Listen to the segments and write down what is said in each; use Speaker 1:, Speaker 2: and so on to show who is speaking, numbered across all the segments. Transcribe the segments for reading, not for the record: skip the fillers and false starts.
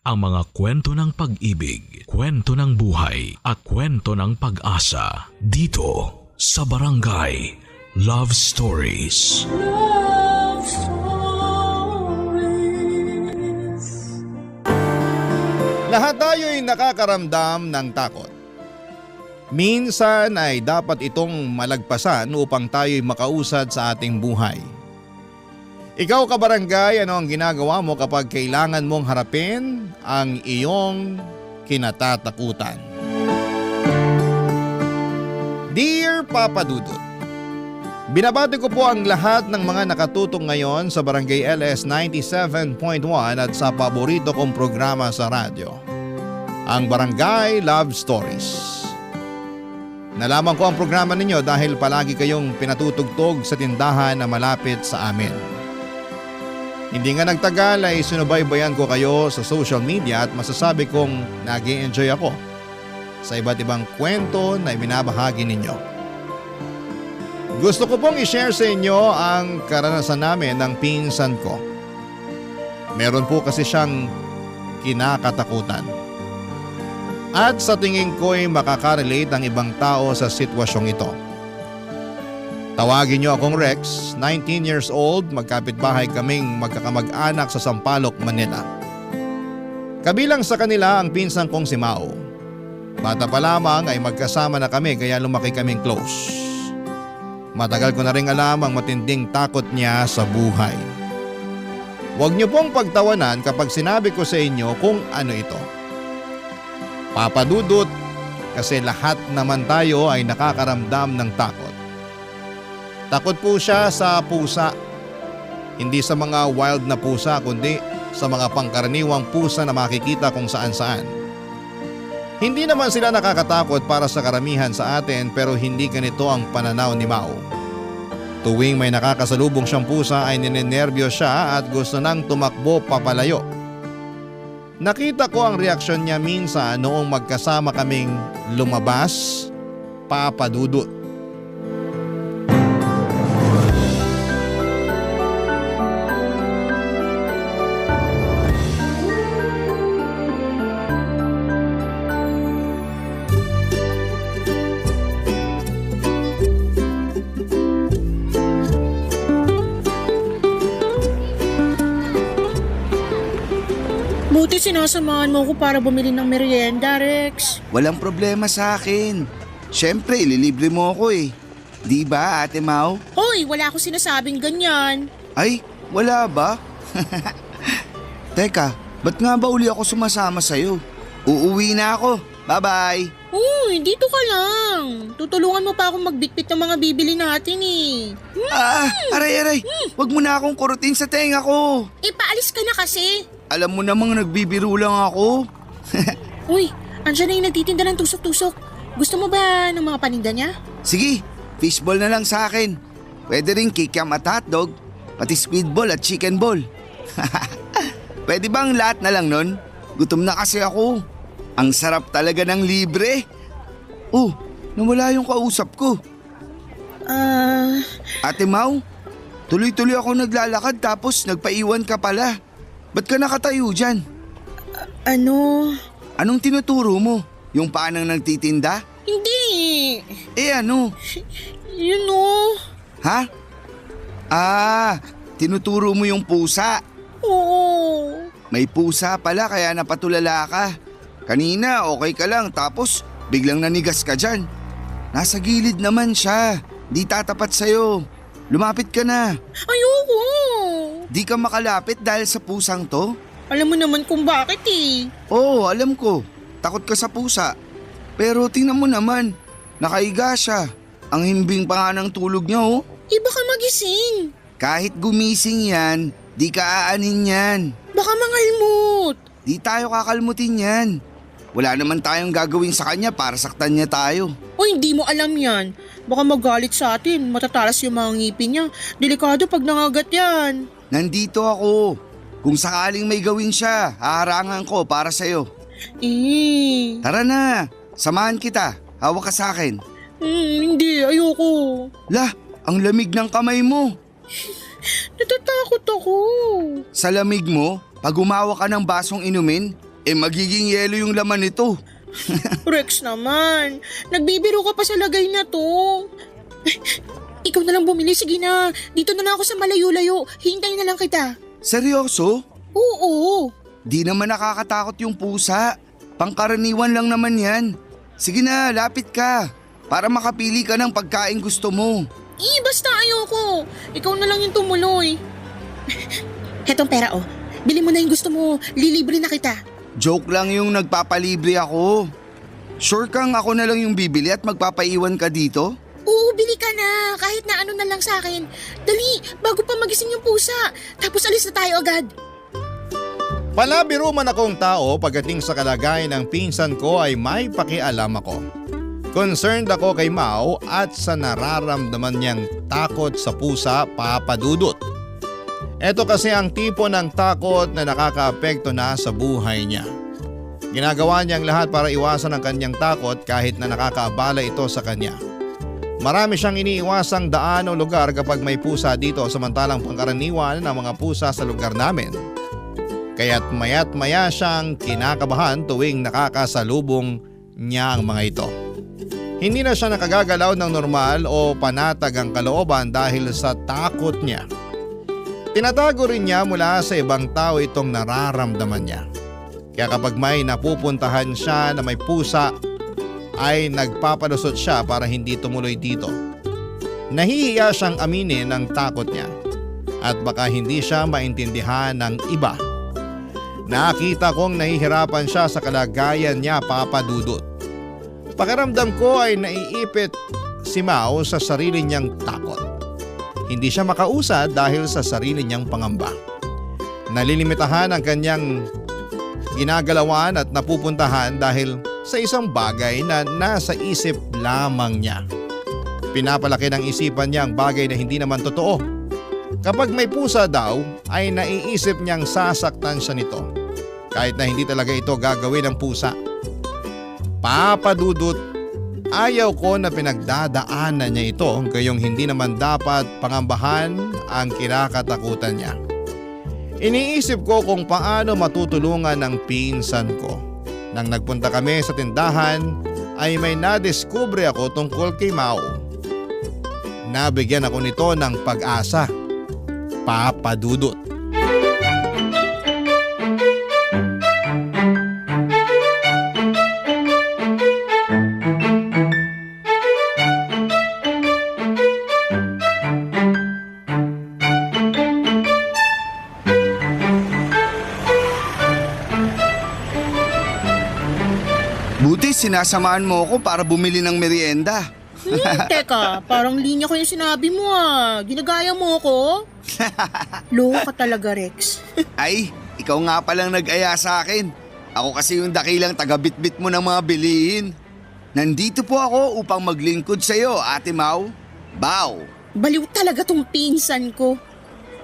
Speaker 1: ang mga kwento ng pag-ibig, kwento ng buhay at kwento ng pag-asa dito sa Barangay Love Stories.
Speaker 2: Love Stories.
Speaker 3: Lahat tayo ay nakakaramdam ng takot. Minsan ay dapat itong malagpasan upang tayo'y makausad sa ating buhay. Ikaw kabarangay, ano ang ginagawa mo kapag kailangan mong harapin ang iyong kinatatakutan? Dear Papa Dudut, binabati ko po ang lahat ng mga nakatutok ngayon sa Barangay LS 97.1 at sa paborito kong programa sa radyo, ang Barangay Love Stories. Nalaman ko ang programa ninyo dahil palagi kayong pinatutugtog sa tindahan na malapit sa amin. Hindi nga nagtagal ay sinubaybayan ko kayo sa social media at masasabi kong nag-i-enjoy ako sa iba't ibang kwento na ibinabahagi ninyo. Gusto ko pong i-share sa inyo ang karanasan namin ng pinsan ko. Meron po kasi siyang kinakatakutan. At sa tingin ko'y makakarelate ang ibang tao sa sitwasyong ito. Tawagin niyo akong Rex, 19 years old, magkapitbahay kaming magkakamag-anak sa Sampaloc, Manila. Kabilang sa kanila ang pinsan kong si Mao. Bata pa lamang ay magkasama na kami kaya lumaki kaming close. Matagal ko na rin alam ang matinding takot niya sa buhay. Huwag niyo pong pagtawanan kapag sinabi ko sa inyo kung ano ito. Papa Dudut, kasi lahat naman tayo ay nakakaramdam ng takot. Takot po siya sa pusa. Hindi sa mga wild na pusa kundi sa mga pangkaraniwang pusa na makikita kung saan saan. Hindi naman sila nakakatakot para sa karamihan sa atin pero hindi ganito ang pananaw ni Mao. Tuwing may nakakasalubong siyang pusa ay ninenervyo siya at gusto nang tumakbo papalayo. Nakita ko ang reaksyon niya minsan noong magkasama kaming lumabas, Papa Dudut.
Speaker 4: Buti sinasamahan mo ko para bumili ng merienda, Rex.
Speaker 5: Walang problema sa akin. Siyempre, ililibre mo ako eh. Di ba, Ate Mau?
Speaker 4: Hoy, wala ako sinasabing ganyan.
Speaker 5: Ay, wala ba? Teka, ba't nga ba uli ako sumasama sa'yo? Uuwi na ako. Bye-bye.
Speaker 4: Uy, dito ka lang. Tutulungan mo pa akong magbitbit ng mga bibili natin eh.
Speaker 5: Aray. Huwag mo na akong kurutin sa tenga ko.
Speaker 4: Paalis ka na kasi.
Speaker 5: Alam mo namang nagbibiro lang ako.
Speaker 4: Uy, andyan na yung nagtitinda ng tusok-tusok. Gusto mo ba ng mga paninda niya?
Speaker 5: Sige, fishball na lang sa akin. Pwede rin kikiam at hotdog, pati squid ball at chicken ball. Pwede bang lahat na lang nun? Gutom na kasi ako. Ang sarap talaga ng libre. Oh, nawala yung kausap ko. Ate Mau, tuloy-tuloy ako naglalakad tapos nagpaiwan ka pala. Ba't ka nakatayo dyan? Anong tinuturo mo? Yung paanang nagtitinda?
Speaker 4: Hindi.
Speaker 5: Ano?
Speaker 4: Yun o.
Speaker 5: Ha? Tinuturo mo yung pusa.
Speaker 4: Oo.
Speaker 5: May pusa pala kaya napatulala ka. Kanina okay ka lang tapos biglang nanigas ka dyan. Nasa gilid naman siya. Di tatapat sa'yo. Lumapit ka na.
Speaker 4: Ayoko.
Speaker 5: Di ka makalapit dahil sa pusang to?
Speaker 4: Alam mo naman kung bakit eh.
Speaker 5: Oo, alam ko. Takot ka sa pusa. Pero tingnan mo naman, nakaiga siya. Ang himbing pa nga ng tulog niya oh.
Speaker 4: Baka magising.
Speaker 5: Kahit gumising yan, di ka aanin yan.
Speaker 4: Baka mangalmut.
Speaker 5: Di tayo kakalmutin yan. Wala naman tayong gagawin sa kanya para saktan niya tayo.
Speaker 4: O hindi mo alam yan. Baka magalit sa atin, matatalas yung mga ngipin niya. Delikado pag nangagat yan.
Speaker 5: Nandito ako. Kung sakaling may gawin siya, haharangan ko para sa'yo. Tara na, samahan kita. Hawak ka sa akin.
Speaker 4: Hindi, ayoko.
Speaker 5: Lah, ang lamig ng kamay mo.
Speaker 4: Natatakot ako.
Speaker 5: Sa lamig mo, pag umawa ka ng basong inumin, magiging yelo yung laman nito.
Speaker 4: Rex naman, nagbibiro ka pa sa lagay na to. Ikaw na lang bumili, sige na. Dito na lang ako sa malayo-layo, hintayin na lang kita.
Speaker 5: Seryoso?
Speaker 4: Oo.
Speaker 5: Di naman nakakatakot yung pusa. Pangkaraniwan lang naman yan. Sige na, lapit ka. Para makapili ka ng pagkain gusto mo.
Speaker 4: Basta ayoko. Ikaw na lang yung tumuloy. Hetong pera oh. Bili mo na yung gusto mo, lilibre na kita.
Speaker 5: Joke lang yung nagpapalibre ako. Sure kang ako na lang yung bibili at magpapaiwan ka dito?
Speaker 4: Oo, bili ka na. Kahit na ano na lang sa akin. Dali, bago pa magising yung pusa. Tapos alis na tayo agad.
Speaker 3: Palabiro man akong tao pagdating sa kalagayan ng pinsan ko ay may pakialam ako. Concerned ako kay Mau at sa nararamdaman niyang takot sa pusa, Papa Dudut. Ito kasi ang tipo ng takot na nakakaapekto na sa buhay niya. Ginagawa niyang lahat para iwasan ang kanyang takot kahit na nakakaabala ito sa kanya. Marami siyang iniiwasang daan o lugar kapag may pusa dito samantalang pangkaraniwan ng mga pusa sa lugar namin. Kaya't maya't maya siyang kinakabahan tuwing nakakasalubong niya ang mga ito. Hindi na siya nakagagalaw ng normal o panatag ang kalooban dahil sa takot niya. Tinatago rin niya mula sa ibang tao itong nararamdaman niya. Kaya kapag may napupuntahan siya na may pusa ay nagpapalusot siya para hindi tumuloy dito. Nahihiya siyang aminin ang takot niya at baka hindi siya maintindihan ng iba. Nakita kong nahihirapan siya sa kalagayan niya, Papa Dudut. Pakiramdam ko ay naiipit si Mau sa sarili niyang takot. Hindi siya makausad dahil sa sarili niyang pangamba. Nalilimitahan ang kanyang ginagalawan at napupuntahan dahil sa isang bagay na nasa isip lamang niya. Pinapalaki ng isipan niya ang bagay na hindi naman totoo. Kapag may pusa daw ay naiisip niyang sasaktan siya nito kahit na hindi talaga ito gagawin ng pusa. Papa Dudut, ayaw ko na pinagdadaanan niya ito gayong hindi naman dapat pangambahan ang kinakatakutan niya. Iniisip ko kung paano matutulungan ng pinsan ko. Nang nagpunta kami sa tindahan ay may nadiskubre ako tungkol kay Mau. Nabigyan ako nito ng pag-asa, Papa Dudut.
Speaker 5: Buti sinasamaan mo ako para bumili ng merienda.
Speaker 4: Teka, parang linya ko yung sinabi mo ah. Ginagaya mo ako? Loko ka talaga, Rex.
Speaker 5: Ay, ikaw nga palang nag-aya sa akin. Ako kasi yung dakilang taga-bitbit mo ng mga bilihin. Nandito po ako upang maglingkod sa iyo, Ate Mau. Bow!
Speaker 4: Baliw talaga tong pinsan ko.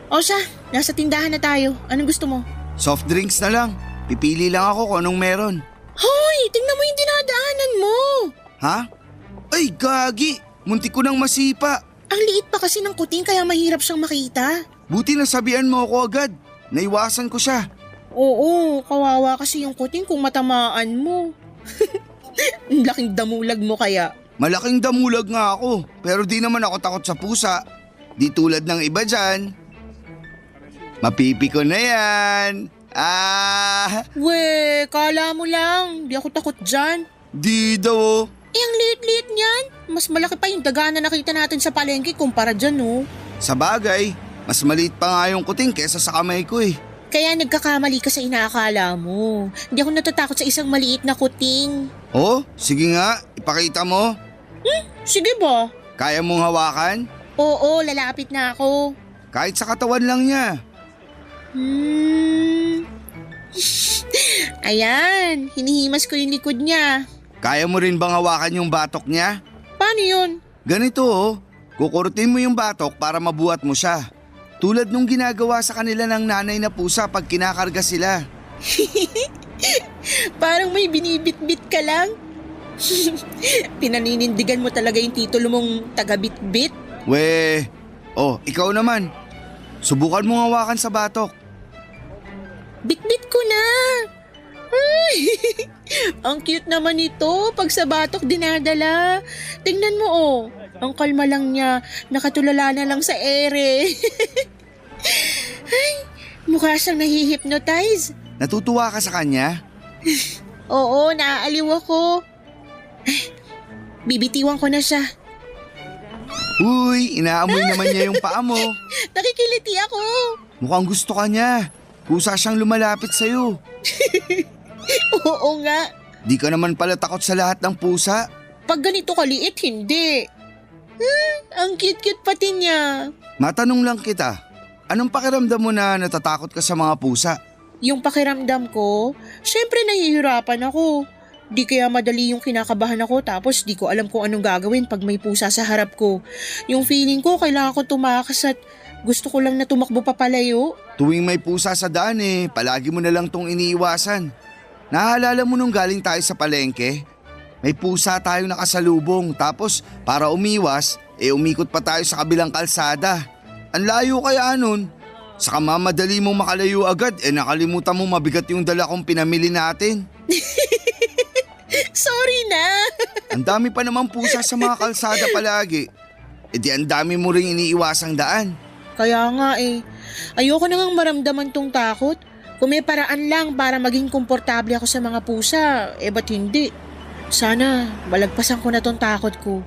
Speaker 4: O siya, nasa tindahan na tayo. Anong gusto mo?
Speaker 5: Soft drinks na lang. Pipili lang ako kung anong meron.
Speaker 4: Hoy, tingnan mo yung dinadaanan mo.
Speaker 5: Ha? Ay, gagi! Muntik ko nang masipa.
Speaker 4: Ang liit pa kasi ng kuting kaya mahirap siyang makita.
Speaker 5: Buti nasabihan mo ako agad. Naiwasan ko siya.
Speaker 4: Oo, kawawa kasi yung kuting kung matamaan mo. Ang laking damulag mo kaya.
Speaker 5: Malaking damulag nga ako, pero di naman ako takot sa pusa. Di tulad ng iba dyan. Mapipi ko na yan.
Speaker 4: We, kala mo lang. Di ako takot dyan.
Speaker 5: Di daw.
Speaker 4: Ang liit-liit niyan. Mas malaki pa yung daga na nakita natin sa palengke kumpara dyan, oh.
Speaker 5: Sa bagay, mas maliit pa nga yung kuting kesa sa kamay ko eh.
Speaker 4: Kaya nagkakamali ka sa inaakala mo. Hindi ako natatakot sa isang maliit na kuting.
Speaker 5: Oh, sige nga, ipakita mo.
Speaker 4: Sige ba?
Speaker 5: Kaya mong hawakan?
Speaker 4: Oo, lalapit na ako.
Speaker 5: Kahit sa katawan lang niya.
Speaker 4: Ayan, hinihimas ko yung likod niya.
Speaker 5: Kaya mo rin bang hawakan yung batok niya?
Speaker 4: Paano yun?
Speaker 5: Ganito oh, kukurtin mo yung batok para mabuhat mo siya. Tulad nung ginagawa sa kanila ng nanay na pusa pag kinakarga sila.
Speaker 4: Parang may binibit-bit ka lang. Pinaninindigan mo talaga yung titulo mong taga-bit-bit.
Speaker 5: We, oh, ikaw naman. Subukan mong hawakan sa batok.
Speaker 4: Bit-bit ko na. Ang cute naman ito pag sa batok dinadala. Tingnan mo oh, ang kalma lang niya, nakatulala na lang sa ere. Ay, mukha siyang nahihypnotize.
Speaker 5: Natutuwa ka sa kanya?
Speaker 4: Oo, naaaliw ako. Ay, bibitiwan ko na siya.
Speaker 5: Uy, inaamoy naman niya yung paa mo.
Speaker 4: Nakikiliti ako.
Speaker 5: Mukhang gusto ka niya. Kusa siyang lumalapit sa'yo.
Speaker 4: Oo nga.
Speaker 5: Di ka naman pala takot sa lahat ng pusa.
Speaker 4: Pag ganito kaliit, hindi. Ang cute-cute pati niya.
Speaker 5: Matanong lang kita, anong pakiramdam mo na natatakot ka sa mga pusa?
Speaker 4: Yung pakiramdam ko, syempre nahihirapan ako. Di kaya madali yung kinakabahan ako tapos di ko alam kung anong gagawin pag may pusa sa harap ko. Yung feeling ko kailangan ko tumakas at gusto ko lang na tumakbo papalayo.
Speaker 5: Tuwing may pusa sa daan palagi mo na lang tong iniiwasan. Naaalala mo nung galing tayo sa palengke? May pusa tayong nakasalubong tapos para umiwas, umikot pa tayo sa kabilang kalsada. Ang layo kaya nun. Saka mamadali mong makalayo agad, nakalimutan mo mabigat yung dala kong pinamili natin.
Speaker 4: Sorry na.
Speaker 5: Ang dami pa naman pusa sa mga kalsada palagi. Di ang dami mo ring iniiwasang daan.
Speaker 4: Kaya nga ayoko na ngang maramdaman tong takot. Kung may paraan lang para maging komportable ako sa mga pusa, ba't hindi? Sana malagpasan ko na tong takot ko.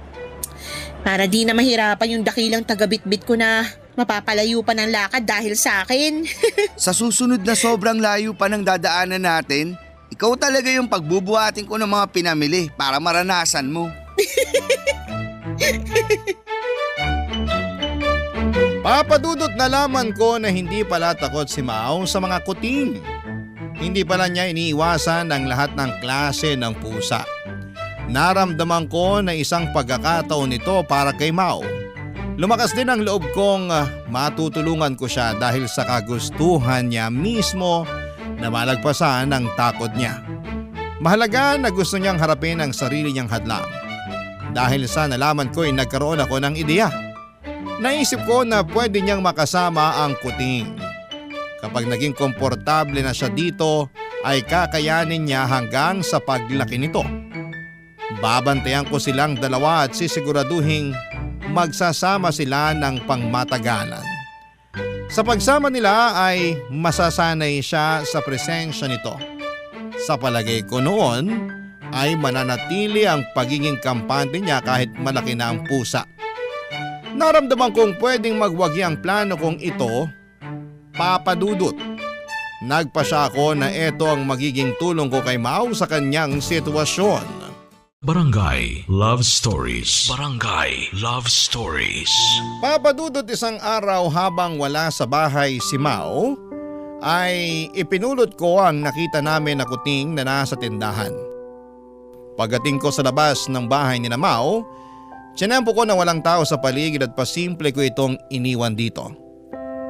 Speaker 4: Para di na mahirapan yung dakilang tagabitbit ko na mapapalayo pa ng lakad dahil sa akin.
Speaker 5: Sa susunod na sobrang layo pa ng dadaanan natin, ikaw talaga yung pagbubuhatin ko ng mga pinamili para maranasan mo.
Speaker 3: Papadudot nalaman ko na hindi pala takot si Mao sa mga kuting. Hindi pala niya iniiwasan ang lahat ng klase ng pusa. Naramdaman ko na isang pagkakataon nito para kay Mao. Lumakas din ang loob kong matutulungan ko siya dahil sa kagustuhan niya mismo na malagpasan ang takot niya. Mahalaga na gusto niyang harapin ang sarili niyang hadlang. Dahil sa nalaman ko nagkaroon ako ng ideya. Naisip ko na pwede niyang makasama ang kuting. Kapag naging komportable na siya dito ay kakayanin niya hanggang sa paglaki nito. Babantayan ko silang dalawa at sisiguraduhing magsasama sila ng pangmatagalan. Sa pagsama nila ay masasanay siya sa presensya nito. Sa palagay ko noon ay mananatili ang pagiging kampante niya kahit malaki na ang pusa. Naramdaman kong pwedeng magwagi ang plano kong ito, papadudot. Nagpasya ako na ito ang magiging tulong ko kay Mao sa kanyang sitwasyon.
Speaker 1: Barangay Love Stories. Barangay Love Stories.
Speaker 3: Papadudot isang araw habang wala sa bahay si Mao, ay ipinulot ko ang nakita namin na kuting na nasa tindahan. Pagdating ko sa labas ng bahay ni Mao, tsinampo ko na walang tao sa paligid at pasimple ko itong iniwan dito.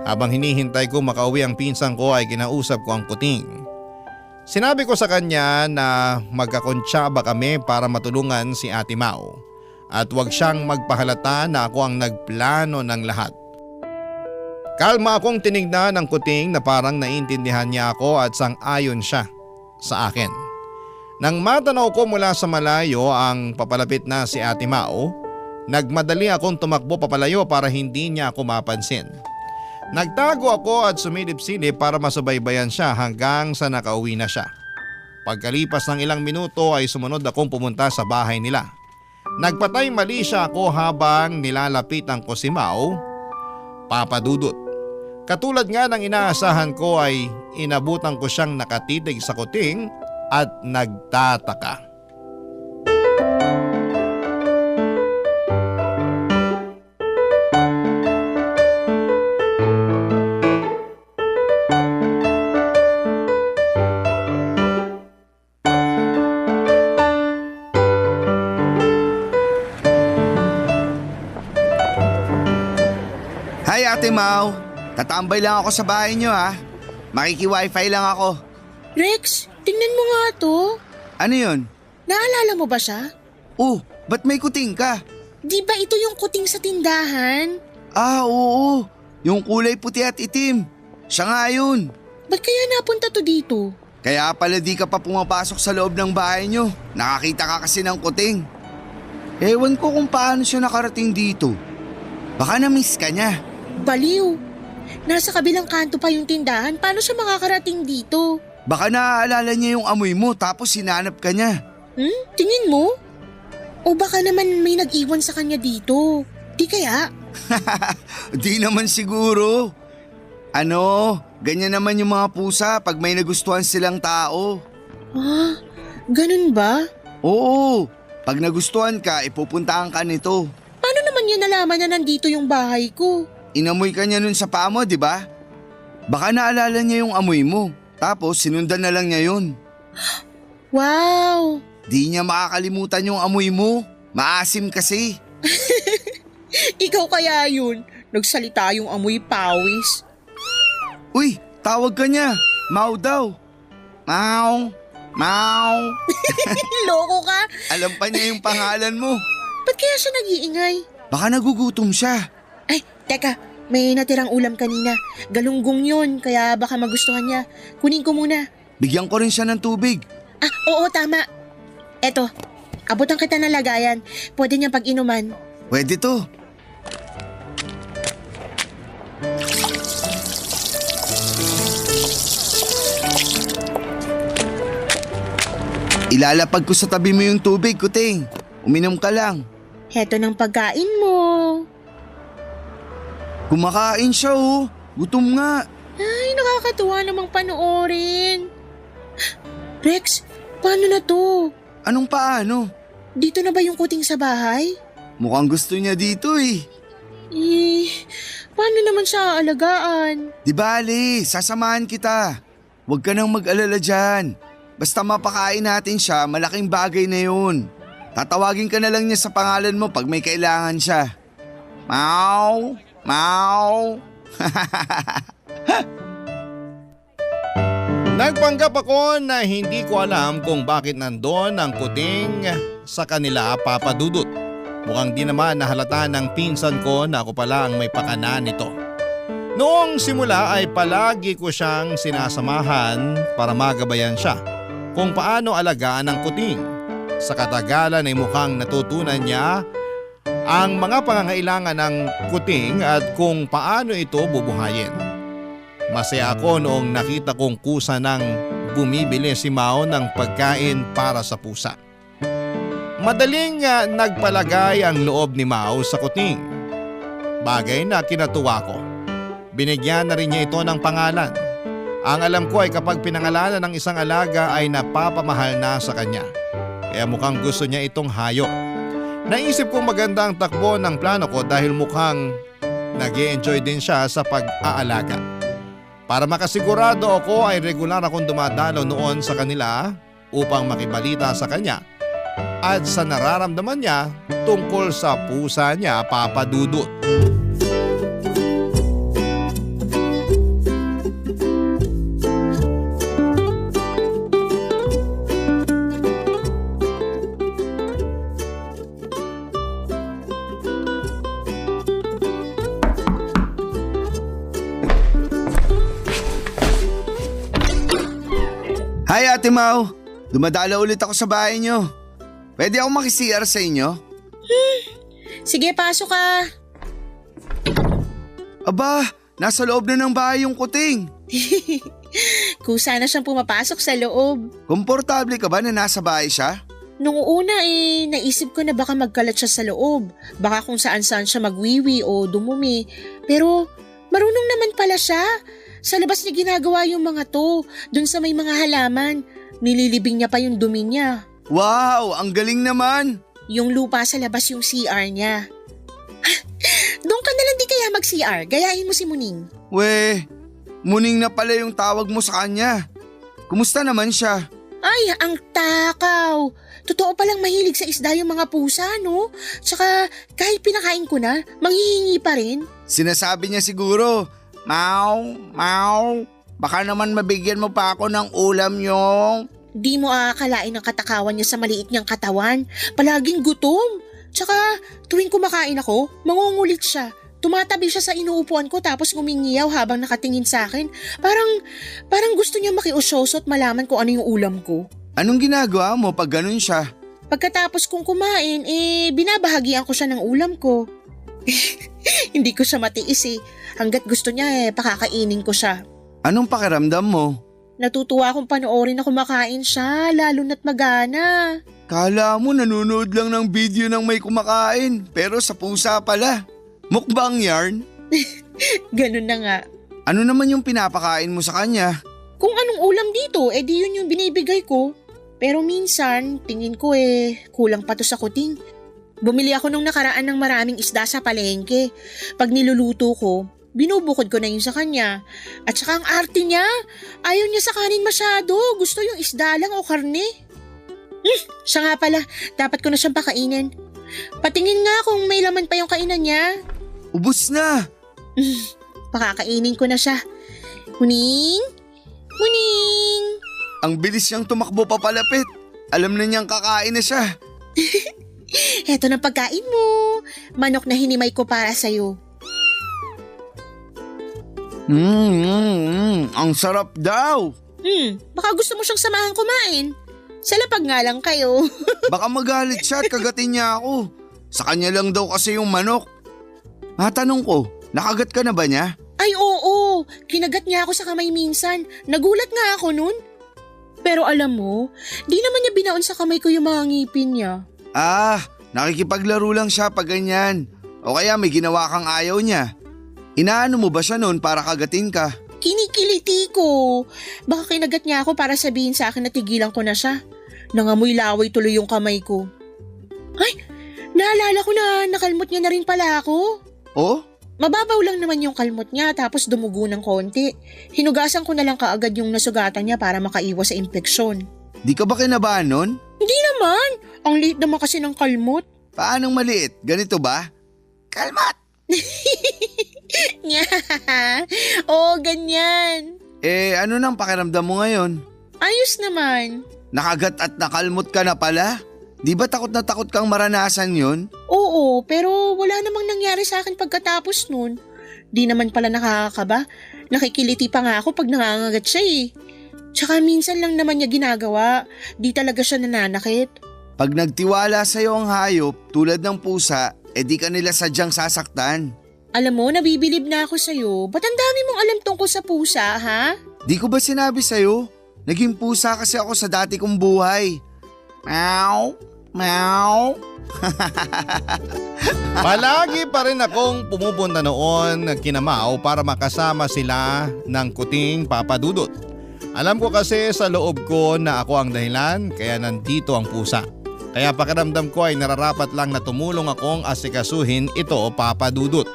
Speaker 3: Habang hinihintay ko makauwi ang pinsan ko ay kinausap ko ang kuting. Sinabi ko sa kanya na magkakontsaba kami para matulungan si Ate Mao at huwag siyang magpahalata na ako ang nagplano ng lahat. Kalma akong tinignan ng kuting na parang naiintindihan niya ako at sang-ayon siya sa akin. Nang matanaw ko mula sa malayo ang papalapit na si Ate Mao, nagmadali akong tumakbo papalayo para hindi niya ako mapansin. Nagtago ako at sumilip-silip para masubaybayan siya hanggang sa nakauwi na siya. Pagkalipas ng ilang minuto ay sumunod akong pumunta sa bahay nila. Nagpatay mali siya ako habang nilalapitan ko si Mao, papadudot. Katulad nga ng inaasahan ko ay inabutan ko siyang nakatitig sa kuting at nagtataka.
Speaker 5: Hi Ate Mau, tatambay lang ako sa bahay niyo ha. Makiki-wifi lang ako.
Speaker 4: Rex, tingnan mo nga to.
Speaker 5: Ano yun?
Speaker 4: Naalala mo ba siya?
Speaker 5: Oh, ba't may kuting ka?
Speaker 4: Di ba ito yung kuting sa tindahan?
Speaker 5: Ah, oo. Yung kulay puti at itim. Siya nga yun.
Speaker 4: Ba't kaya napunta to dito?
Speaker 5: Kaya pala di ka pa pumapasok sa loob ng bahay nyo. Nakakita ka kasi ng kuting. Ewan ko kung paano siya nakarating dito. Baka na-miss ka niya.
Speaker 4: Baliw. Nasa kabilang kanto pa yung tindahan. Paano siya makakarating dito?
Speaker 5: Baka naaalala niya yung amoy mo tapos hinanap ka niya.
Speaker 4: Tingin mo? O baka naman may nag-iwan sa kanya dito. Di kaya?
Speaker 5: Di naman siguro. Ganyan naman yung mga pusa pag may nagustuhan silang tao.
Speaker 4: Ganun ba?
Speaker 5: Oo, pag nagustuhan ka, ipupuntahan ka nito.
Speaker 4: Paano naman niya nalaman na nandito yung bahay ko?
Speaker 5: Inamoy ka niya nun sa paa mo, di ba? Baka naalala niya yung amoy mo, tapos sinundan na lang niya yun.
Speaker 4: Wow!
Speaker 5: Di niya makakalimutan yung amoy mo. Maasim kasi.
Speaker 4: Ikaw kaya yun? Nagsalita yung amoy pawis.
Speaker 5: Uy, tawag ka niya. Mau daw. Mau. Mau.
Speaker 4: Loko ka?
Speaker 5: Alam pa niya yung pangalan mo.
Speaker 4: Ba't kaya siya nag-iingay?
Speaker 5: Baka nagugutom siya.
Speaker 4: Ay, teka. May natirang ulam kanina. Galunggong yun, kaya baka magustuhan niya. Kunin ko muna.
Speaker 5: Bigyan ko rin siya ng tubig.
Speaker 4: Oo, tama. Eto, abutan kita ng lagayan. Pwede niyang pag-inuman.
Speaker 5: Pwede to. Ilalapag ko sa tabi mo yung tubig, kuting. Uminom ka lang.
Speaker 4: Heto ng pagkain mo.
Speaker 5: Kumakain siya oh. Gutom nga.
Speaker 4: Ay, nakakatuwa namang panoorin. Rex, paano na to?
Speaker 5: Anong paano?
Speaker 4: Dito na ba yung kuting sa bahay?
Speaker 5: Mukhang gusto niya dito eh.
Speaker 4: Paano naman siya aalagaan?
Speaker 5: Di bale, sasamahan kita. Huwag ka nang mag-alala dyan. Basta mapakain natin siya, malaking bagay na yun. Tatawagin ka na lang niya sa pangalan mo pag may kailangan siya. Mau! Mau!
Speaker 3: Nagpanggap ako na hindi ko alam kung bakit nandoon ang kuting sa kanila, Papa Dudut. Mukhang di naman nahalata ng pinsan ko na ako pala ang may pakana nito. Noong simula ay palagi ko siyang sinasamahan para magabayan siya kung paano alagaan ang kuting. Sa katagalan ay mukhang natutunan niya ang mga pangangailangan ng kuting at kung paano ito bubuhayin. Masaya ako noong nakita kong kusa nang bumibili si Mao ng pagkain para sa pusa. Madaling nagpalagay ang loob ni Mao sa kuting. Bagay na kinatuwa ko. Binigyan na rin niya ito ng pangalan. Ang alam ko ay kapag pinangalanan ng isang alaga ay napapamahal na sa kanya. Kaya mukhang gusto niya itong hayop. Naisip kong maganda ang takbo ng plano ko dahil mukhang nag-e-enjoy din siya sa pag-aalaga. Para makasigurado ako ay regular akong dumadalo noon sa kanila upang makibalita sa kanya at sa nararamdaman niya tungkol sa pusa niya, Papa Dudut.
Speaker 5: Hi Ate Mau, dumadala ulit ako sa bahay niyo. Pwede ako maki-CR sa inyo?
Speaker 4: Sige, pasok ka.
Speaker 5: Aba, nasa loob na ng bahay yung kuting.
Speaker 4: Kusa na siyang pumapasok sa loob.
Speaker 5: Komportable ka ba na nasa bahay siya?
Speaker 4: Nung una naisip ko na baka magkalat siya sa loob. Baka kung saan-saan siya magwiwi o dumumi. Pero marunong naman pala siya. Sa labas niya ginagawa yung mga to. Dun sa may mga halaman. Nililibing niya pa yung dumi niya.
Speaker 5: Wow, ang galing naman.
Speaker 4: Yung lupa sa labas yung CR niya. Doon ka na lang di kaya mag-CR. Gayahin mo si Muning.
Speaker 5: We, Muning na pala yung tawag mo sa kanya. Kumusta naman siya?
Speaker 4: Ay, ang takaw. Totoo palang mahilig sa isda yung mga pusa, no? Tsaka kahit pinakain ko na, manghihingi pa rin.
Speaker 5: Sinasabi niya siguro, Mau, Mau, baka naman mabigyan mo pa ako ng ulam yung...
Speaker 4: Di mo aakalain ang katakawan niya sa maliit niyang katawan. Palaging gutom. Tsaka tuwing kumakain ako, mangungulit siya. Tumatabi siya sa inuupuan ko tapos ngumingiyaw habang nakatingin sa akin. Parang gusto niya makiusyoso at malaman kung ano yung ulam ko.
Speaker 5: Anong ginagawa mo pag ganun siya?
Speaker 4: Pagkatapos kong kumain, binabahagian ko siya ng ulam ko. Hindi ko siya matiis Hanggat gusto niya pakakainin ko siya.
Speaker 5: Anong pakiramdam mo?
Speaker 4: Natutuwa akong panoorin na kumakain siya, lalo na't magana.
Speaker 5: Kala mo nanonood lang ng video ng may kumakain, pero sa pusa pala. Mukbang yarn?
Speaker 4: Ganun na nga.
Speaker 5: Ano naman yung pinapakain mo sa kanya?
Speaker 4: Kung anong ulam dito, di yun yung binibigay ko. Pero minsan, tingin ko kulang pa to sa kuting. Bumili ako nung nakaraan ng maraming isda sa palengke. Pag niluluto ko, binubukod ko na yun sa kanya. At saka ang arte niya, ayaw niya sa kanin masyado. Gusto yung isda lang o karne. Siya nga pala, dapat ko na siyang pakainin. Patingin nga kung may laman pa yung kainan niya.
Speaker 5: Ubus na!
Speaker 4: Pakakainin ko na siya. Muning? Muning!
Speaker 5: Ang bilis niyang tumakbo papalapit. Alam na niyang kakain na siya.
Speaker 4: Heto ng pagkain mo. Manok na hinimay ko para sa'yo.
Speaker 5: Ang sarap daw.
Speaker 4: Baka gusto mo siyang samahan kumain. Sa lapag nga lang kayo.
Speaker 5: Baka magalit siya at kagatin niya ako. Sa kanya lang daw kasi yung manok. Matanong ko, nakagat ka na ba niya?
Speaker 4: Ay oo, kinagat niya ako sa kamay minsan. Nagulat nga ako nun. Pero alam mo, di naman niya binaon sa kamay ko yung mga ngipin niya.
Speaker 5: Nakikipaglaro lang siya pag ganyan. O kaya may ginawa kang ayaw niya. Inaano mo ba siya nun para kagatin ka?
Speaker 4: Kinikiliti ko. Baka kinagat niya ako para sabihin sa akin na tigilan ko na siya. Nangamoy laway tuloy yung kamay ko. Ay, naalala ko na nakalmot niya na rin pala ako.
Speaker 5: Oh?
Speaker 4: Mababaw lang naman yung kalmot niya tapos dumugo ng konti. Hinugasan ko na lang kaagad yung nasugatan niya para makaiwas sa infeksyon.
Speaker 5: Di ka ba kinabahan nun?
Speaker 4: Hindi naman. Ang liit naman kasi ng kalmot.
Speaker 5: Paanong maliit? Ganito ba? Kalmat!
Speaker 4: Oo, ganyan.
Speaker 5: Ano nang pakiramdam mo ngayon?
Speaker 4: Ayos naman.
Speaker 5: Nakagat at nakalmot ka na pala? Di ba takot na takot kang maranasan yun?
Speaker 4: Oo, pero wala namang nangyari sa akin pagkatapos nun. Di naman pala nakakakaba. Nakikiliti pa nga ako pag nangangagat siya Tsaka minsan lang naman niya ginagawa. Di talaga siya nananakit.
Speaker 5: Pag nagtiwala sa'yo ang hayop tulad ng pusa, di ka nila sadyang sasaktan.
Speaker 4: Alam mo, nabibilib na ako sa'yo. Ba't ang dami mong alam tungkol sa pusa, ha?
Speaker 5: Di ko ba sinabi sa'yo? Naging pusa kasi ako sa dati kong buhay. Meow, meow.
Speaker 3: Palagi pa rin akong pumupunta noon kina Mau para makasama sila ng kuting Papa Dudut. Alam ko kasi sa loob ko na ako ang dahilan kaya nandito ang pusa. Kaya pakiramdam ko ay nararapat lang na tumulong akong asikasuhin ito, Papa Dudut.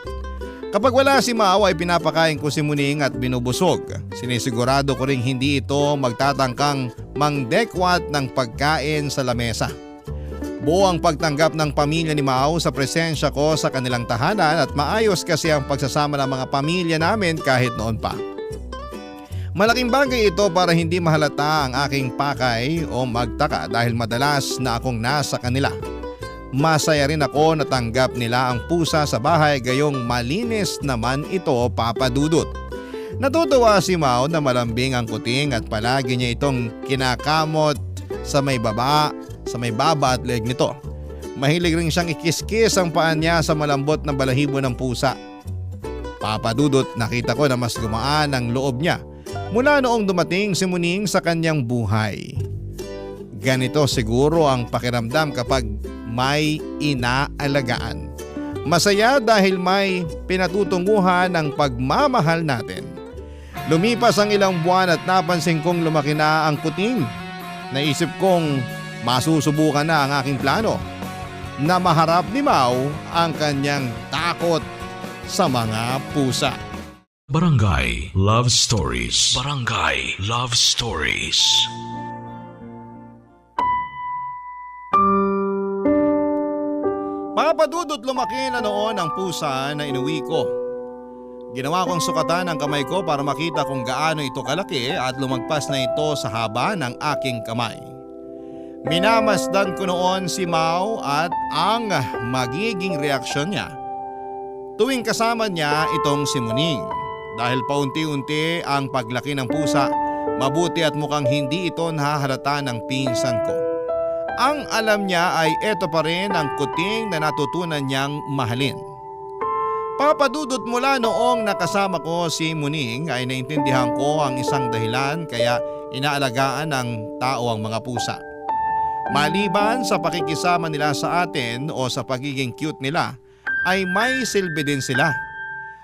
Speaker 3: Kapag wala si Mau ay pinapakain ko si Muning at binubusog. Sinisigurado ko ring hindi ito magtatangkang mangdekwat ng pagkain sa lamesa. Buo ang pagtanggap ng pamilya ni Mau sa presensya ko sa kanilang tahanan at maayos kasi ang pagsasama ng mga pamilya namin kahit noon pa. Malaking bagay ito para hindi mahalata ang aking pakay o magtaka dahil madalas na akong nasa kanila. Masaya rin ako na tanggap nila ang pusa sa bahay gayong malinis naman ito, Papa Dudut. Natutuwa si Mau na malambing ang kuting at palagi niya itong kinakamot sa may baba at leg nito. Mahilig rin siyang ikiskis ang paan niya sa malambot na balahibo ng pusa. Papa Dudut, nakita ko na mas gumaan ang loob niya mula noong dumating si Muning sa kanyang buhay. Ganito siguro ang pakiramdam kapag may inaalagaan. Masaya dahil may pinatutunguhan ng pagmamahal natin. Lumipas ang ilang buwan at napansin kong lumaki na ang kuting. Naisip kong masusubukan na ang aking plano na maharap ni Mau ang kanyang takot sa mga pusa.
Speaker 1: Barangay Love Stories. Barangay Love Stories.
Speaker 3: Papa Dudut, lumaki na noon ang pusa na inuwi ko. Ginawa kong sukatan ang kamay ko para makita kung gaano ito kalaki at lumagpas na ito sa haba ng aking kamay. Minamasdan ko noon si Mau at ang magiging reaksyon niya. tuwing kasama niya itong si Muning. Dahil paunti-unti ang paglaki ng pusa, mabuti at mukhang hindi ito nahahalata ng pinsan ko. Ang alam niya ay eto pa rin ang kuting na natutunan niyang mahalin. Papadudot mula noong nakasama ko si Muning ay naintindihan ko ang isang dahilan kaya inaalagaan ng tao ang mga pusa. Maliban sa pakikisama nila sa atin o sa pagiging cute nila, ay may silbi din sila.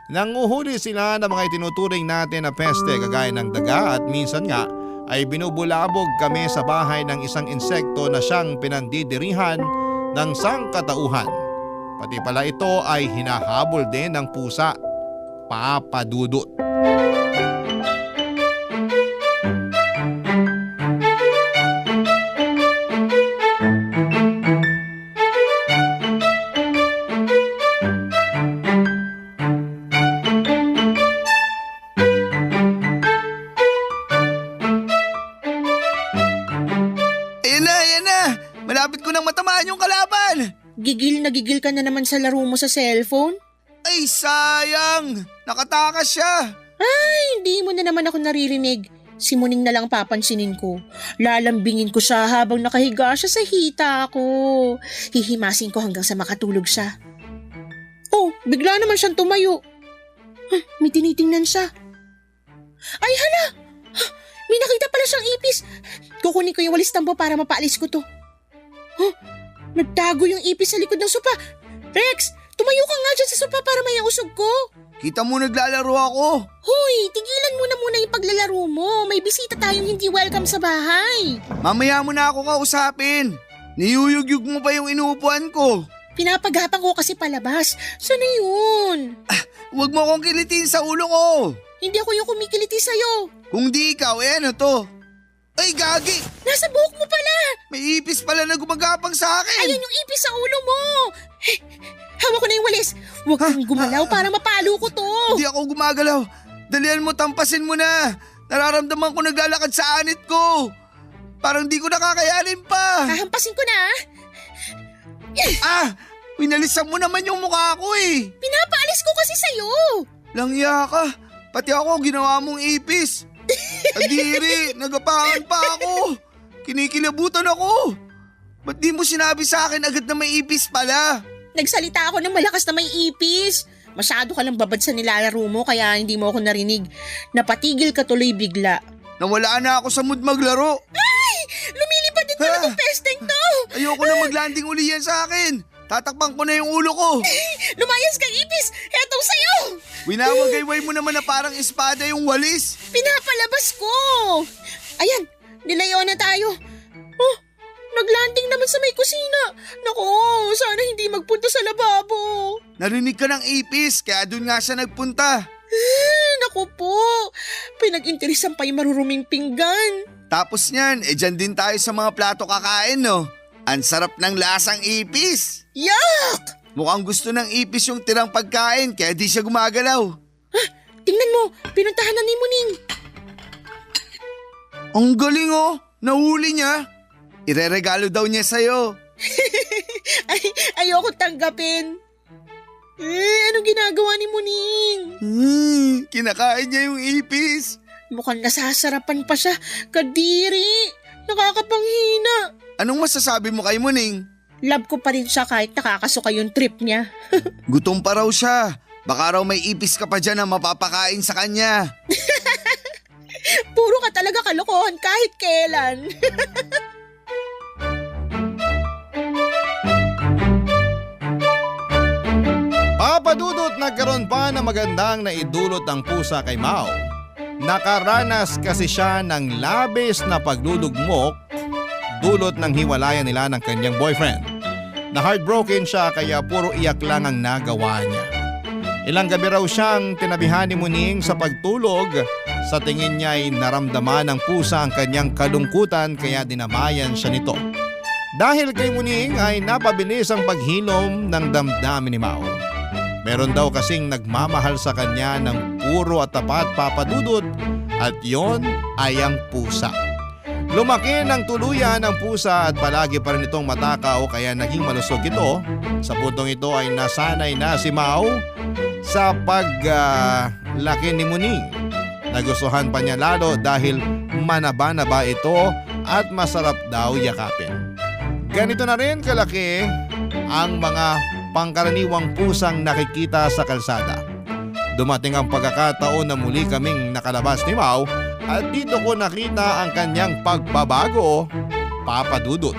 Speaker 3: Nanguhuli sila ng mga itinuturing natin na peste kagaya ng daga at minsan nga ay binubulabog kami sa bahay ng isang insekto na siyang pinandidirihan ng sangkatauhan. Pati pala ito ay hinahabol din ng pusa, papadudot.
Speaker 5: Ayan na! Malapit ko nang matamaan yung kalaban!
Speaker 4: Gigil na gigil ka na naman sa laro mo sa cellphone?
Speaker 5: Ay, sayang! Nakatakas siya!
Speaker 4: Ay, hindi mo na naman ako naririnig. Si Muning na lang papansinin ko. Lalambingin ko siya habang nakahiga siya sa hita ko. Hihimasin ko hanggang sa makatulog siya. Oh, bigla naman siyang tumayo. May tinitingnan siya. Ay, hala! May nakita pala siyang ipis. Kukunin ko yung walis tambo para mapaalis ko to. Nagtago yung ipis sa likod ng sopa. Rex, tumayo ka nga dyan sa sopa para may usog ko.
Speaker 5: Kita mo naglalaro ako.
Speaker 4: Hoy, tigilan mo na muna yung paglalaro mo. May bisita tayong hindi welcome sa bahay.
Speaker 5: Mamaya mo na ako kausapin. Niyuyugyug mo pa yung inuupuan ko.
Speaker 4: Pinapagapang ko kasi palabas. Sana yun?
Speaker 5: Huwag mo akong kilitin sa ulo ko.
Speaker 4: Hindi ako yung kumikiliti sa'yo.
Speaker 5: Kung di ikaw, ano to? Ay, gagi!
Speaker 4: Nasa buhok mo pala.
Speaker 5: May ipis pala na gumagapang sa akin.
Speaker 4: Ayun yung ipis sa ulo mo. Hawak ko na yung walis. Huwag kang gumalaw para mapalo ko to.
Speaker 5: Hindi ako gumagalaw. Dalian mo, tampasin mo na. Nararamdaman ko naglalakad sa anit ko. Parang di ko nakakayanin pa.
Speaker 4: Hahampasin ko na.
Speaker 5: Ah! Pinalisan mo naman yung mukha ko eh.
Speaker 4: Pinapaalis ko kasi sa'yo.
Speaker 5: Langya ka. Pati ako ginawa mong ipis. Adiri, nagapangan pa ako. Kinikilabutan ako. Ba't di mo sinabi sa akin agad na may ipis pala?
Speaker 4: Nagsalita ako ng malakas na may ipis. Masyado ka lang babad sa nilalaro mo kaya hindi mo ako narinig. Napatigil ka tuloy bigla.
Speaker 5: Nawala na ako sa mood maglaro.
Speaker 4: Ay! Lumilipad din pala tong pesteng to.
Speaker 5: Ayoko na maglanding uli yan sa akin. Tatakpan ko na yung ulo ko.
Speaker 4: Lumayas kang ipis. Hetong sa'yo.
Speaker 5: Winawagayway mo naman na parang espada yung walis.
Speaker 4: Pinapalabas ko. Ayan, nilayo na tayo. Oh, naglanding naman sa may kusina. Naku, sana hindi magpunta sa lababo.
Speaker 5: Narinig ka ng ipis, kaya dun nga siya nagpunta.
Speaker 4: Naku po, pinag-interesan pa yung maruruming pinggan.
Speaker 5: Tapos niyan, dyan din tayo sa mga plato kakain, no? Ang sarap ng lasang ipis.
Speaker 4: Yuck!
Speaker 5: Mukhang gusto ng ipis yung tirang pagkain, kaya di siya gumagalaw.
Speaker 4: Tingnan mo, pinuntahan na ni Muning.
Speaker 5: Ang galing oh, nahuli niya. Ireregalo daw niya sa'yo.
Speaker 4: Ayoko tanggapin. Anong ginagawa ni Muning?
Speaker 5: Kinakain niya yung ipis.
Speaker 4: Mukhang nasasarapan pa siya. Kadiri, nakakapanghina.
Speaker 5: Anong masasabi mo kay Muning?
Speaker 4: Love ko pa rin siya kahit nakakasuka yung trip niya.
Speaker 5: Gutom pa raw siya. Baka raw may ipis ka pa dyan na mapapakain sa kanya.
Speaker 4: Puro ka talaga kalokohan kahit kailan.
Speaker 3: Papadudot nagkaroon pa na magandang naidulot ang pusa kay Mao. Nakaranas kasi siya ng labis na paglulugmok dulot ng hiwalayan nila ng kanyang boyfriend. Na heartbroken siya kaya puro iyak lang ang nagawa niya. Ilang gabi raw siyang tinabihan ni Muning sa pagtulog. Sa tingin niya ay naramdaman ng pusa ang kanyang kalungkutan kaya dinamayan siya nito. Dahil kay Muning ay napabilis ang paghilom ng damdamin ni Mao. Meron daw kasing nagmamahal sa kanya ng puro at tapat papadudot at yon ay ang pusa. Lumaki ng tuluyan ang pusa at palagi pa rin itong matakaw kaya naging malusog ito. Sa puntong ito ay nasanay na si Mao sa paglaki ni Muning. Nagustuhan pa niya lalo dahil manaba-naba ito at masarap daw yakapin. Ganito na rin kalaki ang mga pangkaraniwang pusang nakikita sa kalsada. Dumating ang pagkakataon na muli kaming nakalabas ni Mau at dito ko nakita ang kanyang pagbabago, Papa Dudut.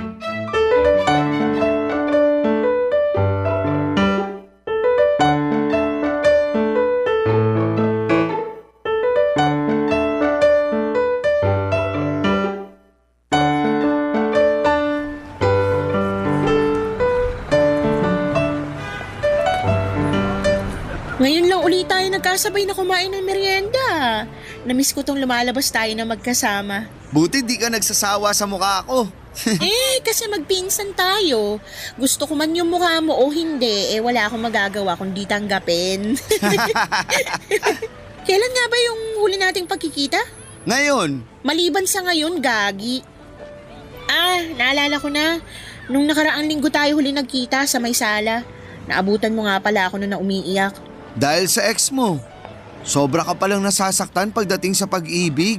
Speaker 4: Ngayon lang ulit tayo nagkasabay na kumain ng merienda. Namiss ko tong lumalabas tayo na magkasama.
Speaker 5: Buti di ka nagsasawa sa mukha ko.
Speaker 4: Kasi magpinsan tayo. Gusto ko man yung mukha mo o hindi, wala akong magagawa kundi tanggapin. Kailan nga ba yung huli nating pagkikita?
Speaker 5: Ngayon,
Speaker 4: Maliban sa ngayon, Gagi. Naalala ko na. Nung nakaraang linggo tayo huli nagkita sa may sala. Naabutan mo nga pala ako na umiiyak.
Speaker 5: dahil sa ex mo, sobra ka palang nasasaktan pagdating sa pag-ibig.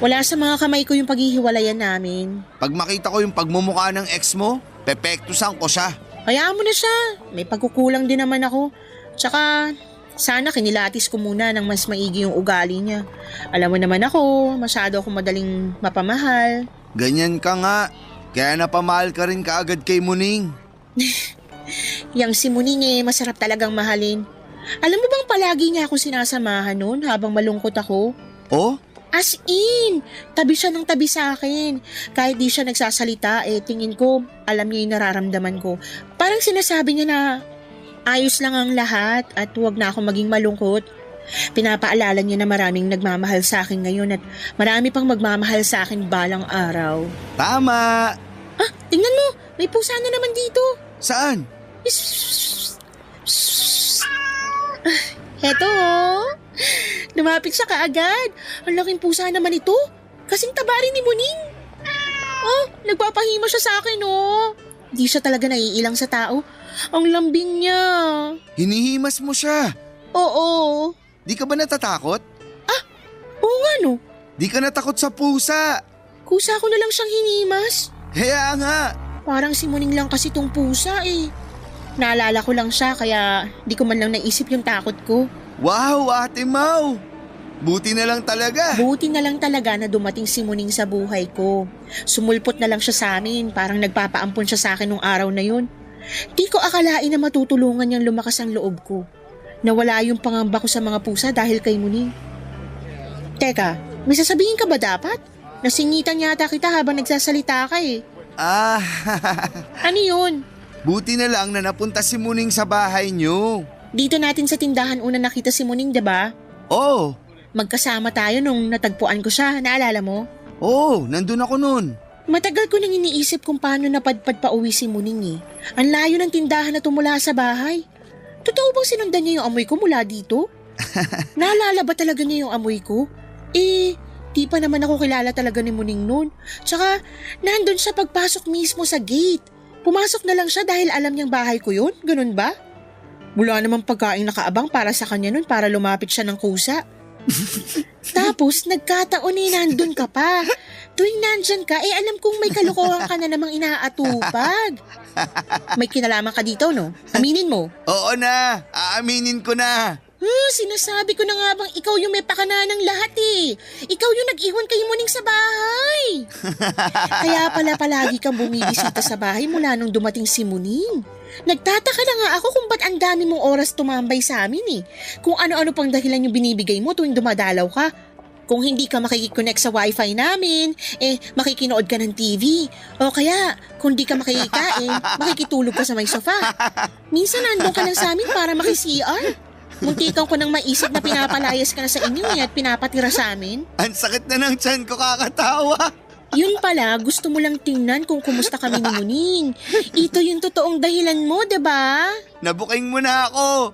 Speaker 4: Wala sa mga kamay ko yung paghihiwalayan namin.
Speaker 5: Pag makita ko yung pagmumukha ng ex mo, pepektusan ko siya.
Speaker 4: Hayaan mo na siya. May pagkukulang din naman ako. Tsaka, sana kinilatis ko muna ng mas maigi yung ugali niya. Alam mo naman ako, masyado akong madaling mapamahal.
Speaker 5: Ganyan ka nga, kaya napamahal ka rin kaagad kay Muning.
Speaker 4: Yang si Muning masarap talagang mahalin. Alam mo bang palagi niya ako sinasamahan noon habang malungkot ako?
Speaker 5: Oh?
Speaker 4: As in, tabi siya ng tabi sa akin. Kahit di siya nagsasalita, tingin ko, alam niya yung nararamdaman ko. Parang sinasabi niya na ayos lang ang lahat at huwag na ako maging malungkot. Pinapaalala niya na maraming nagmamahal sa akin ngayon at marami pang magmamahal sa akin balang araw.
Speaker 5: Tama!
Speaker 4: Tingnan mo, may pusa na naman dito.
Speaker 5: Saan?
Speaker 4: Heto, lumapit siya kaagad. Ang laking pusa naman ito. Kasing taba rin ni Muning. Nagpapahimo siya sa akin, Di siya talaga naiilang sa tao. Ang lambing niya.
Speaker 5: Hinihimas mo siya.
Speaker 4: Oo.
Speaker 5: Di ka ba natatakot?
Speaker 4: Oo nga, no.
Speaker 5: Di ka natakot sa pusa.
Speaker 4: Kusa ko na lang siyang hinimas.
Speaker 5: Kaya nga.
Speaker 4: Parang si Muning lang kasi tong pusa Naalala ko lang siya kaya di ko man lang naisip yung takot ko.
Speaker 5: Wow, Ate Mau! Buti na lang talaga.
Speaker 4: Buti na lang talaga na dumating si Muning sa buhay ko. Sumulpot na lang siya sa amin, parang nagpapaampon siya sa akin nung araw na yun. Di ko akalain na matutulungan niyang lumakas ang loob ko. Nawala yung pangamba ko sa mga pusa dahil kay Muning. Teka, may sasabihin ka ba dapat? Nasingitan yata kita habang nagsasalita ka Ano yun?
Speaker 5: Buti na lang na napunta si Muning sa bahay niyo.
Speaker 4: Dito natin sa tindahan una nakita si Muning, diba?
Speaker 5: Oh,
Speaker 4: Magkasama tayo nung natagpuan ko siya, naalala mo?
Speaker 5: nandun ako nun.
Speaker 4: Matagal ko nang iniisip kung paano napadpad pa uwi si Muning Ang layo ng tindahan na tumula sa bahay. Totoo bang sinundan niya yung amoy ko mula dito? Naalala ba talaga niya yung amoy ko? Di pa naman ako kilala talaga ni Muning noon. Tsaka, nandun siya pagpasok mismo sa gate. Pumasok na lang siya dahil alam niyang bahay ko yun? Ganun ba? Wala namang pagkain nakaabang para sa kanya nun para lumapit siya ng kusa. Tapos, nagkataon nandun ka pa. Tuwing nandyan ka, alam kong may kalokohan ka na namang inaatupag. May kinalaman ka dito, no? Aminin mo.
Speaker 5: Oo na, aaminin ko na.
Speaker 4: Sinasabi ko na nga bang ikaw yung may pakana ng lahat Ikaw yung nag-iwan kay Muning sa bahay. Kaya pala palagi kang bumibisita sa bahay mula nung dumating si Muning. Nagtataka na nga ako kung ba't ang dami mong oras tumambay sa amin Kung ano-ano pang dahilan yung binibigay mo tuwing dumadalaw ka. Kung hindi ka makikiconnect sa wifi namin, makikinood ka ng TV. O kaya, kung di ka makikikain, makikitulog ka sa may sofa. Minsan nandun ka lang sa amin para maki-CR. Muntikan ko nang maisip na pinapalayas ka na sa inyo at pinapatira sa amin.
Speaker 5: Ang sakit na ng tiyan ko kakatawa.
Speaker 4: Yun pala, gusto mo lang tingnan kung kumusta kami ni Muning. Ito yung totoong dahilan mo, diba?
Speaker 5: Nabuking mo na ako.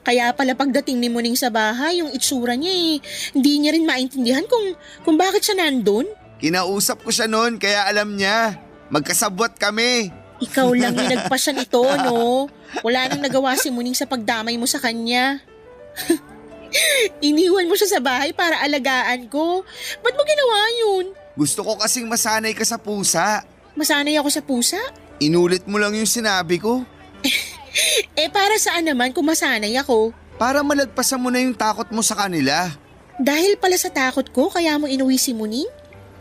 Speaker 4: Kaya pala pagdating ni Muning sa bahay, yung itsura niya hindi niya rin maintindihan kung bakit siya nandun.
Speaker 5: Kinausap ko siya noon kaya alam niya. Magkasabwat kami.
Speaker 4: Ikaw lang yung nagpasya nito, no? Wala nang nagawa si Muning sa pagdamay mo sa kanya. Iniwan mo siya sa bahay para alagaan ko. Ba't mo ginawa yun?
Speaker 5: Gusto ko kasing masanay ka sa pusa.
Speaker 4: Masanay ako sa pusa?
Speaker 5: Inulit mo lang yung sinabi ko.
Speaker 4: Para saan naman kung masanay ako?
Speaker 5: Para malagpasan mo na yung takot mo sa kanila.
Speaker 4: Dahil pala sa takot ko kaya mo inuwi si Muning?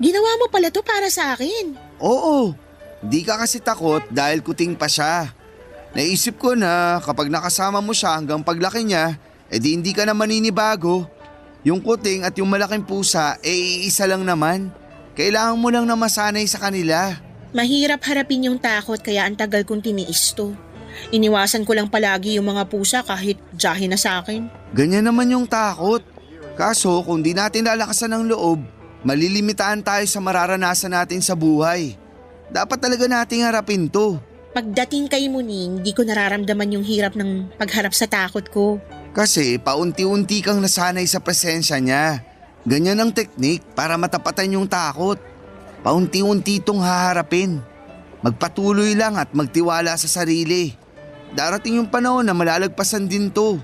Speaker 4: Ginawa mo pala to para sa akin.
Speaker 5: Oo, di ka kasi takot dahil kuting pa siya. Naisip ko na kapag nakasama mo siya hanggang paglaki niya, di hindi ka na maninibago. Yung kuting at yung malaking pusa, iisa lang naman. Kailangan mo lang na masanay sa kanila.
Speaker 4: Mahirap harapin yung takot kaya ang tagal kong tiniis to. Iniwasan ko lang palagi yung mga pusa kahit jahe na sa akin.
Speaker 5: Ganyan naman yung takot. Kaso kung di natin lalakasan ng loob, malilimitaan tayo sa mararanasan natin sa buhay. Dapat talaga nating harapin to.
Speaker 4: Pagdating kay Muning, di ko nararamdaman yung hirap ng pagharap sa takot ko.
Speaker 5: Kasi paunti-unti kang nasanay sa presensya niya. Ganyan ang teknik para matapatan yung takot. Paunti-unti itong haharapin. Magpatuloy lang at magtiwala sa sarili. Darating yung panahon na malalagpasan din to.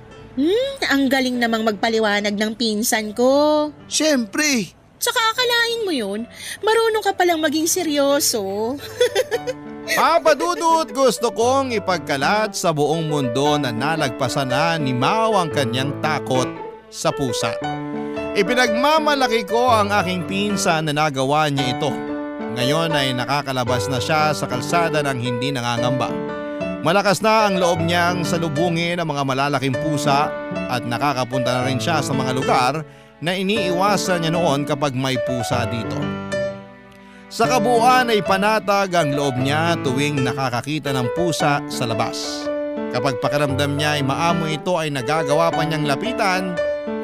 Speaker 4: Ang galing namang magpaliwanag ng pinsan ko.
Speaker 5: Siyempre!
Speaker 4: Saka akalain mo yun, marunong ka palang maging seryoso.
Speaker 3: Papa Dudut, gusto kong ipagkalat sa buong mundo na nalagpasan na ni Mau ang kanyang takot sa pusa. Ipinagmamalaki ko ang aking pinsan na nagawa niya ito. Ngayon ay nakakalabas na siya sa kalsada ng hindi nangangamba. Malakas na ang loob niyang salubungin ang mga malalaking pusa at nakakapunta na rin siya sa mga lugar na iniiwasan niya noon kapag may pusa dito. Sa kabuuan ay panatag ang loob niya tuwing nakakakita ng pusa sa labas. Kapag pakiramdam niya ay maamoy ito ay nagagawa pa niyang lapitan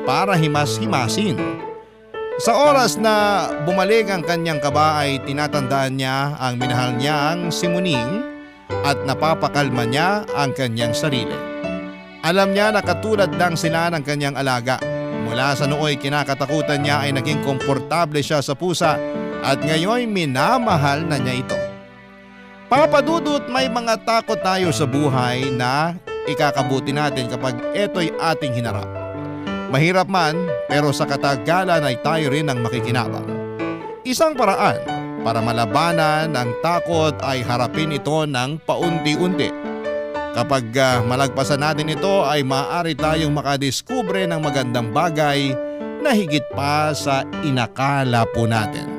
Speaker 3: para himas-himasin. Sa oras na bumalik ang kanyang kaba ay tinatandaan niya ang minahal niyang si Muning at napapakalma niya ang kanyang sarili. Alam niya na katulad lang sila ng kanyang alaga. Mula sa nooy kinakatakutan niya ay naging komportable siya sa pusa at ngayon minamahal na niya ito. Papa Dudut, may mga takot tayo sa buhay na ikakabuti natin kapag ito'y ating hinarap. Mahirap man, pero sa katagalan ay tayo rin ang makikinabang. Isang paraan para malabanan ang takot ay harapin ito ng paunti-unti. Kapag malagpasan natin ito ay maaari tayong makadiskubre ng magandang bagay na higit pa sa inakala po natin.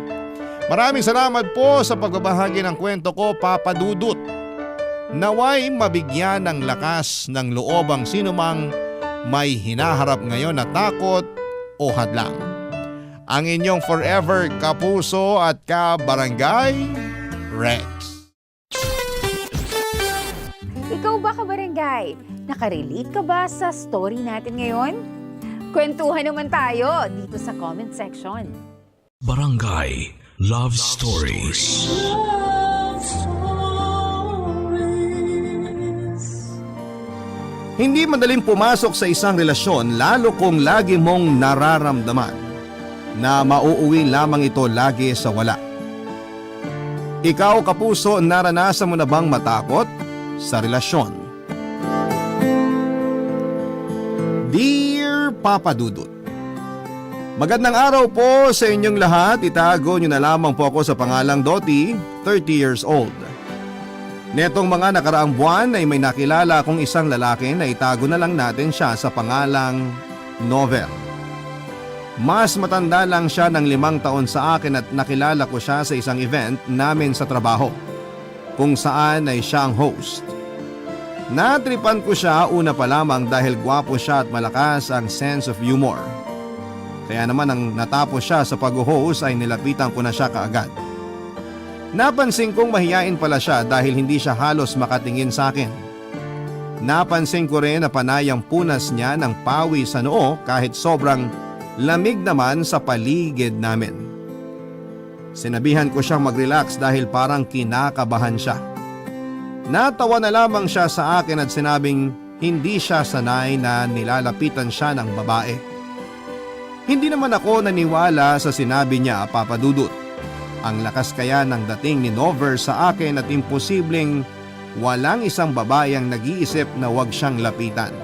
Speaker 3: Maraming salamat po sa pagbabahagi ng kwento ko, Papa Dudut. Naway mabigyan ng lakas ng loob ang sinumang may hinaharap ngayon na takot o hadlang. Ang inyong forever kapuso at ka-barangay, Rex.
Speaker 6: Ikaw ba, kabarangay? Nakarelate ka ba sa story natin ngayon? Kwentuhan naman tayo dito sa comment section.
Speaker 1: Barangay Love Stories.
Speaker 2: Love Stories.
Speaker 3: Hindi madaling pumasok sa isang relasyon lalo kung lagi mong nararamdaman na mauuwi lamang ito lagi sa wala. Ikaw, kapuso, naranasan mo na bang matakot sa relasyon? Dear Papa Dudut, magandang araw po sa inyong lahat. Itago nyo na lamang po ako sa pangalang Doti, 30 years old. Netong mga nakaraang buwan ay may nakilala akong isang lalaki na itago na lang natin siya sa pangalang Novel. Mas matanda lang siya ng 5 taon sa akin at nakilala ko siya sa isang event namin sa trabaho, kung saan ay siya ang host. Natripan ko siya una pa lamang dahil gwapo siya at malakas ang sense of humor. Kaya naman nang natapos siya sa pag-host ay nilapitan ko na siya kaagad. Napansin kong mahiyain pala siya dahil hindi siya halos makatingin sa akin. Napansin ko rin na panay ang punas niya ng pawi sa noo kahit sobrang lamig naman sa paligid namin. Sinabihan ko siyang mag-relax dahil parang kinakabahan siya. Natawa na lamang siya sa akin at sinabing hindi siya sanay na nilalapitan siya ng babae. Hindi naman ako naniwala sa sinabi niya, Papa Dudut. Ang lakas kaya ng dating ni Nover sa akin at imposibleng walang isang babae ang nag-iisip na huwag siyang lapitan.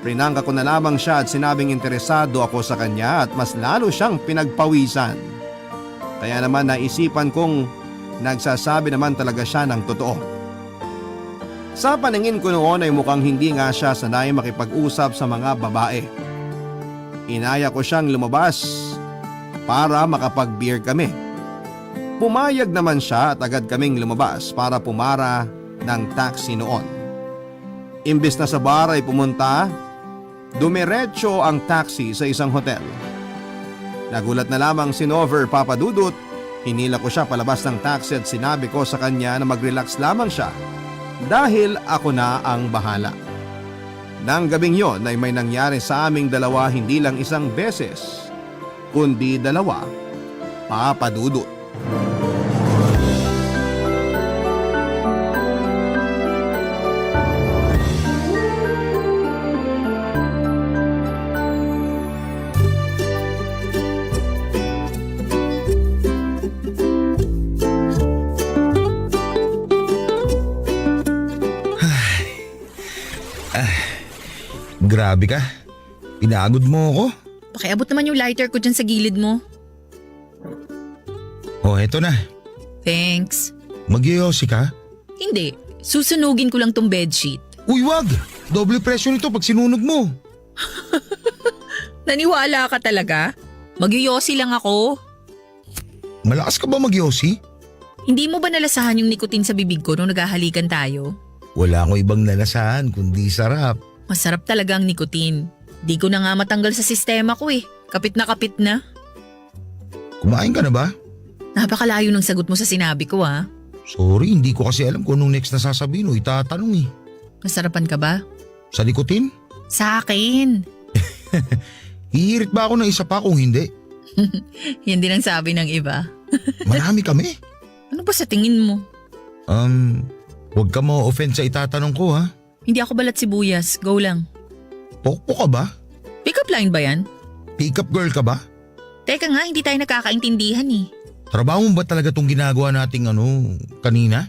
Speaker 3: Prinangka ko na lamang siya at sinabing interesado ako sa kanya at mas lalo siyang pinagpawisan. Kaya naman naisipan kong nagsasabi naman talaga siya ng totoo. Sa paningin ko noon ay mukhang hindi nga siya sanay makipag-usap sa mga babae. Inaya ko siyang lumabas para makapag-beer kami. Pumayag naman siya at agad kaming lumabas para pumara ng taxi noon. Imbes na sa bar ay pumunta, dumiretso ang taxi sa isang hotel. Nagulat na lamang si Nover, Papa Dudut. Hinila ko siya palabas ng taxi at sinabi ko sa kanya na mag-relax lamang siya dahil ako na ang bahala. Nang gabing yon ay may nangyari sa aming dalawa hindi lang isang beses, kundi dalawa, Papa Dudut.
Speaker 7: Grabe ka. Pinagod mo ako.
Speaker 8: Pakiabot naman yung lighter ko dyan sa gilid mo.
Speaker 7: Oh, eto na.
Speaker 8: Thanks.
Speaker 7: Magyoyosi ka?
Speaker 8: Hindi. Susunugin ko lang tong bedsheet.
Speaker 7: Uy, wag! Doble presyo nito pag sinunog mo.
Speaker 8: Naniwala ka talaga? Magyoyosi lang ako.
Speaker 7: Malakas ka ba magyosi?
Speaker 8: Hindi mo ba nalasahan yung nikotin sa bibig ko nung naghahalikan tayo?
Speaker 7: Wala akong ibang nalasahan kundi sarap.
Speaker 8: Masarap talaga ang nikotin. Di ko na nga matanggal sa sistema ko eh. Kapit na.
Speaker 7: Kumain ka na ba?
Speaker 8: Napakalayo ng sagot mo sa sinabi ko ah.
Speaker 7: Sorry, hindi ko kasi alam kung anong next na sasabihin o itatanong eh.
Speaker 8: Nasarapan ka ba?
Speaker 7: Sa nikotin?
Speaker 8: Sa akin.
Speaker 7: Hihirit ba ako ng isa pa kung hindi?
Speaker 8: Yan din ang sabi ng iba.
Speaker 7: Marami kami.
Speaker 8: Ano ba sa tingin mo?
Speaker 7: Huwag ka ma-offend sa itatanong ko ha.
Speaker 8: Hindi ako balat sibuyas. Go lang.
Speaker 7: Pokpo ka ba?
Speaker 8: Pick up line ba yan?
Speaker 7: Pick up girl ka ba?
Speaker 8: Teka nga, hindi tayo nakakaintindihan eh.
Speaker 7: Trabaho mo ba talaga tong ginagawa nating kanina?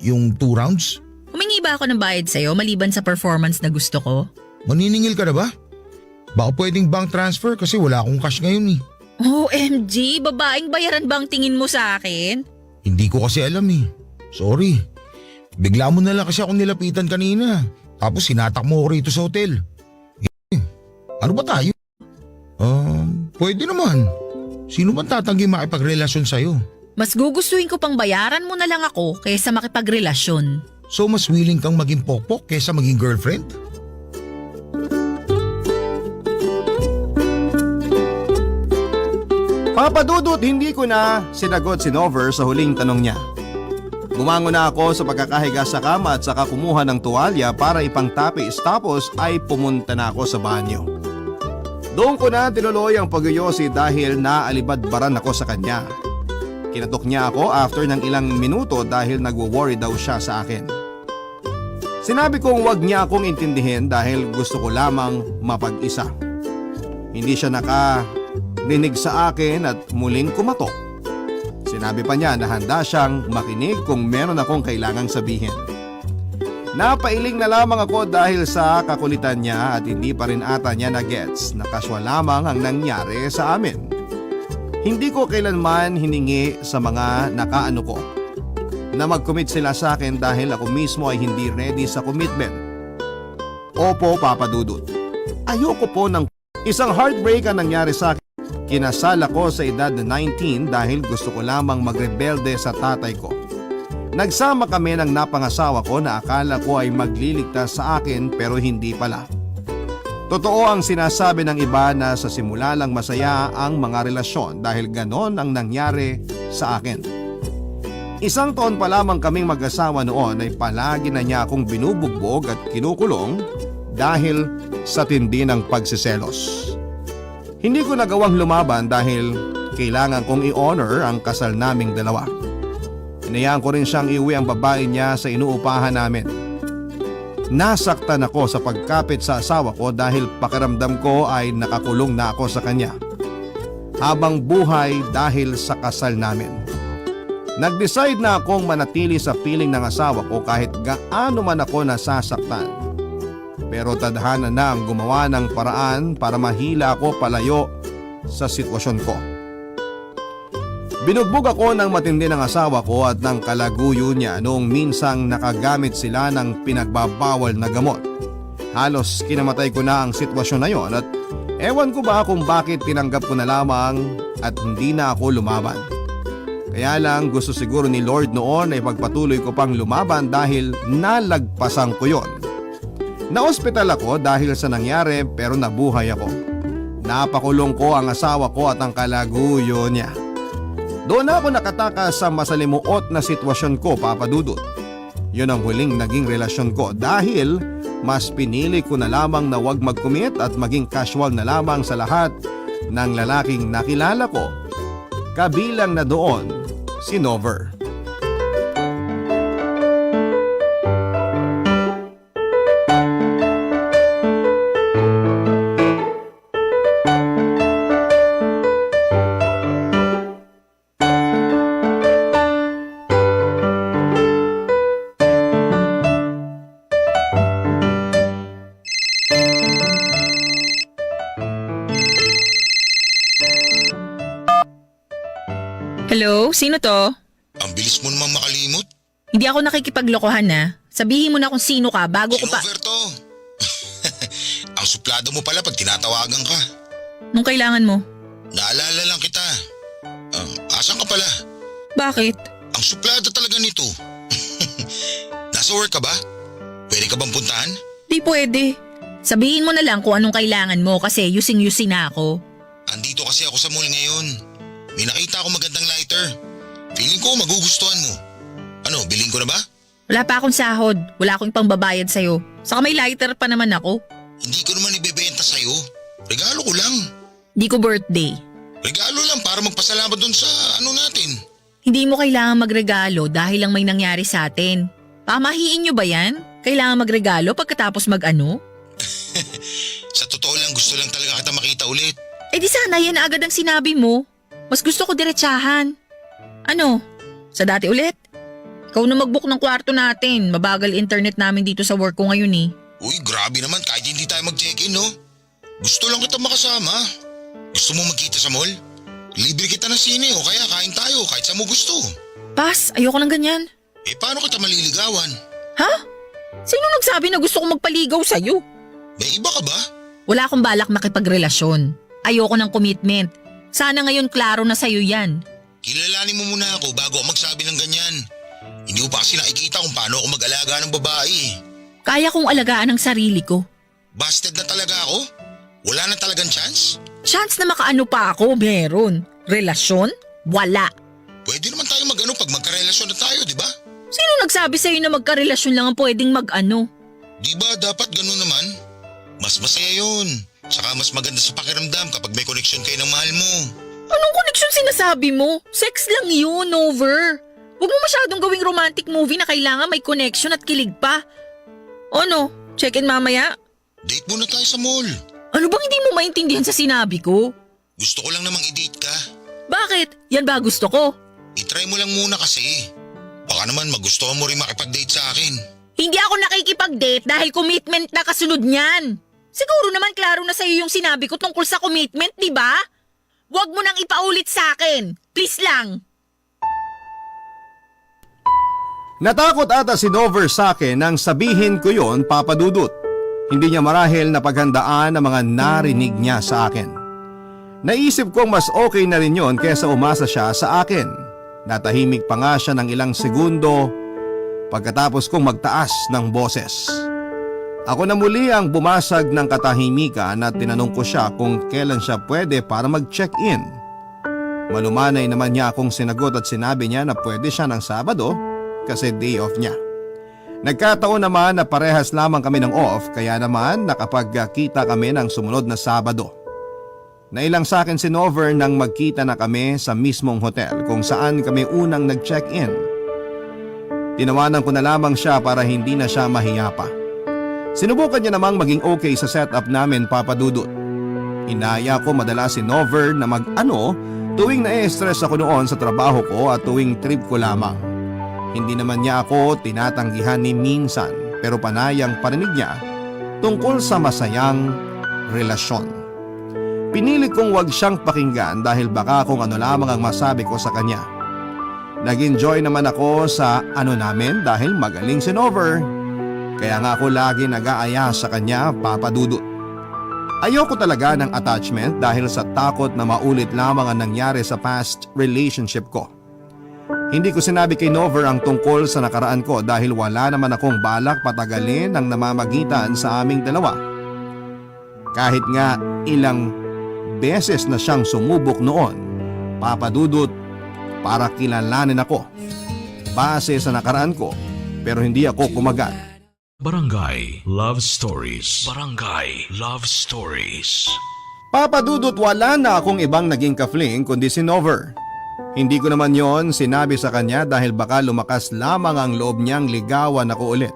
Speaker 7: Yung 2 rounds?
Speaker 8: Humingi ba ako ng bayad sa'yo maliban sa performance na gusto ko?
Speaker 7: Maniningil ka na ba? Baka pwedeng bank transfer kasi wala akong cash ngayon eh.
Speaker 8: OMG, babaeng bayaran ba ang tingin mo sa akin?
Speaker 7: Hindi ko kasi alam eh. Sorry. Bigla mo na lang kasi akong nilapitan kanina. Tapos sinatak mo ako rito sa hotel. Ano ba tayo? Pwede naman. Sino man tatanggi makipagrelasyon sa'yo?
Speaker 8: Mas gugustuhin ko pang bayaran mo na lang ako kaysa makipagrelasyon.
Speaker 7: So mas willing kang maging pokpok kaysa maging girlfriend?
Speaker 3: Papa Dudut, hindi ko na sinagot si Nover sa huling tanong niya. Bumangon na ako sa pagkakahiga sa kama at saka kumuha ng tuwalya para ipangtapis tapos ay pumunta na ako sa banyo. Doon ko na tinuloy ang pagyoyosi dahil naalibadbaran ako sa kanya. Kinatok niya ako after ng ilang minuto dahil nagwo-worry daw siya sa akin. Sinabi kong wag niya akong intindihin dahil gusto ko lamang mapag-isa. Hindi siya nakarinig sa akin at muling kumatok. Sinabi pa niya na handa siyang makinig kung meron akong kailangang sabihin. Napailing na lamang ako dahil sa kakulitan niya at hindi pa rin ata niya na-gets na kaswa lamang ang nangyari sa amin. Hindi ko kailanman hiningi sa mga nakaano ko na mag-commit sila sa akin dahil ako mismo ay hindi ready sa commitment. Opo, Papa Dudut. Ayoko po ng isang heartbreak ang nangyari sa akin. Kinasal ako sa edad na 19 dahil gusto ko lamang magrebelde sa tatay ko. Nagsama kami ng napangasawa ko na akala ko ay magliligtas sa akin pero hindi pala. Totoo ang sinasabi ng iba na sa simula lang masaya ang mga relasyon dahil ganon ang nangyari sa akin. 1 taon pa lamang kaming mag-asawa noon ay palagi na niya akong binubugbog at kinukulong dahil sa tindi ng pagsiselos. Hindi ko nagawang lumaban dahil kailangan kong i-honor ang kasal naming dalawa. Inayaan ko rin siyang iuwi ang babae niya sa inuupahan namin. Nasaktan ako sa pagkapit sa asawa ko dahil pakiramdam ko ay nakakulong na ako sa kanya. Habang buhay dahil sa kasal namin. Nag-decide na akong manatili sa piling ng asawa ko kahit gaano man ako nasasaktan. Pero tadhana na ang gumawa ng paraan para mahila ako palayo sa sitwasyon ko. Binugbog ako ng matindi ng asawa ko at ng kalaguyo niya noong minsang nakagamit sila ng pinagbabawal na gamot. Halos kinamatay ko na ang sitwasyon na yon at ewan ko ba kung bakit tinanggap ko na lamang at hindi na ako lumaban. Kaya lang gusto siguro ni Lord noon ay pagpatuloy ko pang lumaban dahil nalagpasan ko yon. Naospital ako dahil sa nangyari pero nabuhay ako. Napakulong ko ang asawa ko at ang kalaguyo niya. Doon ako nakatakas sa masalimuot na sitwasyon ko, Papa Dudut. Yun ang huling naging relasyon ko dahil mas pinili ko na lamang na wag mag-commit at maging casual na lamang sa lahat ng lalaking nakilala ko. Kabilang na doon si Nover.
Speaker 8: Hello? Sino to?
Speaker 7: Ang bilis mo naman makalimot.
Speaker 8: Hindi ako nakikipaglokohan na. Sabihin mo na kung sino ka bago ko pa...
Speaker 7: Sinover to. Ang suplado mo pala pag tinatawagan ka.
Speaker 8: Nung kailangan mo.
Speaker 7: Naalala lang kita. Asan ka pala?
Speaker 8: Bakit?
Speaker 7: Ang suplado talaga nito. Nasa work ka ba? Pwede ka bang puntahan?
Speaker 8: Di pwede. Sabihin mo na lang kung anong kailangan mo kasi yusing-yusi na ako.
Speaker 7: Andito kasi ako sa mall ngayon. May nakita ako magandang lighter. Feeling ko magugustuhan mo. Ano, bilhin ko na ba?
Speaker 8: Wala pa akong sahod. Wala akong pangbabayad sa'yo. Saka may lighter pa naman ako.
Speaker 7: Hindi ko naman ibebenta sa'yo. Regalo ko lang.
Speaker 8: Di ko birthday.
Speaker 7: Regalo lang para magpasalamat dun sa ano natin.
Speaker 8: Hindi mo kailangan magregalo dahil lang may nangyari sa atin. Pamahiin nyo ba yan? Kailangan magregalo pagkatapos mag-ano?
Speaker 7: Sa totoo lang gusto lang talaga kita makita ulit.
Speaker 8: Eh di sana yan agad ang sinabi mo. Mas gusto ko diretsahan. Ano? Sa dati ulit? Ikaw na mag-book ng kwarto natin. Mabagal internet namin dito sa work ko ngayon eh.
Speaker 7: Uy, grabe naman kahit hindi tayo mag-check-in, no? Gusto lang kita makasama. Gusto mo magkita sa mall? Libre kita ng sine o kaya kain tayo kahit sa mo gusto.
Speaker 8: Pas, ayoko ng ganyan.
Speaker 7: Eh paano kita maliligawan?
Speaker 8: Ha? Sino nagsabi na gusto kong magpaligaw sa'yo?
Speaker 7: May iba ka ba?
Speaker 8: Wala akong balak makipagrelasyon. Ayoko ng commitment. Sana ngayon klaro na sa'yo yan.
Speaker 7: Kilalanin mo muna ako bago ako magsabi ng ganyan. Hindi ko pa kasi nakikita kung paano ako mag-alaga ng babae.
Speaker 8: Kaya kong alagaan ang sarili ko.
Speaker 7: Busted na talaga ako? Wala na talagang chance?
Speaker 8: Chance na makaano pa ako, meron. Relasyon? Wala.
Speaker 7: Pwede naman tayo mag-ano pag magkarelasyon na tayo, di ba?
Speaker 8: Sino nagsabi sa'yo na magkarelasyon lang ang pwedeng mag-ano?
Speaker 7: Di ba dapat ganun naman? Mas masaya yun. Saka mas maganda sa pakiramdam kapag may connection kayo ng mahal mo.
Speaker 8: Anong connection sinasabi mo? Sex lang yun, over. Huwag mo masyadong gawing romantic movie na kailangan may connection at kilig pa. O no, check-in mamaya?
Speaker 7: Date muna tayo sa mall.
Speaker 8: Ano bang hindi mo maintindihan sa sinabi ko?
Speaker 7: Gusto ko lang namang i-date ka.
Speaker 8: Bakit? Yan ba gusto ko?
Speaker 7: I-try mo lang muna kasi. Baka naman magustuhan mo rin makipag-date sa akin.
Speaker 8: Hindi ako nakikipag-date dahil commitment na kasunod niyan. Siguro naman klaro na sa'yo yung sinabi ko tungkol sa commitment, di ba? Huwag mo nang ipaulit sa akin. Please lang.
Speaker 3: Natakot ata si Nover sa akin nang sabihin ko yon, Papa Dudut. Hindi niya marahil na paghandaan ang mga narinig niya sa akin. Naisip kong mas okay na rin yon kaysa umasa siya sa akin. Natahimik pa nga siya ng ilang segundo pagkatapos kong magtaas ng boses. Ako na muli ang bumasag ng katahimikan at tinanong ko siya kung kailan siya pwede para mag-check-in. Malumanay naman niya akong sinagot at sinabi niya na pwede siya ng Sabado kasi day off niya. Nagkataon naman na parehas lamang kami ng off kaya naman nakapagkita kami ng sumunod na Sabado. Nailang sa akin si Nover nang magkita na kami sa mismong hotel kung saan kami unang nag-check-in. Tinawanan ko na lamang siya para hindi na siya mahiya pa. Sinubukan niya namang maging okay sa setup namin, Papa Dudut. Inaya ko madalas si Nover na mag-ano Tuwing na-stress ako noon sa trabaho ko at tuwing trip ko lamang. Hindi naman niya ako tinatanggihan ni minsan pero panayang parinig niya tungkol sa masayang relasyon. Pinilit kong wag siyang pakinggan dahil baka kung ano lamang ang masabi ko sa kanya. Nag-enjoy naman ako sa ano namin dahil magaling si Nover. Kaya nga ako lagi nag-aaya sa kanya, Papa Dudut. Ayoko talaga ng attachment dahil sa takot na maulit lamang ang nangyari sa past relationship ko. Hindi ko sinabi kay Nover ang tungkol sa nakaraan ko dahil wala naman akong balak patagalin ang namamagitan sa aming dalawa. Kahit nga ilang beses na siyang sumubok noon, Papa Dudut, para kilalanin ako base sa nakaraan ko pero hindi ako kumagat.
Speaker 1: Barangay Love Stories. Barangay Love Stories.
Speaker 3: Papa Dudut, wala na akong ibang naging ka-fling kundi si Nover. Hindi ko naman yon sinabi sa kanya dahil baka lumakas lamang ang loob niyang ligawan ako ulit.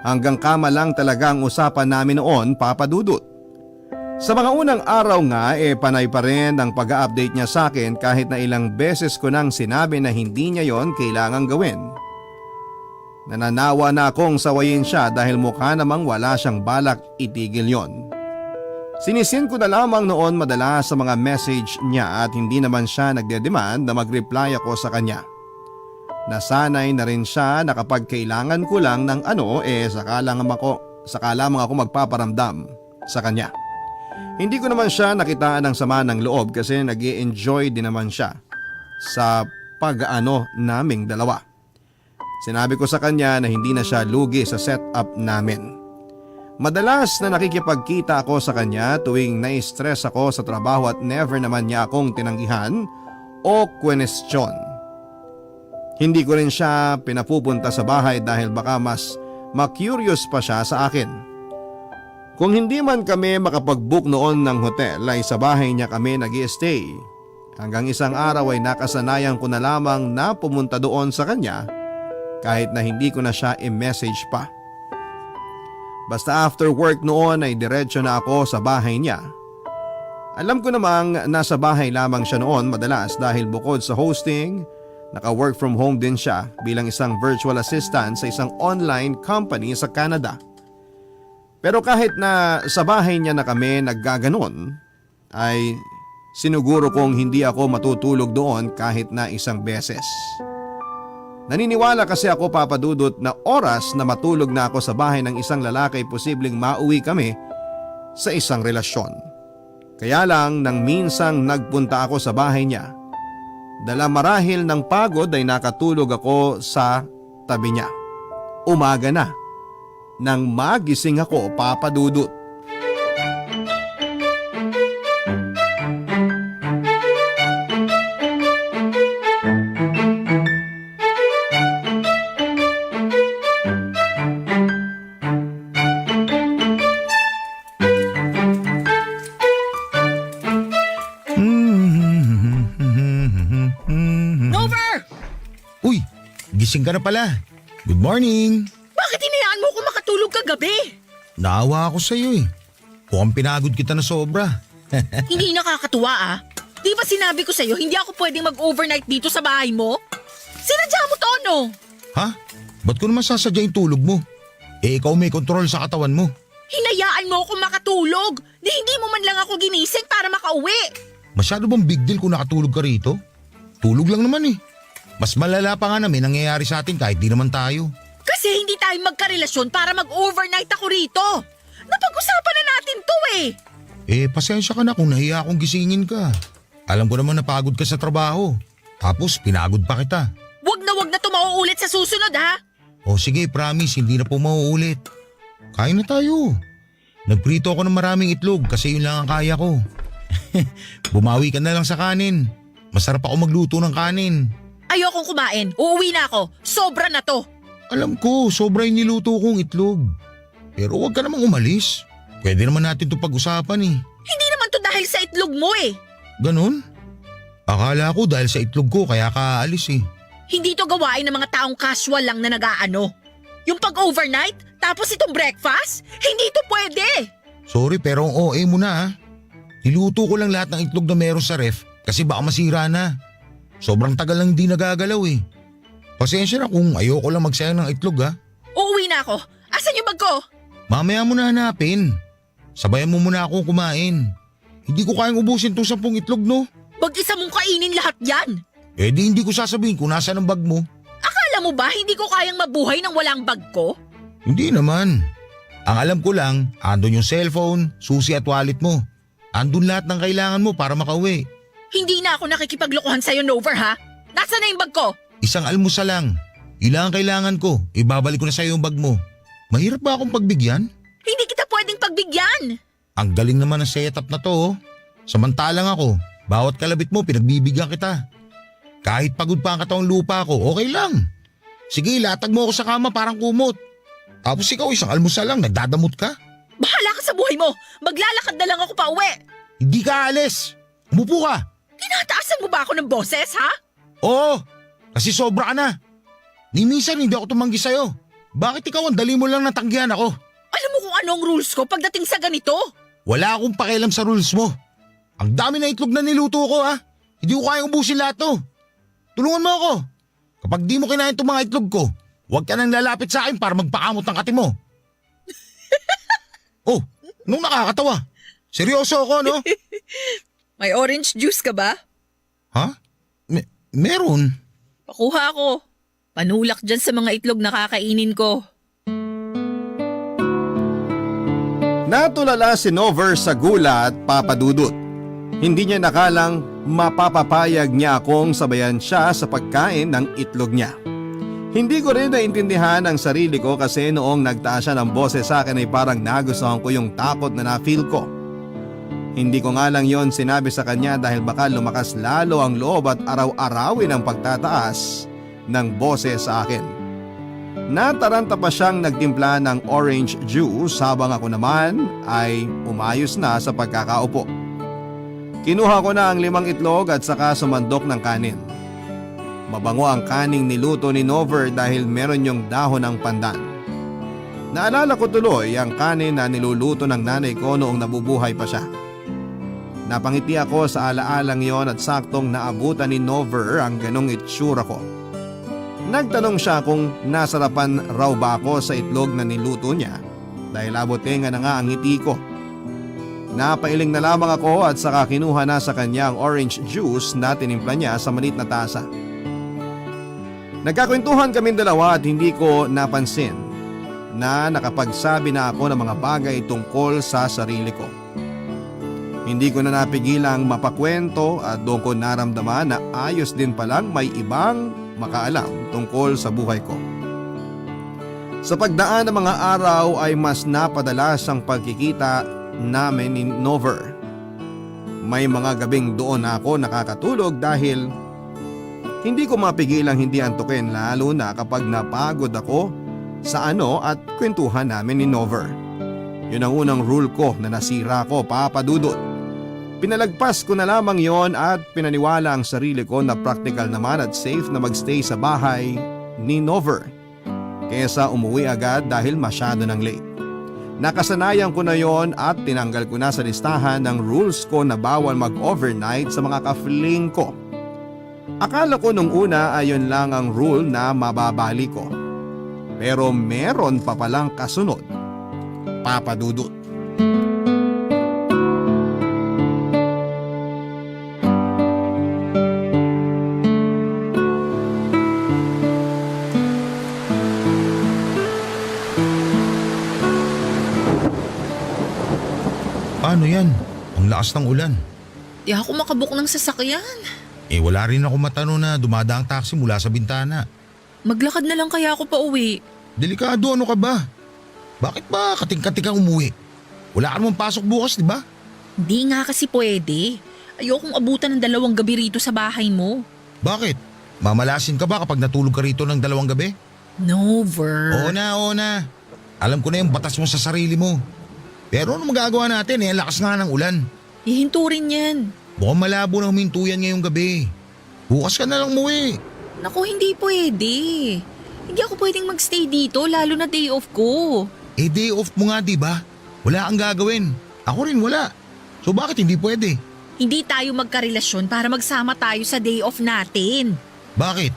Speaker 3: Hanggang kama lang talaga ang usapan namin noon, Papa Dudut. Sa mga unang araw nga panay pa rin ang pag-update niya sa akin kahit na ilang beses ko nang sinabi na hindi niya yon kailangang gawin. Nananawa na akong sawayin siya dahil mukha namang wala siyang balak itigil yon. Sinisin ko na lamang noon madalas sa mga message niya at hindi naman siya nagde-demand na mag-reply ako sa kanya. Nasanay na rin siya na kapag kailangan ko lang ng saka lamang ako magpaparamdam sa kanya. Hindi ko naman siya nakitaan ng sama ng loob kasi nag-i-enjoy din naman siya sa pag-ano naming dalawa. Sinabi ko sa kanya na hindi na siya lugi sa setup namin. Madalas na nakikipagkita ako sa kanya tuwing na-stress ako sa trabaho at never naman niya akong tinanggihan o kwenestyon. Hindi ko rin siya pinapupunta sa bahay dahil baka mas ma-curious pa siya sa akin. Kung hindi man kami makapag-book noon ng hotel ay sa bahay niya kami nag-i-stay. Hanggang isang araw ay nakasanayan ko na lamang na pumunta doon sa kanya kahit na hindi ko na siya i-message pa. Basta after work noon ay diretso na ako sa bahay niya. Alam ko namang nasa bahay lamang siya noon madalas dahil bukod sa hosting, naka-work from home din siya bilang isang virtual assistant sa isang online company sa Canada. Pero kahit na sa bahay niya na kami naggaganon, ay sinuguro kong hindi ako matutulog doon kahit na isang beses. Naniniwala kasi ako, Papa Dudut, na oras na matulog na ako sa bahay ng isang lalaki ay posibleng mauwi kami sa isang relasyon. Kaya lang nang minsang nagpunta ako sa bahay niya, dala marahil ng pagod ay nakatulog ako sa tabi niya. Umaga na nang magising ako, Papa Dudut.
Speaker 8: Nover!
Speaker 7: Uy, gising ka na pala. Good morning.
Speaker 8: Bakit hinayaan mo ko makatulog kagabi?
Speaker 7: Naawa ako sa iyo eh. Mukhang pinagod kita na sobra.
Speaker 8: Hindi nakakatuwa ah. Di ba sinabi ko sa'yo hindi ako pwedeng mag-overnight dito sa bahay mo? Sinadya mo to, no?
Speaker 7: Ha? Ba't ko naman sasadya yung tulog mo? Ikaw may kontrol sa katawan mo.
Speaker 8: Hinayaan mo ako makatulog. Di hindi mo man lang ako ginising para makauwi.
Speaker 7: Masyado bang big deal kung nakatulog ka rito? Tulog lang naman eh. Mas malala pa nga namin nangyayari sa atin kahit di naman tayo.
Speaker 8: Kasi hindi tayo magkarelasyon para mag-overnight ako rito. Napag-usapan na natin to eh.
Speaker 7: Pasensya ka na kung nahiya akong gisingin ka. Alam ko naman napagod ka sa trabaho. Tapos pinagod pa kita.
Speaker 8: Wag na to mauulit sa susunod ha.
Speaker 7: O sige, promise, hindi na po mauulit. Kain na tayo. Nagprito ako ng maraming itlog kasi yun lang ang kaya ko. Bumawi ka na lang sa kanin. Masarap ako magluto ng kanin.
Speaker 8: Ayokong kumain. Uuwi na ako. Sobra na to.
Speaker 7: Alam ko, sobra yung niluto kong itlog. Pero huwag ka namang umalis. Pwede naman natin ito pag-usapan eh.
Speaker 8: Hindi naman to dahil sa itlog mo eh.
Speaker 7: Ganon? Akala ko dahil sa itlog ko kaya ka aalis eh.
Speaker 8: Hindi to gawain ng mga taong casual lang na nag-aano. Yung pag-overnight, tapos itong breakfast, hindi to pwede.
Speaker 7: Sorry pero ang OA mo na ha. Niluto ko lang lahat ng itlog na meron sa ref Kasi baka masira na. Sobrang tagal lang hindi nagagalaw eh. Pasensya na kung ayoko lang magsayang ng itlog ha.
Speaker 8: Uuwi na ako. Asan yung bag ko?
Speaker 7: Mamaya mo na hanapin. Sabayan mo muna ako kumain. Hindi ko kayang ubusin tong 10 itlog no.
Speaker 8: Mag-isa mong kainin lahat yan.
Speaker 7: Eh di hindi ko sasabihin kung nasaan ang bag mo.
Speaker 8: Akala mo ba hindi ko kayang mabuhay nang walang bag ko?
Speaker 7: Hindi naman. Ang alam ko lang, andun yung cellphone, susi at wallet mo. Andun lahat ng kailangan mo para makauwi.
Speaker 8: Hindi na ako nakikipaglokohan sa'yo, Nover ha? Nasaan na yung bag ko?
Speaker 7: Isang almusal lang. Ilang ang kailangan ko, ibabalik ko na sa'yo yung bag mo. Mahirap ba akong pagbigyan?
Speaker 8: Hindi kita pwedeng pagbigyan.
Speaker 7: Ang galing naman ng setup na to. Samantalang ako, bawat kalabit mo pinagbibigyan kita. Kahit pagod pa ang katawang lupa ko, okay lang. Sige, latag mo ako sa kama parang kumot. Tapos ikaw isang almusal lang, nagdadamot ka?
Speaker 8: Bahala ka sa buhay mo. Maglalakad na lang ako pa uwi.
Speaker 7: Hindi ka alis. Umupo ka.
Speaker 8: Tinataasan mo ba ako ng boses, ha?
Speaker 7: Oo, kasi sobra ka na. Ni minsan hindi ako tumanggi sa'yo. Bakit ikaw ang dali mo lang natanggihan ako?
Speaker 8: Alam mo kung anong rules ko pagdating sa ganito?
Speaker 7: Wala akong pakialam sa rules mo. Ang dami na itlog na niluto ko ha. Hindi ko kayang ubusin lahat to. Tulungan mo ako. Kapag di mo kinain itong mga itlog ko, huwag ka nang lalapit sa akin para magpakamot ng kati mo. Oh, nung nakakatawa. Seryoso ako, no?
Speaker 8: May orange juice ka ba?
Speaker 7: Ha? Meron.
Speaker 8: Pakuha ko. Panulak dyan sa mga itlog na kakainin ko.
Speaker 3: Natulala si Nover sa gula at papadudot. Hindi niya nakalang mapapapayag niya akong sabayan siya sa pagkain ng itlog niya. Hindi ko rin naintindihan ang sarili ko kasi noong nagtaas siya ng boses sa akin ay parang nagustuhan ko yung takot na na-feel ko. Hindi ko nga lang yon sinabi sa kanya dahil baka lumakas lalo ang loob at araw-arawin ang pagtataas ng boses sa akin. Nataranta pa siyang nagtimpla ng orange juice habang ako naman ay umayos na sa pagkakaupo. Kinuha ko na ang 5 itlog at saka sumandok ng kanin. Mabango ang kaning niluto ni Nover dahil meron yung dahon ng pandan. Naalala ko tuloy ang kanin na niluluto ng nanay ko noong nabubuhay pa siya. Napangiti ako sa alaalang yon at saktong naabutan ni Nover ang ganong itsura ko. Nagtanong siya kung nasarapan raw ba ako sa itlog na niluto niya dahil abotenga na nga ang ngiti ko. Napailing na lamang ako at saka kinuha na sa kanya ang orange juice na tinimpla niya sa maliit na tasa. Nagkakwentuhan kaming dalawa at hindi ko napansin na nakapagsabi na ako ng mga bagay tungkol sa sarili ko. Hindi ko na napigilang mapakwento at doon ko naramdaman na ayos din palang may ibang makaalam tungkol sa buhay ko. Sa pagdaan ng mga araw ay mas napadalas ang pagkikita namin ni Nover. May mga gabing doon ako nakakatulog dahil hindi ko mapigilang hindi antukin lalo na kapag napagod ako sa at kwentuhan namin ni Nover. Yun ang unang rule ko na nasira ko, papadudot. Pinalagpas ko na lamang yon at pinaniwala ang sarili ko na practical naman at safe na magstay sa bahay ni Nover kaysa umuwi agad dahil masyado nang late. Nakasanayan ko na yon at tinanggal ko na sa listahan ng rules ko na bawal mag-overnight sa mga ka-fling ko. Akala ko nung una ay yun lang ang rule na mababali ko. Pero meron pa palang kasunod, papadudot.
Speaker 7: Paano yan? Ang lakas ng ulan.
Speaker 8: Di ako makabook ng sasakyan.
Speaker 7: Wala rin ako matano na dumadaang taxi mula sa bintana.
Speaker 8: Maglakad na lang kaya ako pa uwi.
Speaker 7: Delikado, ano ka ba? Bakit ba kating-kating kang umuwi? Wala ka namang pasok bukas, di ba?
Speaker 8: Hindi nga kasi pwede. Ayokong abutan ng 2 gabi rito sa bahay mo.
Speaker 7: Bakit? Mamalasin ka ba kapag natulog ka rito ng 2 gabi?
Speaker 8: Nover.
Speaker 7: Oo na. Alam ko na yung batas mo sa sarili mo. Pero ano magagawa natin ang lakas nga ng ulan.
Speaker 8: Hihinto rin yan.
Speaker 7: Mukhang malabo na huminto yan ngayong gabi. Bukas ka na lang umuwi.
Speaker 8: Naku, hindi pwede. Hindi ako pwedeng magstay dito lalo na day off ko.
Speaker 7: Day off mo nga, di ba? Wala kang gagawin. Ako rin wala. So bakit hindi pwede?
Speaker 8: Hindi tayo magkarelasyon para magsama tayo sa day off natin.
Speaker 7: Bakit?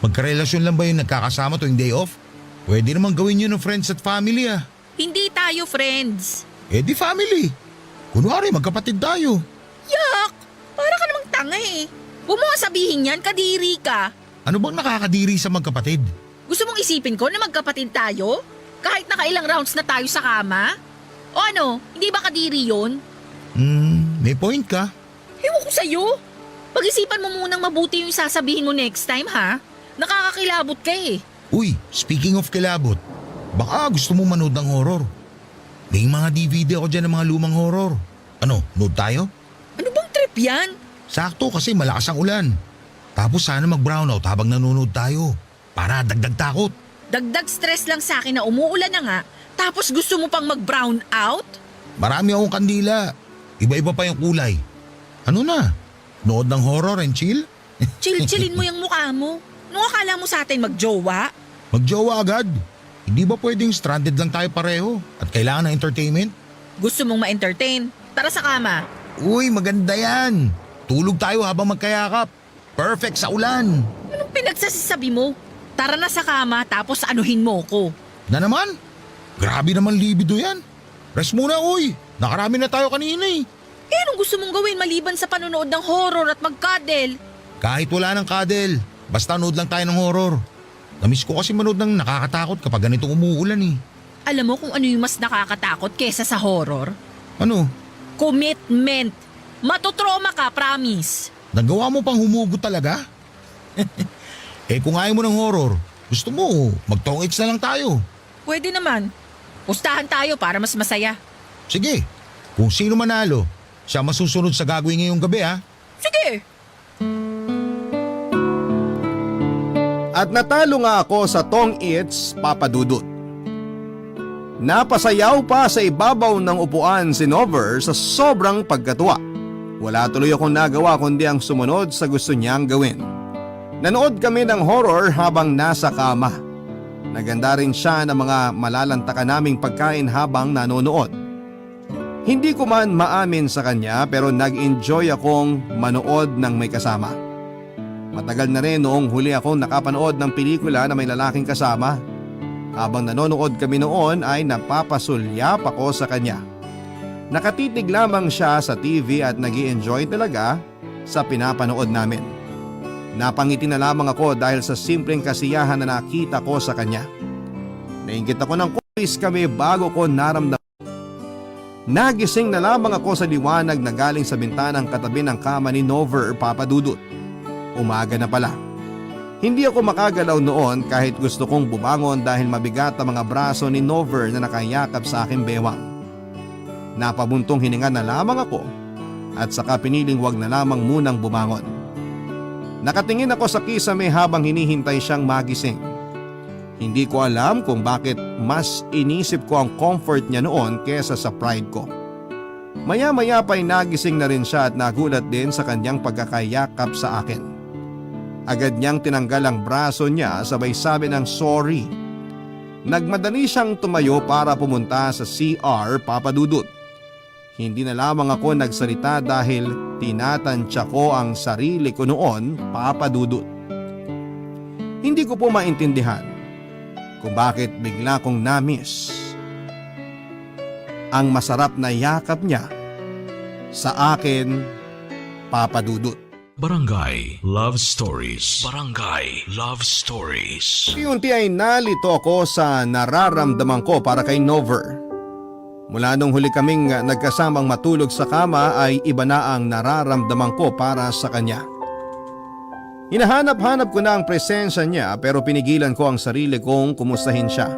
Speaker 7: Magkarelasyon lang ba yung nagkakasama tuwing day off? Pwede naman gawin yun ng friends at family ah.
Speaker 8: Hindi tayo friends.
Speaker 7: Eh di family. Kunwari magkapatid tayo.
Speaker 8: Yak! Para ka namang tanga eh. Huwag mo nga sabihin yan, kadiri ka.
Speaker 7: Ano bang nakakadiri sa magkapatid?
Speaker 8: Gusto mong isipin ko na magkapatid tayo? Kahit nakailang rounds na tayo sa kama? O ano, hindi ba kadiri yun?
Speaker 7: May point ka.
Speaker 8: Ewan ko sa'yo. Pag-isipan mo munang mabuti yung sasabihin mo next time ha. Nakakakilabot ka eh.
Speaker 7: Uy, speaking of kilabot, baka gusto mo manood ng horror. May mga DVD ako dyan ng mga lumang horror. Ano, nood tayo?
Speaker 8: Ano bang trip yan?
Speaker 7: Sakto kasi malakas ang ulan. Tapos sana mag-brownout habang nanonood tayo. Para dagdag takot.
Speaker 8: Dagdag stress lang sa akin na umuulan na nga, tapos gusto mo pang mag-brown out?
Speaker 7: Marami akong kandila. Iba-iba pa yung kulay. Ano na? Nood ng horror and chill?
Speaker 8: Chill-chillin mo yung mukha mo. Nung akala mo sa atin magjowa?
Speaker 7: Magjowa agad. Hindi ba pwedeng stranded lang tayo pareho at kailangan ng entertainment?
Speaker 8: Gusto mong ma-entertain? Tara sa kama.
Speaker 7: Uy, maganda yan. Tulog tayo habang magkayakap. Perfect sa ulan.
Speaker 8: Anong pinagsasabi mo? Tara na sa kama tapos anuhin mo ko.
Speaker 7: Na naman? Grabe naman libido yan. Rest muna, uy. Nakarami na tayo kanina eh.
Speaker 8: Eh anong gusto mong gawin maliban sa panonood ng horror at mag-cuddle?
Speaker 7: Kahit wala ng cuddle, basta nood lang tayo ng horror. Namiss ko kasi manood ng nakakatakot kapag ganitong umuulan eh.
Speaker 8: Alam mo kung ano yung mas nakakatakot kesa sa horror?
Speaker 7: Ano?
Speaker 8: Commitment. Matutroma ka, promise.
Speaker 7: Nagawa mo pang humugot talaga? Eh kung ayaw mo ng horror, gusto mo mag-tongits na lang tayo.
Speaker 8: Pwede naman. Pustahan tayo para mas masaya.
Speaker 7: Sige, kung sino manalo, siya masusunod sa gagawin ngayong gabi ha.
Speaker 8: Sige.
Speaker 3: At natalo nga ako sa Tong It's Papadudut. Napasayaw pa sa ibabaw ng upuan si Nover sa sobrang pagkatuwa. Wala tuloy akong nagawa kundi ang sumunod sa gusto niyang gawin. Nanood kami ng horror habang nasa kama. Naganda rin siya ng mga malalantakan naming pagkain habang nanonood. Hindi ko man maamin sa kanya pero nag-enjoy akong manood ng may kasama. Matagal na rin noong huli akong nakapanood ng pelikula na may lalaking kasama. Habang nanonood kami noon ay napapasulyap ako sa kanya. Nakatitig lamang siya sa TV at nag-i-enjoy talaga sa pinapanood namin. Napangiti na lamang ako dahil sa simpleng kasiyahan na nakita ko sa kanya. Nainggit ako ng kulis kami bago ko naramdaman. Nagising na lamang ako sa liwanag na galing sa bintanang katabi ng kama ni Nover Papadudut. Umaga na pala. Hindi ako makagalaw noon kahit gusto kong bumangon dahil mabigat ang mga braso ni Nover na nakayakap sa aking bewang. Napabuntong hininga na lamang ako at saka piniling wag na lamang munang bumangon. Nakatingin ako sa kisame habang hinihintay siyang magising. Hindi ko alam kung bakit mas inisip ko ang comfort niya noon kesa sa pride ko. Maya-maya pa'y nagising na rin siya at nagulat din sa kanyang pagkakayakap sa akin. Agad niyang tinanggal ang braso niya sabay sabi ng sorry. Nagmadali siyang tumayo para pumunta sa CR Papadudut. Hindi na lamang ako nagsalita dahil tinatansya ko ang sarili ko noon, Papadudut. Hindi ko po maintindihan kung bakit bigla kong namiss ang masarap na yakap niya sa akin, Papadudut.
Speaker 1: Barangay Love Stories. Barangay Love Stories.
Speaker 3: Unti ay nalito ako sa nararamdaman ko para kay Nover. Mula nung huli kaming nagkasamang matulog sa kama ay iba na ang nararamdaman ko para sa kanya. Hinahanap-hanap ko na ang presensya niya pero pinigilan ko ang sarili kong kumustahin siya.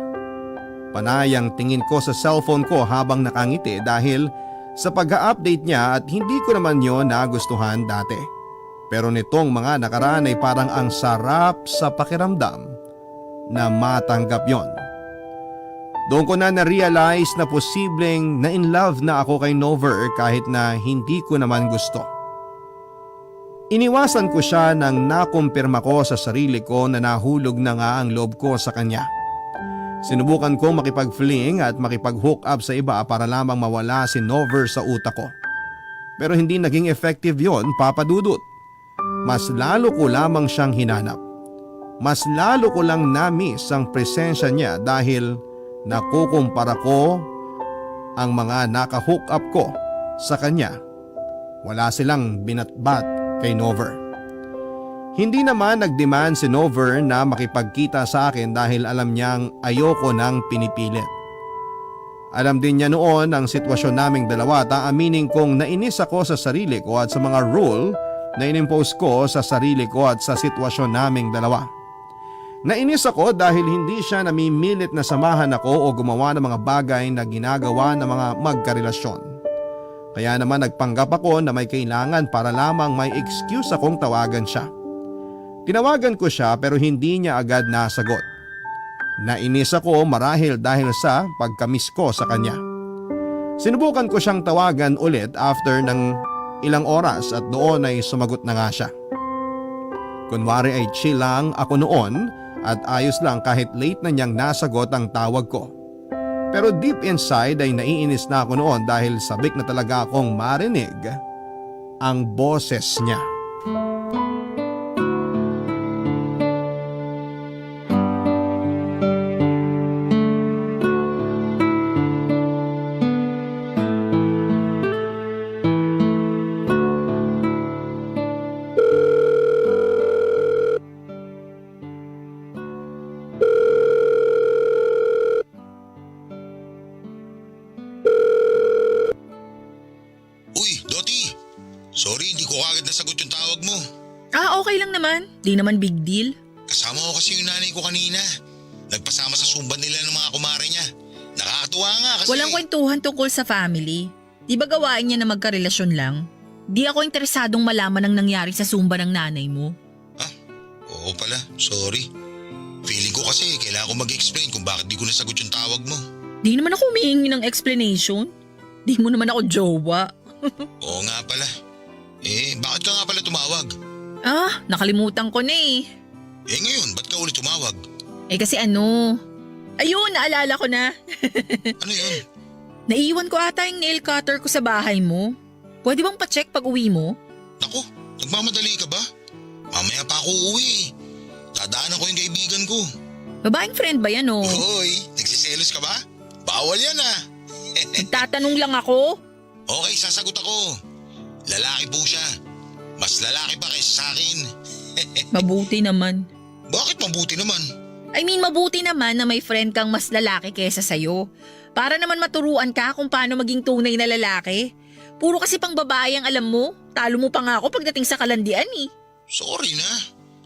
Speaker 3: Panay ang tingin ko sa cellphone ko habang nakangiti dahil sa pag-a-update niya at hindi ko naman yon nagustuhan dati. Pero nitong mga nakaraan ay parang ang sarap sa pakiramdam na matanggap yon. Doon ko na na-realize na posibleng na in love na ako kay Nover kahit na hindi ko naman gusto. Iniwasan ko siya nang nakumpirma ko sa sarili ko na nahulog na nga ang loob ko sa kanya. Sinubukan kong makipag-fling at makipag-hook up sa iba para lamang mawala si Nover sa utak ko. Pero hindi naging effective yon, Papa Dudut. Mas lalo ko lamang siyang hinanap. Mas lalo ko lang na-miss ang presensya niya dahil nakukumpara ko ang mga naka-hook up ko sa kanya. Wala silang binatbat kay Nover. Hindi naman nag-demand si Nover na makipagkita sa akin dahil alam niyang ayoko nang pinipilit. Alam din niya noon ang sitwasyon naming dalawa at aaminin kong nainis ako sa sarili ko at sa mga rule na inimpose ko sa sarili ko at sa sitwasyon naming dalawa. Nainis ako dahil hindi siya namimilit na samahan ako o gumawa ng mga bagay na ginagawa ng mga magkarelasyon. Kaya naman nagpanggap ako na may kailangan para lamang may excuse akong tawagan siya. Tinawagan ko siya pero hindi niya agad nasagot. Nainis ako marahil dahil sa pagkamiss ko sa kanya. Sinubukan ko siyang tawagan ulit after ng ilang oras at doon ay sumagot na nga siya. Kunwari ay chill lang ako noon at ayos lang kahit late na niyang nasagot ang tawag ko. Pero deep inside ay naiinis na ako noon dahil sabik na talaga akong marinig ang boses niya.
Speaker 9: Sorry, hindi ko kagad nasagot yung tawag mo.
Speaker 8: Okay lang naman. Di naman big deal.
Speaker 9: Kasama ko kasi yung nanay ko kanina. Nagpasama sa sumban nila ng mga kumare niya. Nakakatuwa nga kasi.
Speaker 8: Walang kwentuhan tungkol sa family. Di ba gawain niya na magkarelasyon lang? Di ako interesadong malaman ang nangyari sa sumba ng nanay mo.
Speaker 9: Oo pala, sorry. Feeling ko kasi kailangan ko mag-explain kung bakit di ko nasagot yung tawag mo.
Speaker 8: Di naman ako humihingi ng explanation. Di mo naman ako jowa.
Speaker 9: Oo nga pala. Bakit ka nga pala tumawag?
Speaker 8: Nakalimutan ko na eh.
Speaker 9: Ngayon, ba't ka ulit tumawag?
Speaker 8: Kasi ayun, naalala ko na.
Speaker 9: Ano yun?
Speaker 8: Naiwan ko ata yung nail cutter ko sa bahay mo. Pwede bang pa-check pag uwi mo?
Speaker 9: Naku, nagmamadali ka ba? Mamaya pa ako uuwi. Dadaanan ko yung kaibigan ko.
Speaker 8: Babaeng friend ba yan o?
Speaker 9: Hoy, nagsiselos ka ba? Bawal yan
Speaker 8: Nagtatanong lang ako.
Speaker 9: Okay, sasagot ako. Lalaki po siya. Mas lalaki pa kaysa sa akin.
Speaker 8: Mabuti naman.
Speaker 9: Bakit mabuti naman?
Speaker 8: Mabuti naman na may friend kang mas lalaki kesa sayo. Para naman maturuan ka kung paano maging tunay na lalaki. Puro kasi pang babae ang alam mo. Talo mo pa nga ako pagdating sa kalandian eh.
Speaker 9: Sorry na.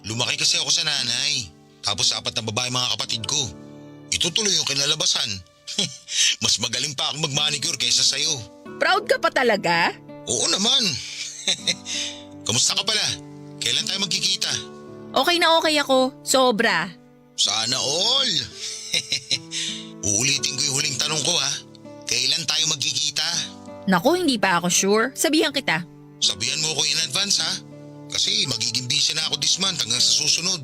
Speaker 9: Lumaki kasi ako sa nanay. Tapos 4 na babae mga kapatid ko. Itutuloy yung kinalabasan. Mas magaling pa akong mag-manicure kaysa sayo.
Speaker 8: Proud ka pa talaga?
Speaker 9: Oo naman. Kamusta ka pala? Kailan tayo magkikita?
Speaker 8: Okay na okay ako. Sobra.
Speaker 9: Sana all. Uulitin ko yung huling tanong ko Kailan tayo magkikita?
Speaker 8: Naku, hindi pa ako sure. Sabihan kita.
Speaker 9: Sabihan mo ko in advance Kasi magiging busy na ako this month hanggang sa susunod.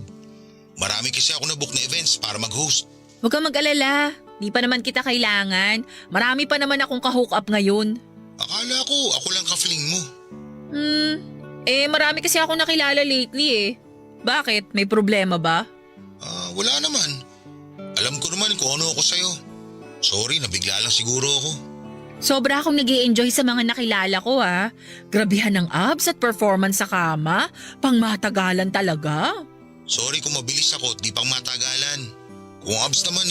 Speaker 9: Marami kasi ako na-book na events para mag-host.
Speaker 8: Huwag kang mag-alala. Di pa naman kita kailangan. Marami pa naman akong ka-hook up ngayon.
Speaker 9: Akala ko ako lang ka-fling mo.
Speaker 8: Marami kasi ako nakilala lately Bakit? May problema ba?
Speaker 9: Wala naman. Alam ko naman kung ano ako sa'yo. Sorry, nabigla lang siguro ako.
Speaker 8: Sobra akong nag-i-enjoy sa mga nakilala ko Grabihan ng abs at performance sa kama. Pangmatagalan talaga.
Speaker 9: Sorry kung mabilis ako at di pang matagalan. Kung abs naman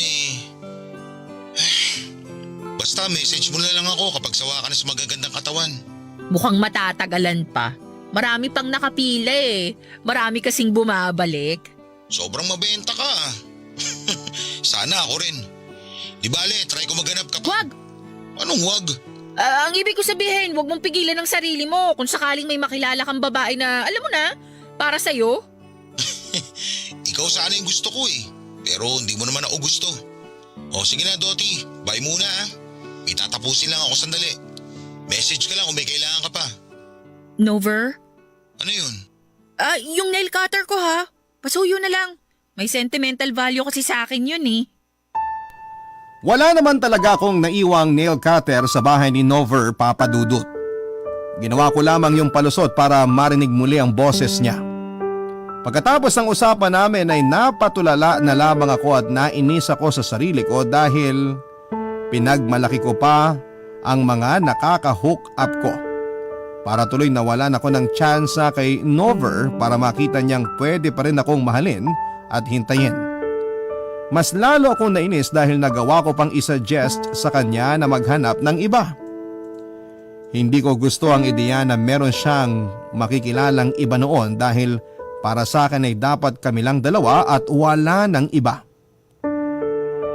Speaker 9: Basta message mo na lang ako kapag sawa ka na sa magagandang katawan.
Speaker 8: Mukhang matatagalan pa. Marami pang nakapila Marami kasing bumabalik.
Speaker 9: Sobrang mabenta ka Sana ako rin. Di bale, try ko maghanap ka pa.
Speaker 8: Wag!
Speaker 9: Anong wag?
Speaker 8: Ang ibig ko sabihin, wag mong pigilan ang sarili mo kung sakaling may makilala kang babae na, alam mo na, para sa'yo.
Speaker 9: Ikaw sana yung gusto ko Pero hindi mo naman ako gusto. O sige na, Doti. Bye muna May tatapusin lang ako sandali. Message ka lang kung may kailangan ka pa.
Speaker 8: Nover?
Speaker 9: Ano yun?
Speaker 8: Yung nail cutter ko Pasuyo na lang. May sentimental value kasi sa akin yun
Speaker 3: Wala naman talaga akong naiwang nail cutter sa bahay ni Nover, Papa Dudut. Ginawa ko lamang yung palusot para marinig muli ang boses niya. Pagkatapos ng usapan namin ay napatulala na lamang ako at nainis ako sa sarili ko dahil pinagmalaki ko pa ang mga nakaka-hook up ko. Para tuloy nawalan ako ng tsansa kay Nover para makita niyang pwede pa rin akong mahalin at hintayin. Mas lalo akong nainis dahil nagawa ko pang isuggest sa kanya na maghanap ng iba. Hindi ko gusto ang ideya na meron siyang makikilalang iba noon dahil para sa akin ay dapat kami lang dalawa at wala ng iba.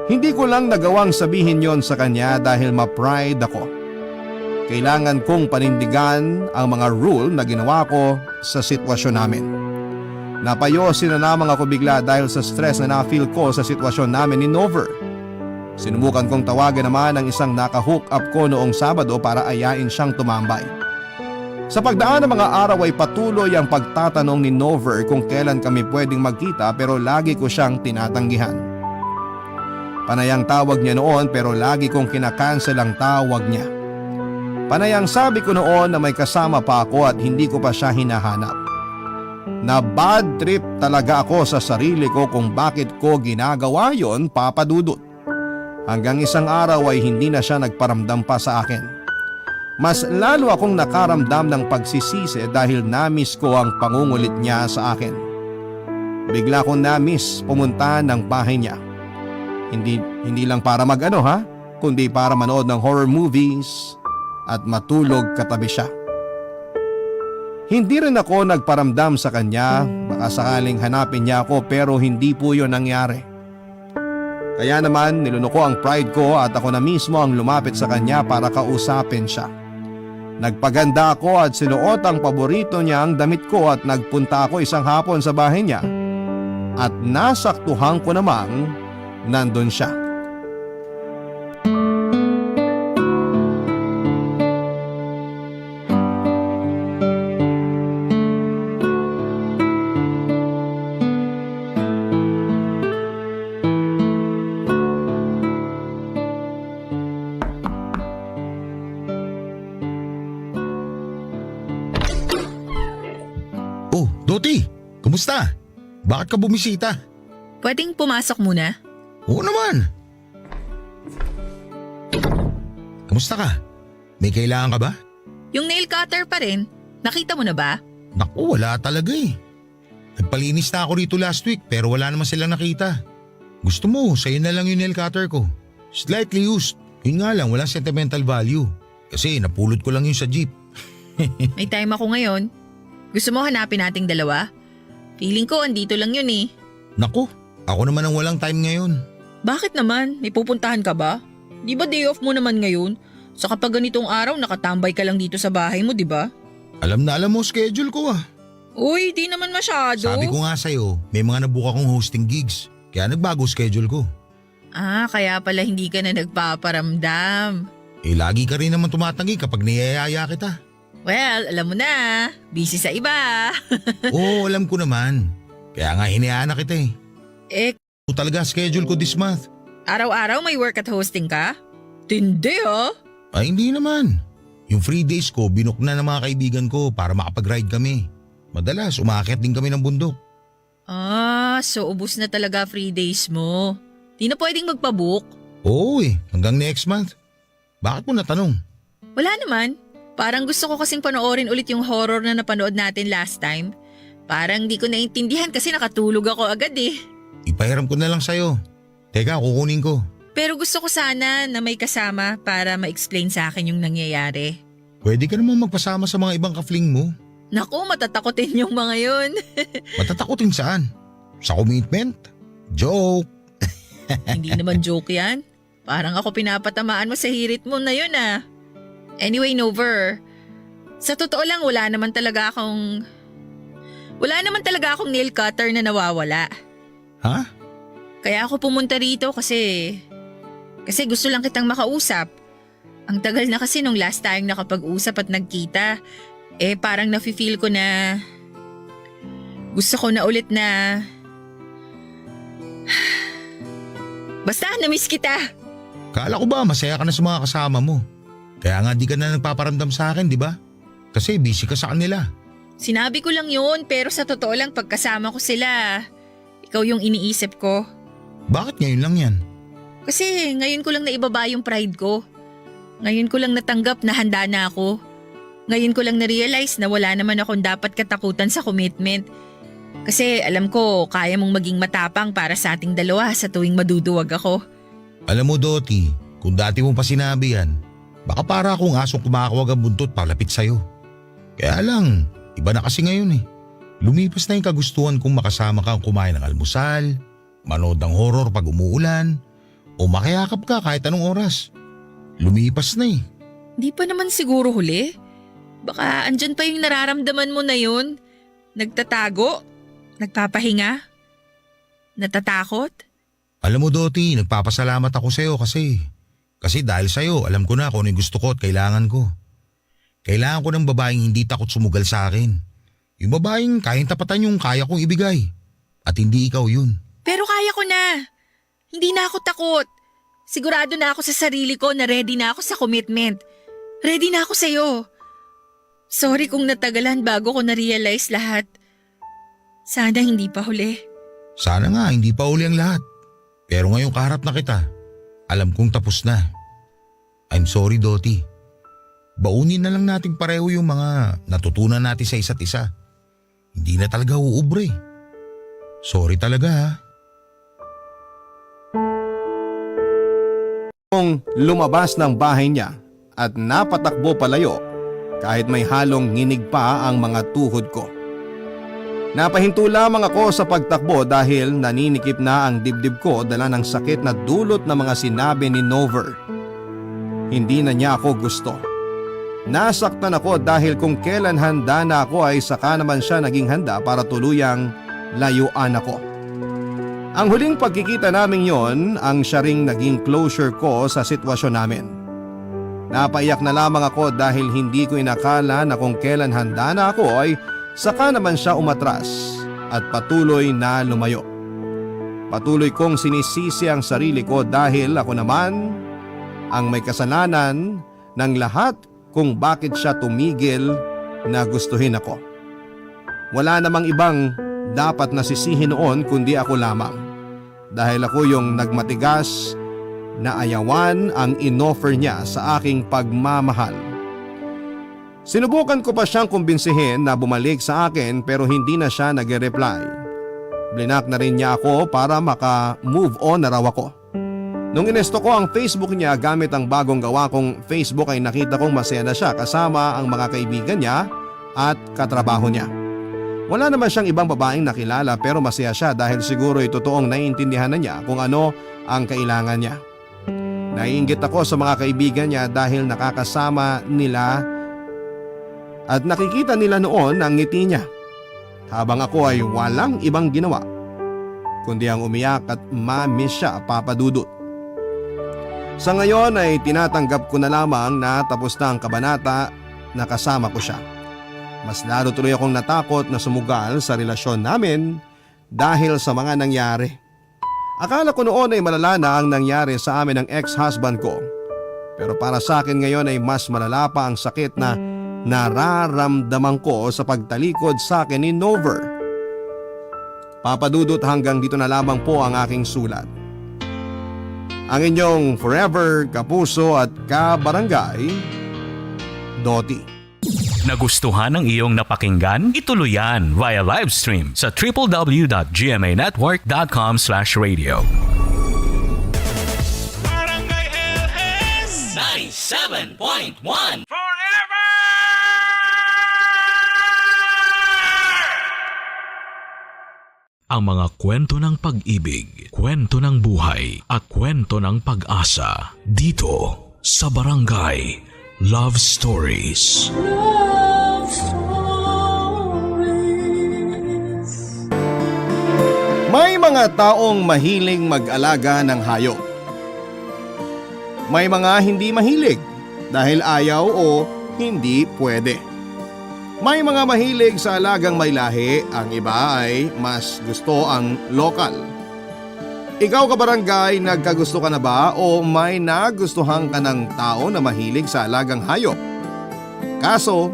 Speaker 3: Hindi ko lang nagawang sabihin yon sa kanya dahil ma-pride ako. Kailangan kong panindigan ang mga rule na ginawa ko sa sitwasyon namin. Napayosin na lamang ako bigla dahil sa stress na na-feel ko sa sitwasyon namin ni Nover. Sinubukan kong tawagan naman ang isang naka-hook up ko noong Sabado para ayain siyang tumambay. Sa pagdaan ng mga araw ay patuloy ang pagtatanong ni Nover kung kailan kami pwedeng magkita pero lagi ko siyang tinatanggihan. Panayang tawag niya noon pero lagi kong kinakancel ang tawag niya. Panayang sabi ko noon na may kasama pa ako at hindi ko pa siya hinahanap. Na bad trip talaga ako sa sarili ko kung bakit ko ginagawa yon, Papa Dudut. Hanggang isang araw ay hindi na siya nagparamdam pa sa akin. Mas lalo akong nakaramdam ng pagsisisi dahil namiss ko ang pangungulit niya sa akin. Bigla kong namiss pumunta ng bahay niya. Hindi lang para kundi para manood ng horror movies at matulog katabi siya. Hindi rin ako nagparamdam sa kanya, baka sakaling hanapin niya ako pero hindi po yun nangyari. Kaya naman nilunoko ang pride ko at ako na mismo ang lumapit sa kanya para kausapin siya. Nagpaganda ako at sinuot ang paborito niyang damit ko at nagpunta ako isang hapon sa bahay niya. At nasaktuhan ko namang nandun siya.
Speaker 7: Oh, Doti! Kumusta? Bakit ka bumisita?
Speaker 8: Pwedeng pumasok muna?
Speaker 7: Oo naman! Kumusta ka? May kailangan ka ba?
Speaker 8: Yung nail cutter pa rin. Nakita mo na ba?
Speaker 7: Naku, wala talaga eh. Nagpalinis na ako rito last week pero wala naman silang nakita. Gusto mo, sa'yo na lang yung nail cutter ko. Slightly used. Yun nga lang, walang sentimental value. Kasi napulot ko lang yun sa jeep.
Speaker 8: May time ako ngayon. Gusto mo hanapin nating dalawa? Feeling ko andito lang yun eh.
Speaker 7: Naku, ako naman ang walang time ngayon.
Speaker 8: Bakit naman? May pupuntahan ka ba? Di ba day off mo naman ngayon? Sa kapag ganitong araw nakatambay ka lang dito sa bahay mo, di ba?
Speaker 7: Alam na alam mo schedule ko ah.
Speaker 8: Uy, di naman masyado.
Speaker 7: Sabi ko nga sa'yo, may mga nabuka kong hosting gigs. Kaya nagbago schedule ko.
Speaker 8: Ah, kaya pala hindi ka na nagpaparamdam.
Speaker 7: Eh lagi ka rin naman tumatanggi kapag niyayaya kita.
Speaker 8: Well, alam mo na, busy sa iba.
Speaker 7: Oo, alam ko naman. Kaya nga hinayaan na kita eh.
Speaker 8: Eh,
Speaker 7: Ito talaga schedule ko this month.
Speaker 8: araw-araw may work at hosting ka? Tindi oh.
Speaker 7: Ay hindi naman. Yung free days ko binook na ng mga kaibigan ko para makapag-ride kami. Madalas umaakyat din kami ng bundok.
Speaker 8: Ah, so ubus na talaga free days mo. Di na pwedeng magpabook?
Speaker 7: Oo eh, hanggang next month. Bakit mo natanong?
Speaker 8: Wala naman. Parang gusto ko kasing panoorin ulit yung horror na napanood natin last time. Parang di ko naintindihan kasi nakatulog ako agad eh.
Speaker 7: Ipahiram ko na lang sa'yo. Teka, kukunin ko.
Speaker 8: Pero gusto ko sana na may kasama para ma-explain sa akin yung nangyayari.
Speaker 7: Pwede ka naman magpasama sa mga ibang kafling mo.
Speaker 8: Naku, matatakotin yung mga yun.
Speaker 7: Matatakotin saan? Sa commitment? Joke!
Speaker 8: Hindi naman joke yan. Parang ako pinapatamaan mo sa hirit mo na yun ah. Anyway, Nover, sa totoo lang wala naman talaga akong nail cutter na nawawala.
Speaker 7: Ha?
Speaker 8: Kaya ako pumunta rito kasi gusto lang kitang makausap. Ang tagal na kasi nung last time nakapag-usap at nagkita. Eh parang nafe-feel ko na gusto ko na ulit na basta na-miss kita.
Speaker 7: Kala ko ba masaya ka na sa mga kasama mo? Kaya nga di ka na nagpaparamdam sa akin, di ba? Kasi busy ka sa kanila.
Speaker 8: Sinabi ko lang yun pero sa totoo lang pagkasama ko sila, ikaw yung iniisip ko.
Speaker 7: Bakit ngayon lang yan?
Speaker 8: Kasi ngayon ko lang naibaba yung pride ko. Ngayon ko lang natanggap na handa na ako. Ngayon ko lang na-realize na wala naman akong dapat katakutan sa commitment. Kasi alam ko kaya mong maging matapang para sa ating dalawa sa tuwing maduduwag ako.
Speaker 7: Alam mo Doti, kung dati mo pa sinabi yan, baka para akong asong kumakawag ang buntot palapit sa'yo. Kaya lang, iba na kasi ngayon eh. Lumipas na yung kagustuhan kong makasama kang kumain ng almusal, manood ng horror pag umuulan, o makiyakap ka kahit anong oras. Lumipas na eh.
Speaker 8: Di pa naman siguro huli. Baka andyan pa yung nararamdaman mo na yun. Nagtatago? Nagpapahinga? Natatakot?
Speaker 7: Alam mo Doti, nagpapasalamat ako sa'yo kasi dahil sa'yo alam ko na kung ano yung gusto ko at kailangan ko. Kailangan ko ng babaeng hindi takot sumugal sa akin. Yung babaeng kayang tapatan yung kaya kong ibigay. At hindi ikaw yun.
Speaker 8: Pero kaya ko na. Hindi na ako takot. Sigurado na ako sa sarili ko na ready na ako sa commitment. Ready na ako sa'yo. Sorry kung natagalan bago ko na-realize lahat. Sana hindi pa huli.
Speaker 7: Sana nga hindi pa uli ang lahat. Pero ngayong kaharap na kita, alam kong tapos na. I'm sorry Doti. Baunin na lang natin pareho yung mga natutunan natin sa isa't isa. Hindi na talaga uubre. Sorry talaga ha.
Speaker 3: Kung lumabas ng bahay niya at napatakbo palayo kahit may halong nginig pa ang mga tuhod ko. Napahinto lamang ako sa pagtakbo dahil naninikip na ang dibdib ko dala ng sakit na dulot ng mga sinabi ni Nover. Hindi na niya ako gusto. Nasaktan ako dahil kung kailan handa na ako ay saka naman siya naging handa para tuluyang layuan ako. Ang huling pagkikita namin yon ang siya ring naging closure ko sa sitwasyon namin. Napaiyak na lamang ako dahil hindi ko inakala na kung kailan handa na ako ay saka naman siya umatras at patuloy na lumayo. Patuloy kong sinisisi ang sarili ko dahil ako naman ang may kasalanan ng lahat kung bakit siya tumigil na gustuhin ako. Wala namang ibang dapat nasisihin noon kundi ako lamang. Dahil ako yung nagmatigas na ayawan ang inoffer niya sa aking pagmamahal. Sinubukan ko pa siyang kumbinsihin na bumalik sa akin pero hindi na siya nag-reply. Blinak na rin niya ako para maka-move on na raw ako. Nung inesto ko ang Facebook niya gamit ang bagong gawa kong Facebook ay nakita kong masaya na siya kasama ang mga kaibigan niya at katrabaho niya. Wala naman siyang ibang babaeng nakilala pero masaya siya dahil siguro ay totoong naiintindihan na niya kung ano ang kailangan niya. Naiinggit ako sa mga kaibigan niya dahil nakakasama nila at nakikita nila noon ang ngiti niya. Habang ako ay walang ibang ginawa kundi ang umiyak at ma-miss siya, Papa Dudut. Sa ngayon ay tinatanggap ko na lamang na tapos na ang kabanata na kasama ko siya. Mas lalo tuloy akong natakot na sumugal sa relasyon namin dahil sa mga nangyari. Akala ko noon ay malala na ang nangyari sa amin ng ex-husband ko. Pero para sa akin ngayon ay mas malala pa ang sakit na nararamdaman ko sa pagtalikod sa akin ni Nover. Papa Dudut, hanggang dito na lamang po ang aking sulat. Ang inyong forever kapuso at kabarangay, Doti.
Speaker 1: Nagustuhan ng iyong napakinggan? Ituloy yan via live stream sa www.gmanetwork.com/radio.
Speaker 10: Barangay LS 97.1 Forever!
Speaker 1: Ang mga kwento ng pag-ibig, kwento ng buhay at kwento ng pag-asa dito sa Barangay Love Stories.
Speaker 2: Love Stories.
Speaker 3: May mga taong mahiling mag-alaga ng hayop. May mga hindi mahilig dahil ayaw o hindi pwede. May mga mahilig sa alagang may lahi, ang iba ay mas gusto ang lokal. Ikaw kabarangay, nagkagusto ka na ba o may nagustuhan ka ng tao na mahilig sa alagang hayop? Kaso,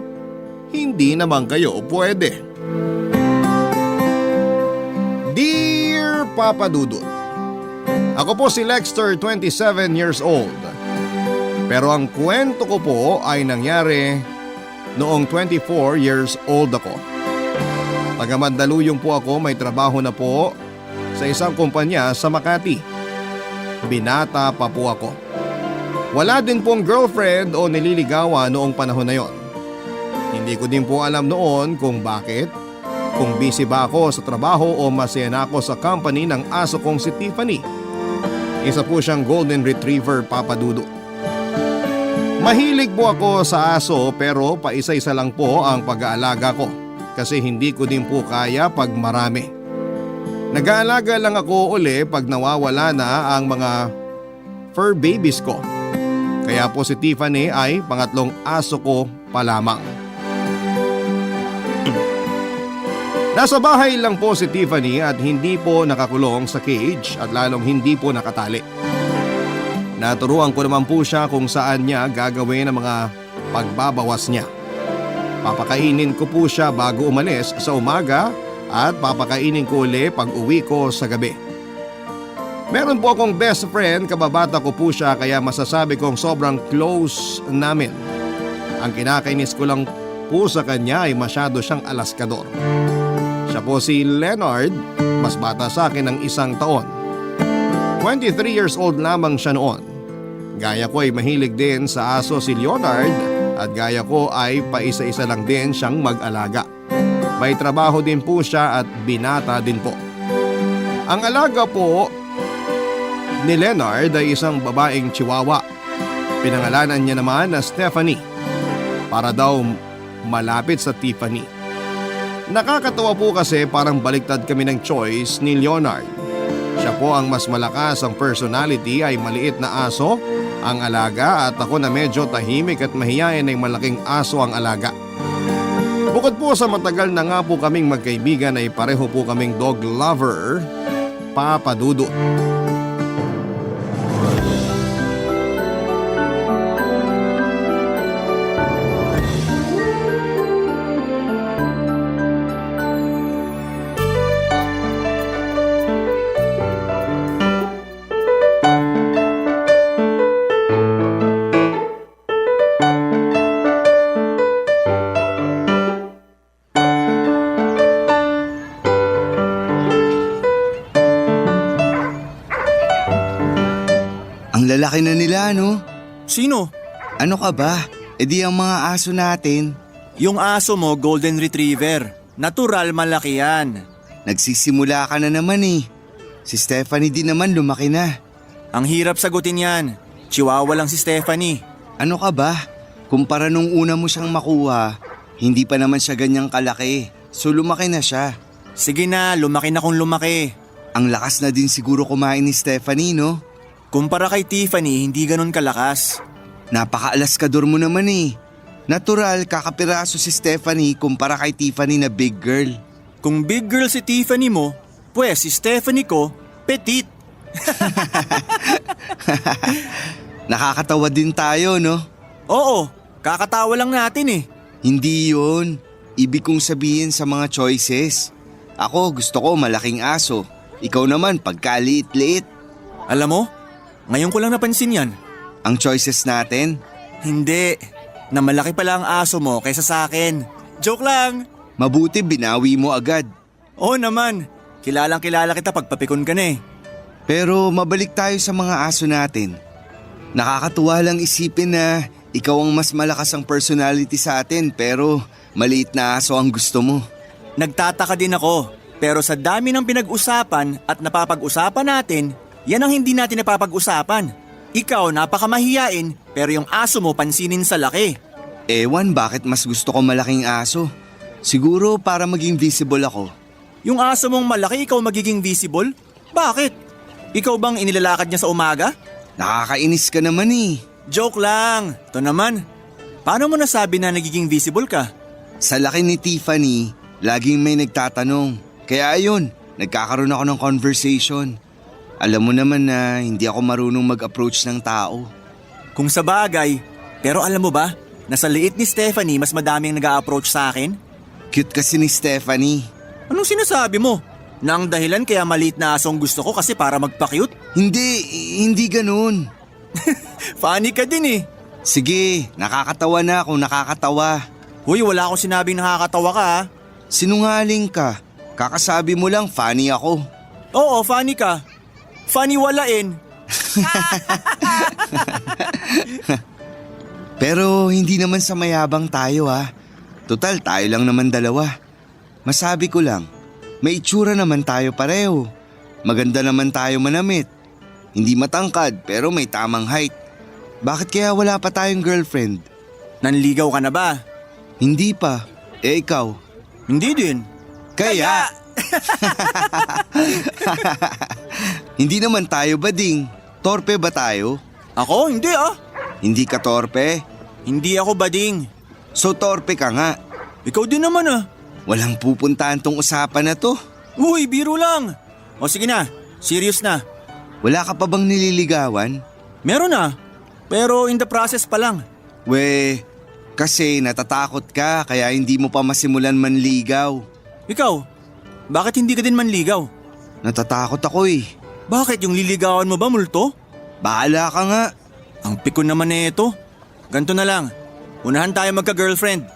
Speaker 3: hindi naman kayo pwede. Dear Papa Dudut, ako po si Lexter, 27 years old. Pero ang kwento ko po ay nangyari noong 24 years old ako. Taga Mandaluyong po ako, may trabaho na po sa isang kumpanya sa Makati. Binata pa po ako. Wala din pong girlfriend o nililigawan noong panahon na yon. Hindi ko din po alam noon kung bakit, kung busy ba ako sa trabaho o masaya na ako sa company ng aso kong si Tiffany. Isa po siyang golden retriever, Papa Dudu. Mahilig po ako sa aso pero paisa-isa lang po ang pag-aalaga ko kasi hindi ko din po kaya pag marami. Nag-aalaga lang ako uli pag nawawala na ang mga fur babies ko. Kaya po si Tiffany ay pangatlong aso ko pa lamang. Nasa bahay lang po si Tiffany at hindi po nakakulong sa cage at lalong hindi po nakatali. Naturuan ko naman po siya kung saan niya gagawin ang mga pagbabawas niya. Papakainin ko po siya bago umalis sa umaga at papakainin ko uli pag uwi ko sa gabi. Meron po akong best friend, kababata ko po siya kaya masasabi kong sobrang close namin. Ang kinakainis ko lang po sa kanya ay masyado siyang alaskador. Siya po si Leonard, mas bata sa akin ng 1 taon. 23 years old lamang siya noon. Gaya ko ay mahilig din sa aso si Leonard at gaya ko ay paisa-isa lang din siyang mag-alaga. May trabaho din po siya at binata din po. Ang alaga po ni Leonard ay isang babaeng chihuahua. Pinangalanan niya naman na Stephanie para daw malapit sa Tiffany. Nakakatawa po kasi parang baliktad kami ng choice ni Leonard. Siya po ang mas malakas, ang personality ay maliit na aso ang alaga at ako na medyo tahimik at mahiyain ay malaking aso ang alaga. Bukod po sa matagal na nga po kaming magkaibigan ay pareho po kaming dog lover, Papa Dudu.
Speaker 5: Lalaki na nila, no?
Speaker 11: Sino?
Speaker 5: Ano ka ba? E di ang mga aso natin.
Speaker 11: Yung aso mo, Golden Retriever. Natural malaki yan.
Speaker 5: Nagsisimula ka na naman eh. Si Stephanie din naman lumaki na.
Speaker 11: Ang hirap sagutin yan. Chihuahua lang si Stephanie.
Speaker 5: Ano ka ba? Kumpara nung una mo siyang makuha, hindi pa naman siya ganyang kalaki. So lumaki na siya.
Speaker 11: Sige na, lumaki na kung lumaki.
Speaker 5: Ang lakas na din siguro kumain ni Stephanie, no?
Speaker 11: Kumpara kay Tiffany, hindi ganun kalakas.
Speaker 5: Napaka-alaskador mo naman eh. Natural, kakapiraso si Stephanie kumpara kay Tiffany na big girl.
Speaker 11: Kung big girl si Tiffany mo, pues si Stephanie ko, petite.
Speaker 5: Nakakatawa din tayo, no?
Speaker 11: Oo, kakatawa lang natin eh.
Speaker 5: Hindi yun. Ibig kong sabihin sa mga choices. Ako gusto ko malaking aso. Ikaw naman pagkaliit-liit.
Speaker 11: Alam mo, ngayon ko lang napansin yan.
Speaker 5: Ang choices natin?
Speaker 11: Hindi, na malaki pala ang aso mo kaysa sa akin. Joke lang.
Speaker 5: Mabuti binawi mo agad.
Speaker 11: Oo naman, kilalang kilala kita pagpapikon ka na eh.
Speaker 5: Pero mabalik tayo sa mga aso natin. Nakakatuwa lang isipin na ikaw ang mas malakas ang personality sa atin pero maliit na aso ang gusto mo.
Speaker 11: Nagtataka din ako, pero sa dami ng pinag-usapan at napapag-usapan natin, yan ang hindi natin napapag-usapan. Ikaw napakamahiyain pero yung aso mo pansinin sa laki.
Speaker 5: Ewan bakit mas gusto ko malaking aso. Siguro para maging visible ako.
Speaker 11: Yung aso mong malaki ikaw magiging visible? Bakit? Ikaw bang inilalakad niya sa umaga?
Speaker 5: Nakakainis ka naman eh.
Speaker 11: Joke lang. Ito naman. Paano mo nasabi na nagiging visible ka?
Speaker 5: Sa laki ni Tiffany, laging may nagtatanong. Kaya ayun, nagkakaroon ako ng conversation. Alam mo naman na hindi ako marunong mag-approach ng tao.
Speaker 11: Kung sa bagay, pero alam mo ba, na sa liit ni Stephanie mas madaming nag-a-approach sa akin?
Speaker 5: Cute kasi ni Stephanie.
Speaker 11: Anong sinasabi mo? Na ang dahilan kaya maliit na asong gusto ko kasi para magpa-cute?
Speaker 5: Hindi ganun.
Speaker 11: Funny ka din eh.
Speaker 5: Sige, nakakatawa na kung nakakatawa.
Speaker 11: Hoy, wala akong sinabing nakakatawa ka ha.
Speaker 5: Sinungaling ka. Kakasabi mo lang funny ako.
Speaker 11: Oo, funny ka. Funny walain.
Speaker 5: Pero hindi naman sa mayabang tayo ha. Total tayo lang naman dalawa. Masabi ko lang, may itsura naman tayo pareho. Maganda naman tayo manamit. Hindi matangkad pero may tamang height. Bakit kaya wala pa tayong girlfriend?
Speaker 11: Nanligaw ka na ba?
Speaker 5: Hindi pa. Eh ikaw?
Speaker 11: Hindi din.
Speaker 5: Kaya? Hindi naman tayo bading. Torpe ba tayo?
Speaker 11: Ako? Hindi ah.
Speaker 5: Hindi ka torpe?
Speaker 11: Hindi ako bading.
Speaker 5: So torpe ka nga.
Speaker 11: Ikaw din naman ah.
Speaker 5: Walang pupuntahan tong usapan na to.
Speaker 11: Uy, biro lang. O sige na, serious na.
Speaker 5: Wala ka pa bang nililigawan?
Speaker 11: Meron na, pero in the process pa lang.
Speaker 5: Kasi natatakot ka kaya hindi mo pa masimulan manligaw.
Speaker 11: Ikaw, bakit hindi ka din manligaw?
Speaker 5: Natatakot ako eh.
Speaker 11: Bakit yung liligawan mo ba multo?
Speaker 5: Bahala ka nga.
Speaker 11: Ang pikon naman na ito. Ganto na lang, unahan tayo magka-girlfriend.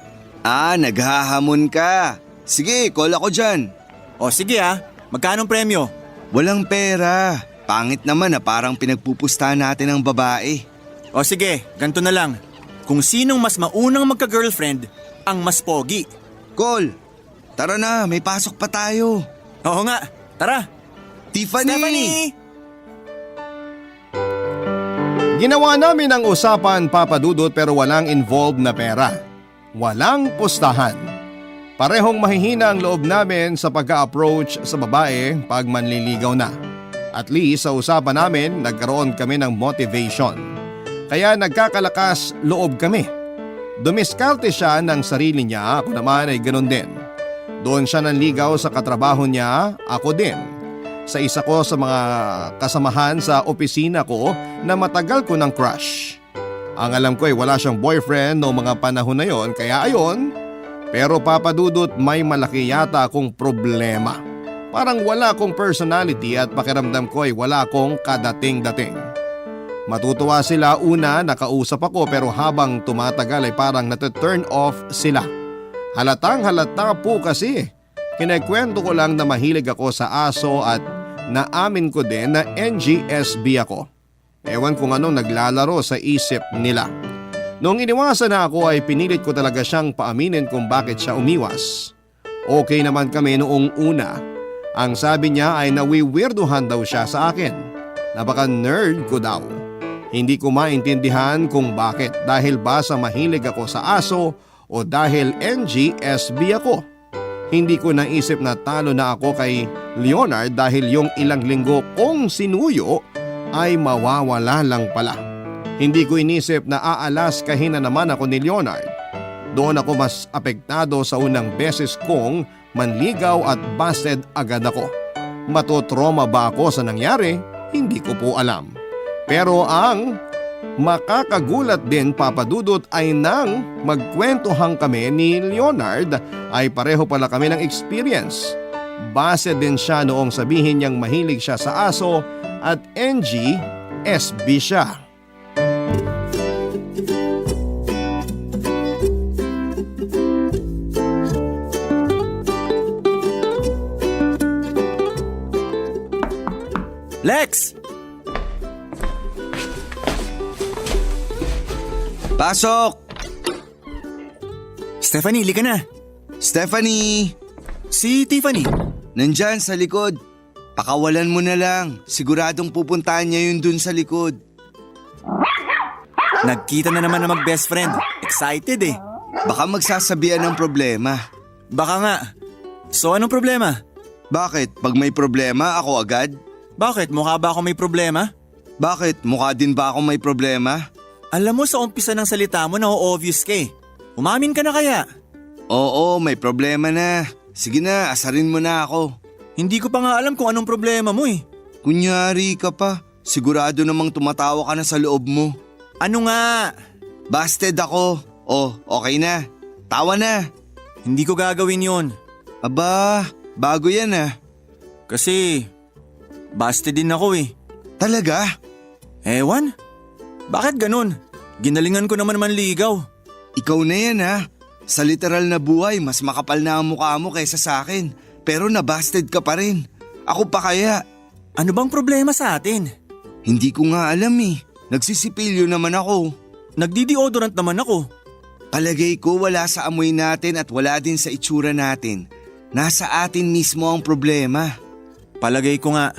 Speaker 5: Naghahamon ka. Sige, call ako dyan.
Speaker 11: O sige ah, magkanong premyo?
Speaker 5: Walang pera. Pangit naman na parang pinagpupustahan natin ang babae.
Speaker 11: O sige, ganto na lang. Kung sinong mas maunang magka-girlfriend, ang mas pogi.
Speaker 5: Call. Tara na, may pasok pa tayo.
Speaker 11: Oo nga, tara.
Speaker 5: Tiffany!
Speaker 11: Stephanie!
Speaker 3: Ginawa namin ang usapan, Papa Dudut, pero walang involved na pera. Walang pustahan. Parehong mahihina ang loob namin sa pagka-approach sa babae pag manliligaw na. At least sa usapan namin, nagkaroon kami ng motivation. Kaya nagkakalakas loob kami. Dumiskarte siya ng sarili niya, ako naman ay ganoon din. Doon siya nanligaw sa katrabaho niya, ako din. Sa isa ko sa mga kasamahan sa opisina ko na matagal ko ng crush. Ang alam ko ay wala siyang boyfriend noong mga panahon na yon, kaya ayon. Pero Papa Dudut, may malaki yata akong problema. Parang wala akong personality at pakiramdam ko ay wala akong kadating-dating. Matutuwa sila una nakausap ako pero habang tumatagal ay parang nata-turn off sila. Halatang halata po kasi. Kinikwento ko lang na mahilig ako sa aso at naamin ko din na NGSB ako. Ewan kung anong naglalaro sa isip nila. Noong iniwasan na ako ay pinilit ko talaga siyang paaminin kung bakit siya umiwas. Okay naman kami noong una. Ang sabi niya ay nawiwirduhan daw siya sa akin. Napaka-nerd ko daw. Hindi ko maintindihan kung bakit, dahil ba sa mahilig ako sa aso o dahil NGSB ako. Hindi ko naisip na talo na ako kay Leonard dahil yung ilang linggo kong sinuyo ay mawawala lang pala. Hindi ko inisip na aalaskahin na naman ako ni Leonard. Doon ako mas apektado sa unang beses kong manligaw at busted agad ako. Matotrauma ba ako sa nangyari? Hindi ko po alam. Pero ang makakagulat din, Papa Dudut, ay nang magkwentuhan kami ni Leonard ay pareho pala kami ng experience. Base din siya noong sabihin niyang mahilig siya sa aso at NG-SB siya.
Speaker 11: Lex!
Speaker 5: Pasok!
Speaker 11: Stephanie, lika na.
Speaker 5: Stephanie!
Speaker 11: Si Tiffany.
Speaker 5: Nandyan sa likod. Pakawalan mo na lang. Siguradong pupuntahan niya yun dun sa likod.
Speaker 11: Nagkita na naman na mag-best friend. Excited eh.
Speaker 5: Baka magsasabihan ng problema.
Speaker 11: Baka nga. So anong problema?
Speaker 5: Bakit? Pag may problema, ako agad?
Speaker 11: Bakit? Mukha ba ako may problema?
Speaker 5: Bakit? Mukha din ba ako may problema?
Speaker 11: Alam mo sa umpisa ng salita mo na obvious ka eh. Umamin ka na kaya?
Speaker 5: Oo, may problema na. Sige na, asarin mo na ako.
Speaker 11: Hindi ko pa nga alam kung anong problema mo eh.
Speaker 5: Kunyari ka pa. Sigurado namang tumatawa ka na sa loob mo.
Speaker 11: Ano nga?
Speaker 5: Busted ako. Oh, okay na. Tawa na.
Speaker 11: Hindi ko gagawin yon.
Speaker 5: Aba, bago yan ah.
Speaker 11: Kasi busted din ako eh.
Speaker 5: Talaga?
Speaker 11: Ewan? Bakit ganun? Ginalingan ko naman manligaw.
Speaker 5: Ikaw na yan ha. Sa literal na buhay, mas makapal na ang mukha mo kaysa sa akin. Pero nabasted ka pa rin. Ako pa kaya.
Speaker 11: Ano bang problema sa atin?
Speaker 5: Hindi ko nga alam eh. Nagsisipilyo naman ako.
Speaker 11: Nagdi-deodorant naman ako.
Speaker 5: Palagay ko wala sa amoy natin at wala din sa itsura natin. Nasa atin mismo ang problema.
Speaker 11: Palagay ko nga.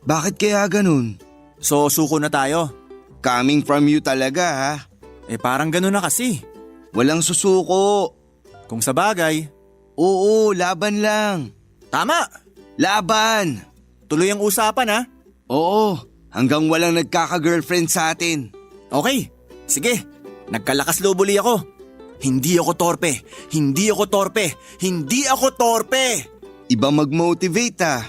Speaker 5: Bakit kaya ganun?
Speaker 11: So suko na tayo?
Speaker 5: Coming from you talaga ha.
Speaker 11: Parang ganun na kasi.
Speaker 5: Walang susuko.
Speaker 11: Kung sa bagay.
Speaker 5: Oo, laban lang.
Speaker 11: Tama!
Speaker 5: Laban!
Speaker 11: Tuloy ang usapan ha?
Speaker 5: Oo, hanggang walang nagkaka-girlfriend sa atin.
Speaker 11: Okay, sige. Nagkalakas loob uli ako. Hindi ako torpe. Hindi ako torpe. Hindi ako torpe!
Speaker 5: Iba mag-motivate ah.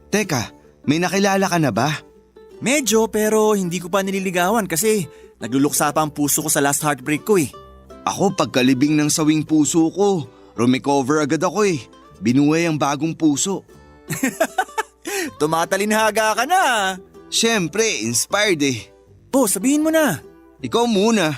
Speaker 5: Teka, may nakilala ka na ba?
Speaker 11: Medyo pero hindi ko pa nililigawan kasi nagluluksa pa ang puso ko sa last heartbreak ko eh.
Speaker 5: Ako pagkalibing ng sawing puso ko, rumecover agad ako eh. Binuhay ang bagong puso.
Speaker 11: Tumatalinhaga ka na.
Speaker 5: Siyempre, inspired eh.
Speaker 11: Sabihin mo na.
Speaker 5: Ikaw muna.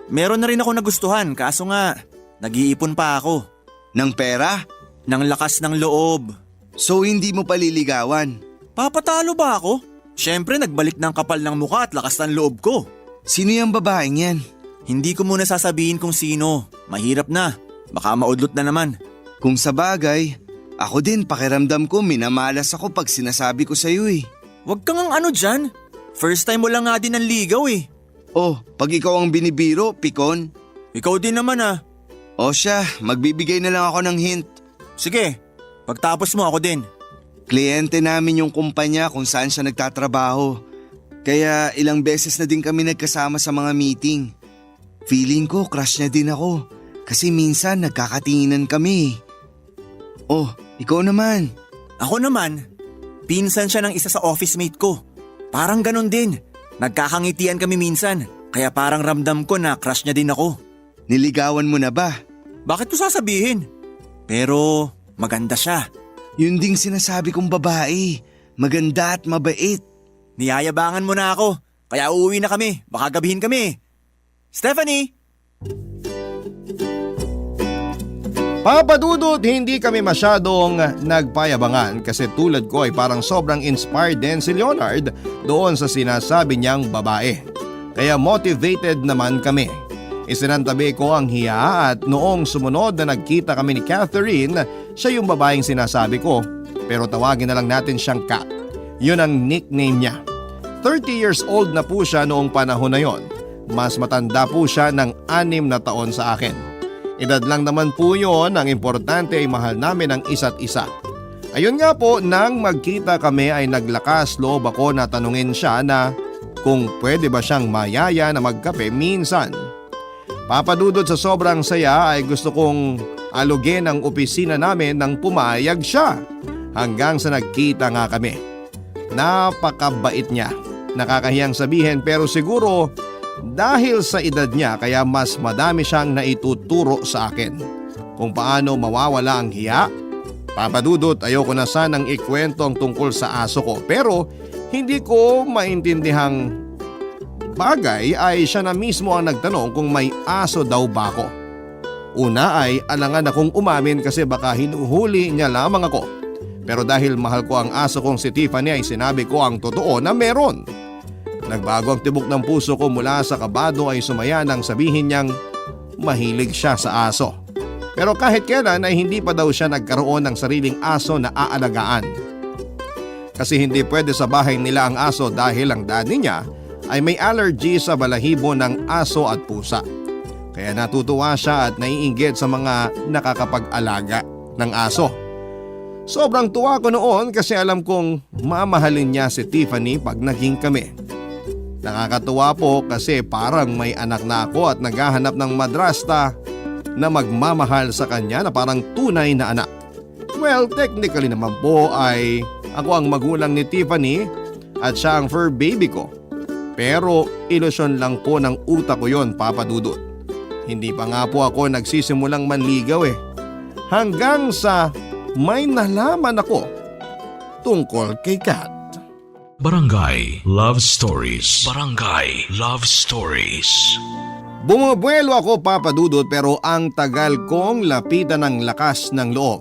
Speaker 11: Meron na rin ako nagustuhan kaso nga nag-iipon pa ako.
Speaker 5: Ng pera?
Speaker 11: Ng lakas ng loob.
Speaker 5: So hindi mo paliligawan?
Speaker 11: Papatalo ba ako? Siyempre nagbalik ng kapal ng mukha at lakas ng loob ko.
Speaker 5: Sino yung babaeng yan?
Speaker 11: Hindi ko muna sasabihin kung sino. Mahirap na. Baka maudlot na naman.
Speaker 5: Kung sa bagay, ako din pakiramdam ko minamalas ako pag sinasabi ko sa'yo eh.
Speaker 11: Huwag kang ang ano dyan. First time mo lang nga din ang ligaw eh.
Speaker 5: Oh, pag ikaw ang binibiro, pikon.
Speaker 11: Ikaw din naman ah.
Speaker 5: O siya, magbibigay na lang ako ng hint.
Speaker 11: Sige, pagtapos mo ako din.
Speaker 5: Kliyente namin yung kumpanya kung saan siya nagtatrabaho. Kaya ilang beses na din kami nagkasama sa mga meeting. Feeling ko crush niya din ako. Kasi minsan nagkakatinginan kami. Oh, ikaw naman.
Speaker 11: Ako naman, pinsan siya ng isa sa office mate ko. Parang ganon din. Nagkakangitian kami minsan. Kaya parang ramdam ko na crush niya din ako.
Speaker 5: Niligawan mo na ba?
Speaker 11: Bakit ko sasabihin? Pero maganda siya.
Speaker 5: Yun ding sinasabi kong babae. Maganda at mabait.
Speaker 11: Niyayabangan mo na ako. Kaya uuwi na kami. Baka gabihin kami. Stephanie!
Speaker 3: Papadudot, hindi kami masyadong nagpayabangan kasi tulad ko ay parang sobrang inspired din si Leonard doon sa sinasabi niyang babae. Kaya motivated naman kami. Isinantabi ko ang hiya at noong sumunod na nagkita kami ni Catherine, siya yung babaeng sinasabi ko pero tawagin na lang natin siyang Kat. Yun ang nickname niya. 30 years old na po siya noong panahon na yon. Mas matanda po siya ng 6 na taon sa akin. Edad lang naman po yun, ang importante ay mahal namin ang isa't isa. Ayun nga po, nang magkita kami ay naglakas loob ako na tanungin siya na kung pwede ba siyang mayaya na magkape minsan. Papadudod sa sobrang saya ay gusto kong alugin ang opisina namin nang pumayag siya. Hanggang sa nagkita nga kami. Napakabait niya. Nakakahiyang sabihin pero siguro dahil sa edad niya kaya mas madami siyang naituturo sa akin. Kung paano mawawala ang hiya. Papadudot, ayoko na sanang ikwento ang tungkol sa aso ko pero hindi ko maintindihang bagay ay siya na mismo ang nagtanong kung may aso daw ba ako. Una ay alangan akong umamin kasi baka hinuhuli niya lamang ako. Pero dahil mahal ko ang aso kong si Tiffany ay sinabi ko ang totoo na meron. Nagbago ang tibok ng puso ko mula sa kabado ay sumaya nang sabihin niyang mahilig siya sa aso. Pero kahit kailan ay hindi pa daw siya nagkaroon ng sariling aso na aalagaan. Kasi hindi pwede sa bahay nila ang aso dahil ang daddy niya ay may allergy sa balahibo ng aso at pusa. Kaya natutuwa siya at naiinggit sa mga nakakapag-alaga ng aso. Sobrang tuwa ko noon kasi alam kong mamahalin niya si Tiffany pag naging kami. Nakakatuwa po kasi parang may anak na ako at naghahanap ng madrasta na magmamahal sa kanya na parang tunay na anak. Well, technically naman po ay ako ang magulang ni Tiffany at siya ang fur baby ko. Pero ilusyon lang po ng utak ko yon, Papa Dudut. Hindi pa nga po ako nagsisimulang manligaw eh. Hanggang sa may nalaman ako tungkol kay Kat.
Speaker 1: Barangay Love Stories. Barangay Love Stories.
Speaker 3: Bumubuelo ako, Papa Dudut, pero ang tagal kong lapitan ng lakas ng loob.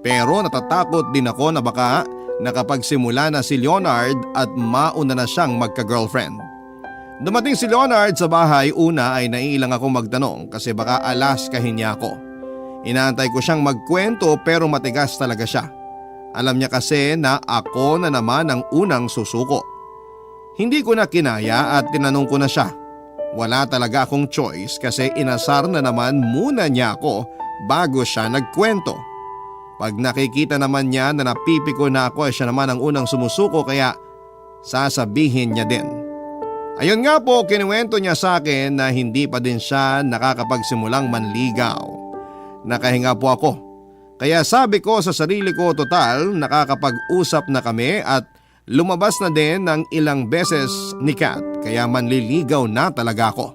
Speaker 3: Pero natatakot din ako na baka nakapagsimula na si Leonard at mauna na siyang magka-girlfriend. Dumating si Leonard sa bahay, una ay naiilang ako magtanong kasi baka alaskahin niya ako. Inaantay ko siyang magkwento pero matigas talaga siya. Alam niya kasi na ako na naman ang unang susuko. Hindi ko na kinaya at tinanong ko na siya. Wala talaga akong choice kasi inasar na naman muna niya ako bago siya nagkwento. Pag nakikita naman niya na napipiko na ako ay siya naman ang unang sumusuko kaya sasabihin niya din. Ayun nga po, kinuwento niya sa akin na hindi pa din siya nakakapagsimulang manligaw. Nakahinga po ako. Kaya sabi ko sa sarili ko, total nakakapag-usap na kami at lumabas na din ng ilang beses ni Kat kaya manliligaw na talaga ako.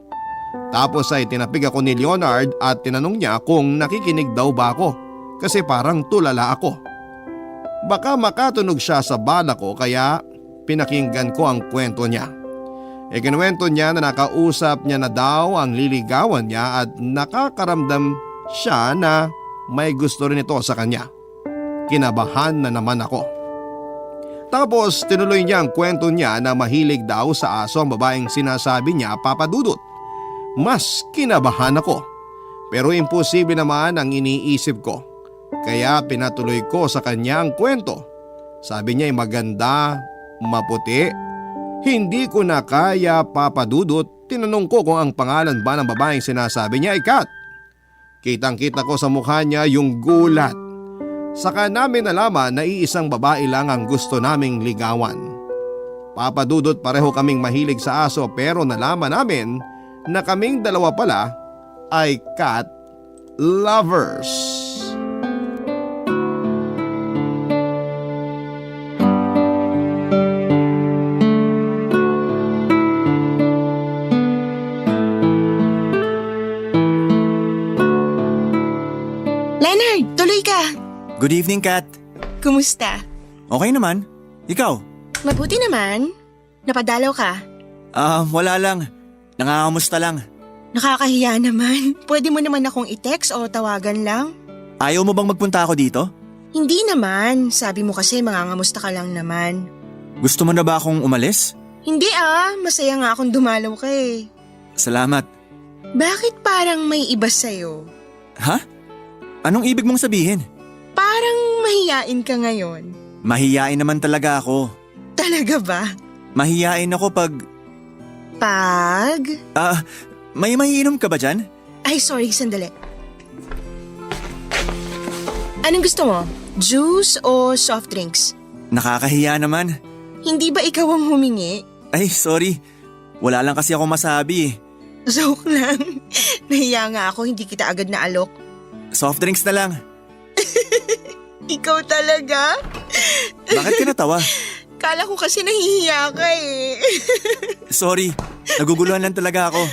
Speaker 3: Tapos ay tinapig ako ni Leonard at tinanong niya kung nakikinig daw ba ako. Kasi parang tulala ako. Baka makatunog siya sa bala ko kaya pinakinggan ko ang kwento niya. Kinuwento niya na nakausap niya na daw ang liligawan niya at nakakaramdam siya na may gusto rin ito sa kanya. Kinabahan na naman ako. Tapos tinuloy niya ang kwento niya na mahilig daw sa aso ang babaeng sinasabi niya, Papa Dudut. Mas kinabahan ako. Pero imposible naman ang iniisip ko. Kaya pinatuloy ko sa kanya ang kwento. Sabi niya ay maganda, maputi. Hindi ko na kaya, Papa Dudut. Tinanong ko kung ang pangalan ba ng babaeng sinasabi niya ay Kat. Kitang-kita ko sa mukha niya yung gulat. Saka namin nalaman na iisang babae lang ang gusto naming ligawan. Papa Dudut, pareho kaming mahilig sa aso pero nalaman namin na kaming dalawa pala ay cat lovers.
Speaker 4: Leonard, tuloy ka.
Speaker 11: Good evening, Kat.
Speaker 4: Kumusta?
Speaker 11: Okay naman. Ikaw?
Speaker 4: Mabuti naman. Napadalaw ka.
Speaker 11: Wala lang. Nangangamusta lang.
Speaker 4: Nakakahiya naman. Pwede mo naman akong i-text o tawagan lang?
Speaker 11: Ayaw mo bang magpunta ako dito?
Speaker 4: Hindi naman. Sabi mo kasi mangangamusta ka lang naman.
Speaker 11: Gusto mo na ba akong umalis?
Speaker 4: Hindi masaya nga akong dumalaw ka eh.
Speaker 11: Salamat.
Speaker 4: Bakit parang may iba sa'yo?
Speaker 11: Ha? Anong ibig mong sabihin?
Speaker 4: Parang mahiyain ka ngayon.
Speaker 11: Mahiyain naman talaga ako.
Speaker 4: Talaga ba?
Speaker 11: Mahiyain ako pag… May mahiinom ka ba dyan?
Speaker 4: Ay, sorry, sandali. Anong gusto mo? Juice o soft drinks?
Speaker 11: Nakakahiya naman.
Speaker 4: Hindi ba ikaw ang humingi?
Speaker 11: Ay, sorry. Wala lang kasi ako masabi.
Speaker 4: Joke lang. Nahiya nga ako, hindi kita agad na alok.
Speaker 11: Soft drinks na lang.
Speaker 4: Ikaw talaga?
Speaker 11: Bakit ka natawa?
Speaker 4: Kala ko kasi nahihiya ka eh.
Speaker 11: Sorry, naguguluhan lang talaga ako.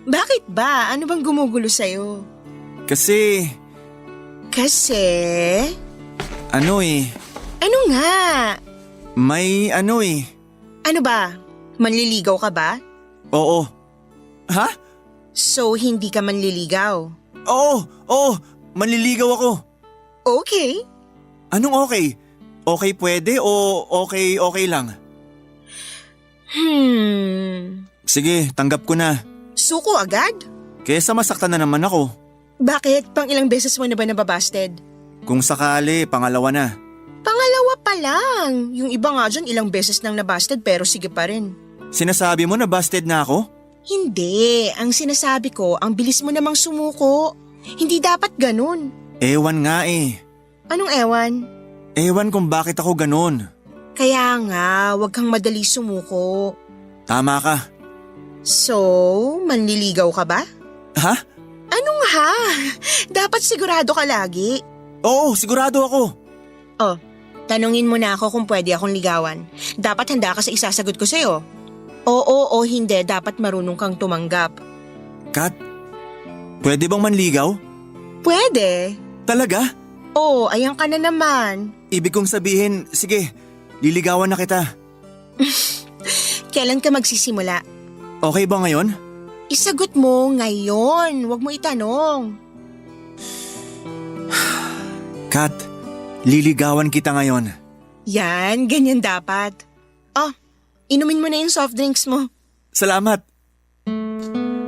Speaker 4: Bakit ba? Ano bang gumugulo sa'yo?
Speaker 11: Kasi… Ano
Speaker 4: Ano nga?
Speaker 11: May ano
Speaker 4: Ano ba? Manliligaw ka ba?
Speaker 11: Oo. Ha?
Speaker 4: So, hindi ka manliligaw?
Speaker 11: Oo, manliligaw ako.
Speaker 4: Okay.
Speaker 11: Anong okay? Okay pwede o okay lang? Sige, tanggap ko na.
Speaker 4: Suko agad?
Speaker 11: Kesa masaktan na naman ako.
Speaker 4: Bakit? Pang ilang beses mo na ba nababasted?
Speaker 11: Kung sakali, pangalawa na.
Speaker 4: Pangalawa pa lang. Yung iba nga dyan ilang beses nang nabasted pero sige pa rin.
Speaker 11: Sinasabi mo na busted na ako?
Speaker 4: Hindi. Ang sinasabi ko, ang bilis mo namang sumuko. Hindi dapat ganun.
Speaker 11: Ewan nga
Speaker 4: Anong ewan?
Speaker 11: Ewan kung bakit ako ganun.
Speaker 4: Kaya nga, wag kang madali sumuko.
Speaker 11: Tama ka.
Speaker 4: So, manliligaw ka ba?
Speaker 11: Ha?
Speaker 4: Anong ha? Dapat sigurado ka lagi.
Speaker 11: Oo, sigurado ako.
Speaker 4: Tanungin mo na ako kung pwede akong ligawan. Dapat handa ka sa isasagot ko sa'yo. Oo o hindi, dapat marunong kang tumanggap.
Speaker 11: Kat, pwede bang manligaw?
Speaker 4: Pwede.
Speaker 11: Talaga?
Speaker 4: Oo, ayan ka na naman.
Speaker 11: Ibig kong sabihin, sige, liligawan na kita.
Speaker 4: Kailan ka magsisimula?
Speaker 11: Okay ba ngayon?
Speaker 4: Isagot mo ngayon, huwag mo itanong.
Speaker 11: Kat, liligawan kita ngayon.
Speaker 4: Yan, ganyan dapat. Oh, inumin mo na yung soft drinks mo.
Speaker 11: Salamat.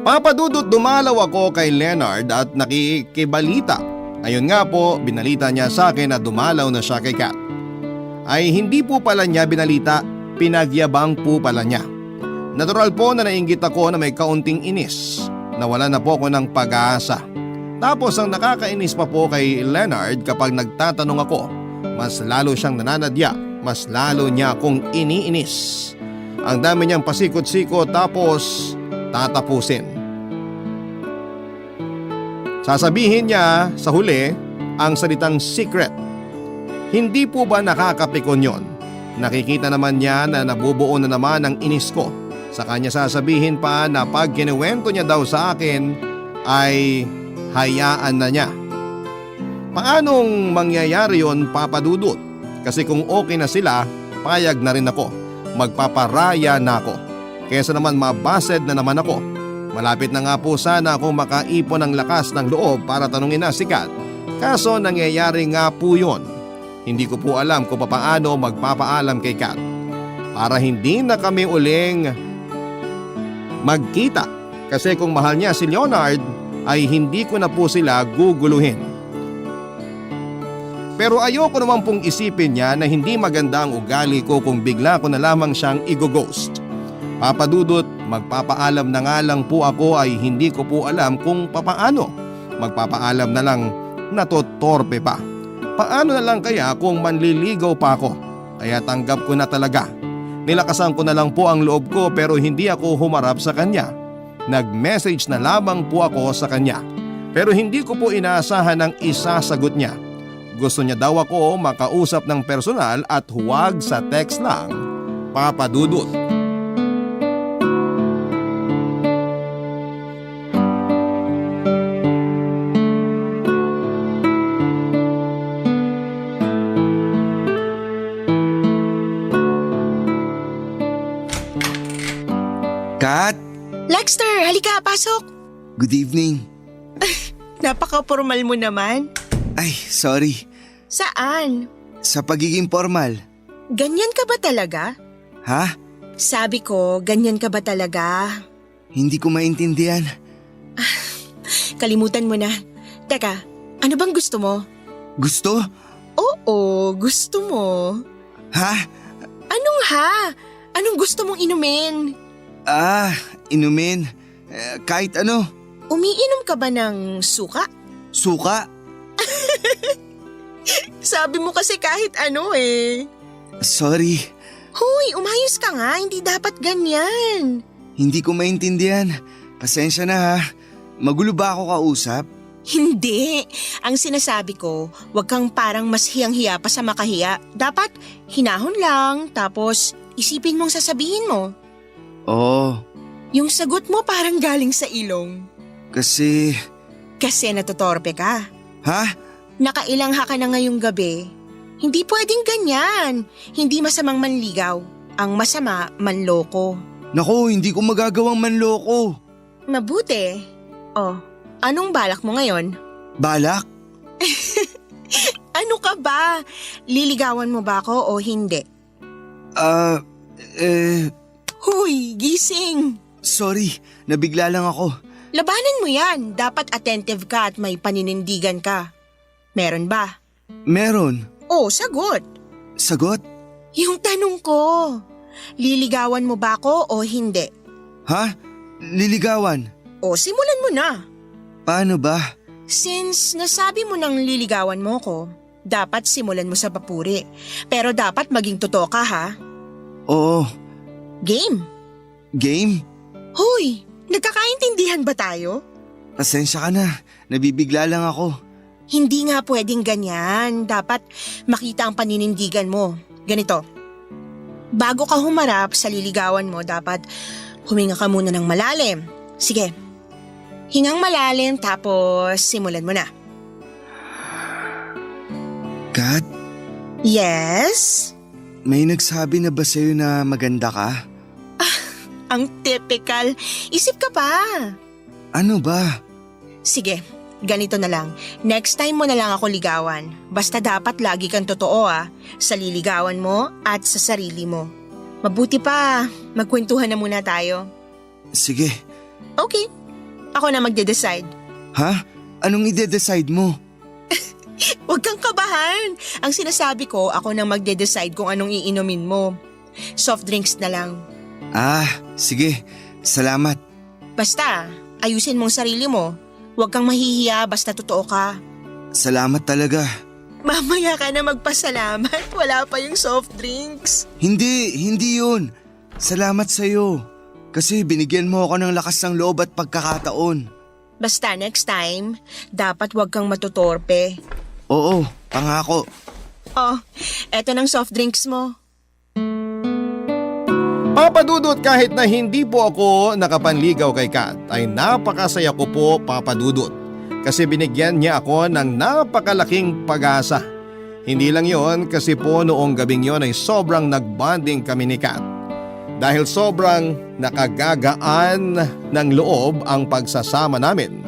Speaker 3: Papadudot dumalaw ako kay Leonard at nakikibalita. Ayun nga po, binalita niya sa akin na dumalaw na siya kay Kat. Ay hindi po pala niya binalita, pinagyabang po pala niya. Natural po na nainggit ako na may kaunting inis. Nawala na po ako ng pag-aasa. Tapos ang nakakainis pa po kay Leonard kapag nagtatanong ako, mas lalo siyang nananadya, mas lalo niya akong iniinis. Ang dami niyang pasikot-sikot tapos tatapusin. Sasabihin niya sa huli ang salitang secret. Hindi po ba nakakapikon yon? Nakikita naman niya na nabubuo na naman ang inis ko. Sa kanya sasabihin pa na pag kinuwento niya daw sa akin ay hayaan na niya. Paanong mangyayari yon, Papa Dudut? Kasi kung okay na sila, payag na rin ako. Magpaparaya na ako. Kesa naman mabased na naman ako. Malapit na nga po sana akong makaipon ng lakas ng loob para tanungin na si Kat. Kaso nangyayari nga po yun. Hindi ko po alam kung paano magpapaalam kay Kat. Para hindi na kami uling magkita. Kasi kung mahal niya si Leonard ay hindi ko na po sila guguluhin. Pero ayoko naman pong isipin niya na hindi maganda ang ugali ko kung bigla ko na lamang siyang i-ghost. Papa Dudut, magpapaalam na nga lang po ako ay hindi ko po alam kung papaano. Magpapaalam na lang natotorpe pa. Paano na lang kaya kung manliligaw pa ako? Kaya tanggap ko na talaga. Nilakasan ko na lang po ang loob ko pero hindi ako humarap sa kanya. Nag-message na lamang po ako sa kanya. Pero hindi ko po inaasahan ang isasagot niya. Gusto niya daw ako makausap ng personal at huwag sa text lang. Papa Dudut.
Speaker 5: Kat,
Speaker 4: Lexter, halika, pasok.
Speaker 5: good evening.
Speaker 4: Napaka-formal mo naman.
Speaker 5: Ay, sorry.
Speaker 4: Saan?
Speaker 5: Sa pagiging formal.
Speaker 4: Ganyan ka ba talaga?
Speaker 5: Ha?
Speaker 4: Sabi ko, ganyan ka ba talaga?
Speaker 5: Hindi ko maintindihan.
Speaker 4: Kalimutan mo na. Teka, ano bang gusto mo?
Speaker 5: Gusto?
Speaker 4: Oo, gusto mo.
Speaker 5: Ha?
Speaker 4: Anong ha? Anong gusto mong inumin?
Speaker 5: Inumin. Kahit ano.
Speaker 4: Umiinom ka ba ng suka?
Speaker 5: Suka?
Speaker 4: Sabi mo kasi kahit ano eh.
Speaker 5: Sorry.
Speaker 4: Hoy, umayos ka nga, hindi dapat ganyan.
Speaker 5: Hindi ko maintindihan. Pasensya na ha. Magulo ba ako kausap?
Speaker 4: Hindi. Ang sinasabi ko, wag kang parang mas hiyang-hiya pa sa makahiya. Dapat hinahon lang, tapos isipin mong sasabihin mo.
Speaker 5: Oo.
Speaker 4: Yung sagot mo parang galing sa ilong.
Speaker 5: Kasi...
Speaker 4: Kasi natutorpe ka.
Speaker 5: Ha?
Speaker 4: Nakailangha ka na ngayong gabi. Hindi pwedeng ganyan. Hindi masamang manligaw. Ang masama, manloko.
Speaker 5: Naku, hindi ko magagawang manloko.
Speaker 4: Mabuti. Oh, anong balak mo ngayon?
Speaker 5: Balak?
Speaker 4: Ano ka ba? Liligawan mo ba ako o hindi? Huy, gising!
Speaker 5: Sorry, nabigla lang ako.
Speaker 4: Labanan mo yan. Dapat attentive ka at may paninindigan ka. Meron ba?
Speaker 5: Meron.
Speaker 4: Oh, sagot.
Speaker 5: Sagot?
Speaker 4: Yung tanong ko, liligawan mo ba ako o hindi?
Speaker 5: Ha? Liligawan?
Speaker 4: O, simulan mo na.
Speaker 5: Paano ba?
Speaker 4: Since nasabi mo nang liligawan mo ko, dapat simulan mo sa papuri. Pero dapat maging totoo ka ha?
Speaker 5: Oo.
Speaker 4: Game.
Speaker 5: Game?
Speaker 4: Hoy, nagkakaintindihan ba tayo?
Speaker 5: Pasensya ka na, nabibigla lang ako.
Speaker 4: Hindi nga pwedeng ganyan. Dapat makita ang paninindigan mo. Ganito. bago ka humarap sa liligawan mo, dapat huminga ka muna ng malalim. Sige, hingang malalim tapos simulan mo na.
Speaker 5: Kat,
Speaker 4: Yes?
Speaker 5: may nagsabi na ba sa'yo na maganda ka?
Speaker 4: Ang typical. Isip ka pa.
Speaker 5: Ano ba?
Speaker 4: Sige, ganito na lang. Next time mo na lang ako ligawan. Basta dapat lagi kang totoo sa liligawan mo at sa sarili mo. Mabuti pa, magkwentuhan na muna tayo.
Speaker 5: Sige.
Speaker 4: Okay, ako na magde-decide.
Speaker 5: Ha? Anong ide-decide mo?
Speaker 4: Huwag kang kabahan. Ang sinasabi ko, ako nang magde-decide kung anong iinumin mo. Soft drinks na lang.
Speaker 5: Ah, sige. Salamat.
Speaker 4: Basta, ayusin mong sarili mo. Huwag kang mahihiya basta totoo ka.
Speaker 5: Salamat talaga.
Speaker 4: Mamaya ka na magpasalamat. Wala pa yung soft drinks.
Speaker 5: Hindi yun. Salamat sa'yo. Kasi binigyan mo ako ng lakas ng loob at pagkakataon.
Speaker 4: Basta next time, dapat huwag kang matutorpe.
Speaker 5: Oo, pangako.
Speaker 4: Oh, eto ng soft drinks mo.
Speaker 3: Papa Dudut, kahit na hindi po ako nakapanligaw kay Kat, ay napakasaya ko po, Papa Dudut. Kasi binigyan niya ako ng napakalaking pag-asa. Hindi lang yon, kasi po noong gabing yon ay sobrang nagbonding kami ni Kat. Dahil sobrang nakagagaan ng loob ang pagsasama namin.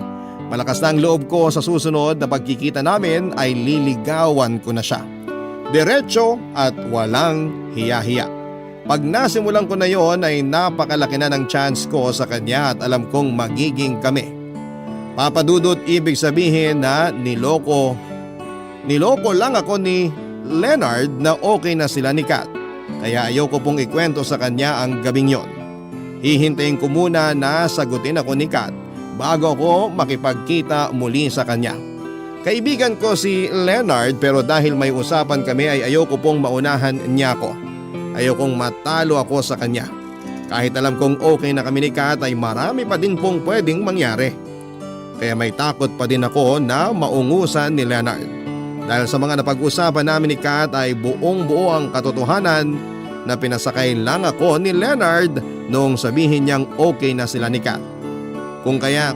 Speaker 3: Malakas na ang loob ko sa susunod na pagkikita namin ay liligawan ko na siya. Diretso at walang hiya-hiya. Pag nasimulan ko na yon ay napakalaki na ng chance ko sa kanya at alam kong magiging kami. Papa Dudut, ibig sabihin na niloko lang ako ni Leonard na okay na sila ni Kat. Kaya ayoko pong ikwento sa kanya ang gabing yon. Hihintayin ko muna na sagutin ako ni Kat bago ako makipagkita muli sa kanya. Kaibigan ko si Leonard pero dahil may usapan kami ay ayoko pong maunahan niya ako. Ayokong matalo ako sa kanya. Kahit alam kong okay na kami ni Kat ay marami pa din pong pwedeng mangyari. Kaya may takot pa din ako na maungusan ni Leonard. Dahil sa mga napag-usapan namin ni Kat ay buong-buo ang katotohanan na pinasakay lang ako ni Leonard noong sabihin niyang okay na sila ni Kat. Kung kaya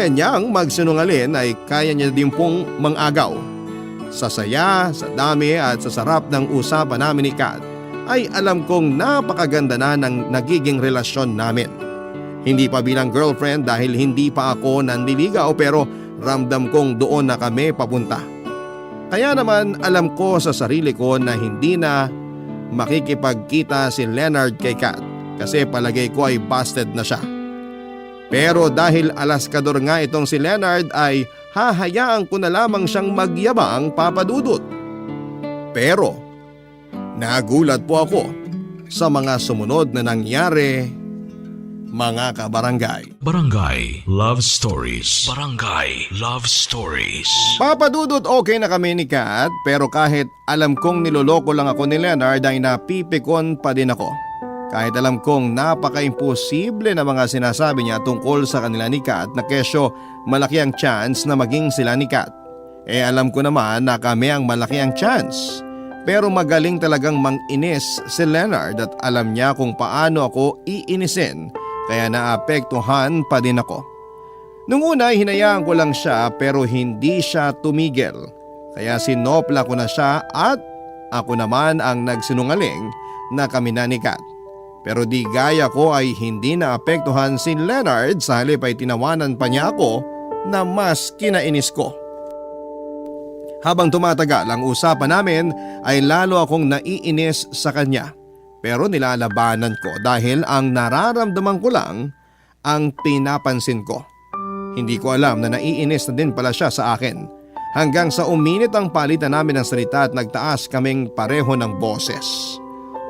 Speaker 3: niyang magsinungaling ay kaya niya din pong mangagaw. Sa saya, sa dami at sa sarap ng usapan namin ni Kat ay alam kong napakaganda na ng nagiging relasyon namin. Hindi pa bilang girlfriend dahil hindi pa ako nanliligaw pero ramdam kong doon na kami papunta. Kaya naman alam ko sa sarili ko na hindi na makikipagkita si Leonard kay Kat kasi palagay ko ay busted na siya. Pero dahil alaskador nga itong si Leonard ay hahayaan ko na lamang siyang magyabang, Papa Dudut. Pero nagulat po ako sa mga sumunod na nangyari, mga kabarangay.
Speaker 1: Barangay Love Stories. Barangay Love Stories.
Speaker 3: Papa Dudut, okay na kami ni Kat pero kahit alam kong niloloko lang ako ni Leonard ay napipikon pa din ako. Kahit alam kong napaka-imposible na mga sinasabi niya tungkol sa kanila ni Kat na kesyo malaki ang chance na maging sila ni Kat. Alam ko naman na kami ang malaki ang chance. Pero magaling talagang manginis si Leonard at alam niya kung paano ako iinisin kaya naapektuhan pa din ako. Nung una hinayaan ko lang siya pero hindi siya tumigil. Kaya sinopla ko na siya at ako naman ang nagsinungaling na kami na ni Kat. Pero di gaya ko ay hindi naapektuhan si Leonard sa halip ay tinawanan pa niya ako na mas kinainis ko. Habang tumatagal ang usapan namin ay lalo akong naiinis sa kanya. Pero nilalabanan ko dahil ang nararamdaman ko lang ang pinapansin ko. Hindi ko alam na naiinis na din pala siya sa akin. Hanggang sa uminit ang palitan namin ng salita at nagtaas kaming pareho ng boses.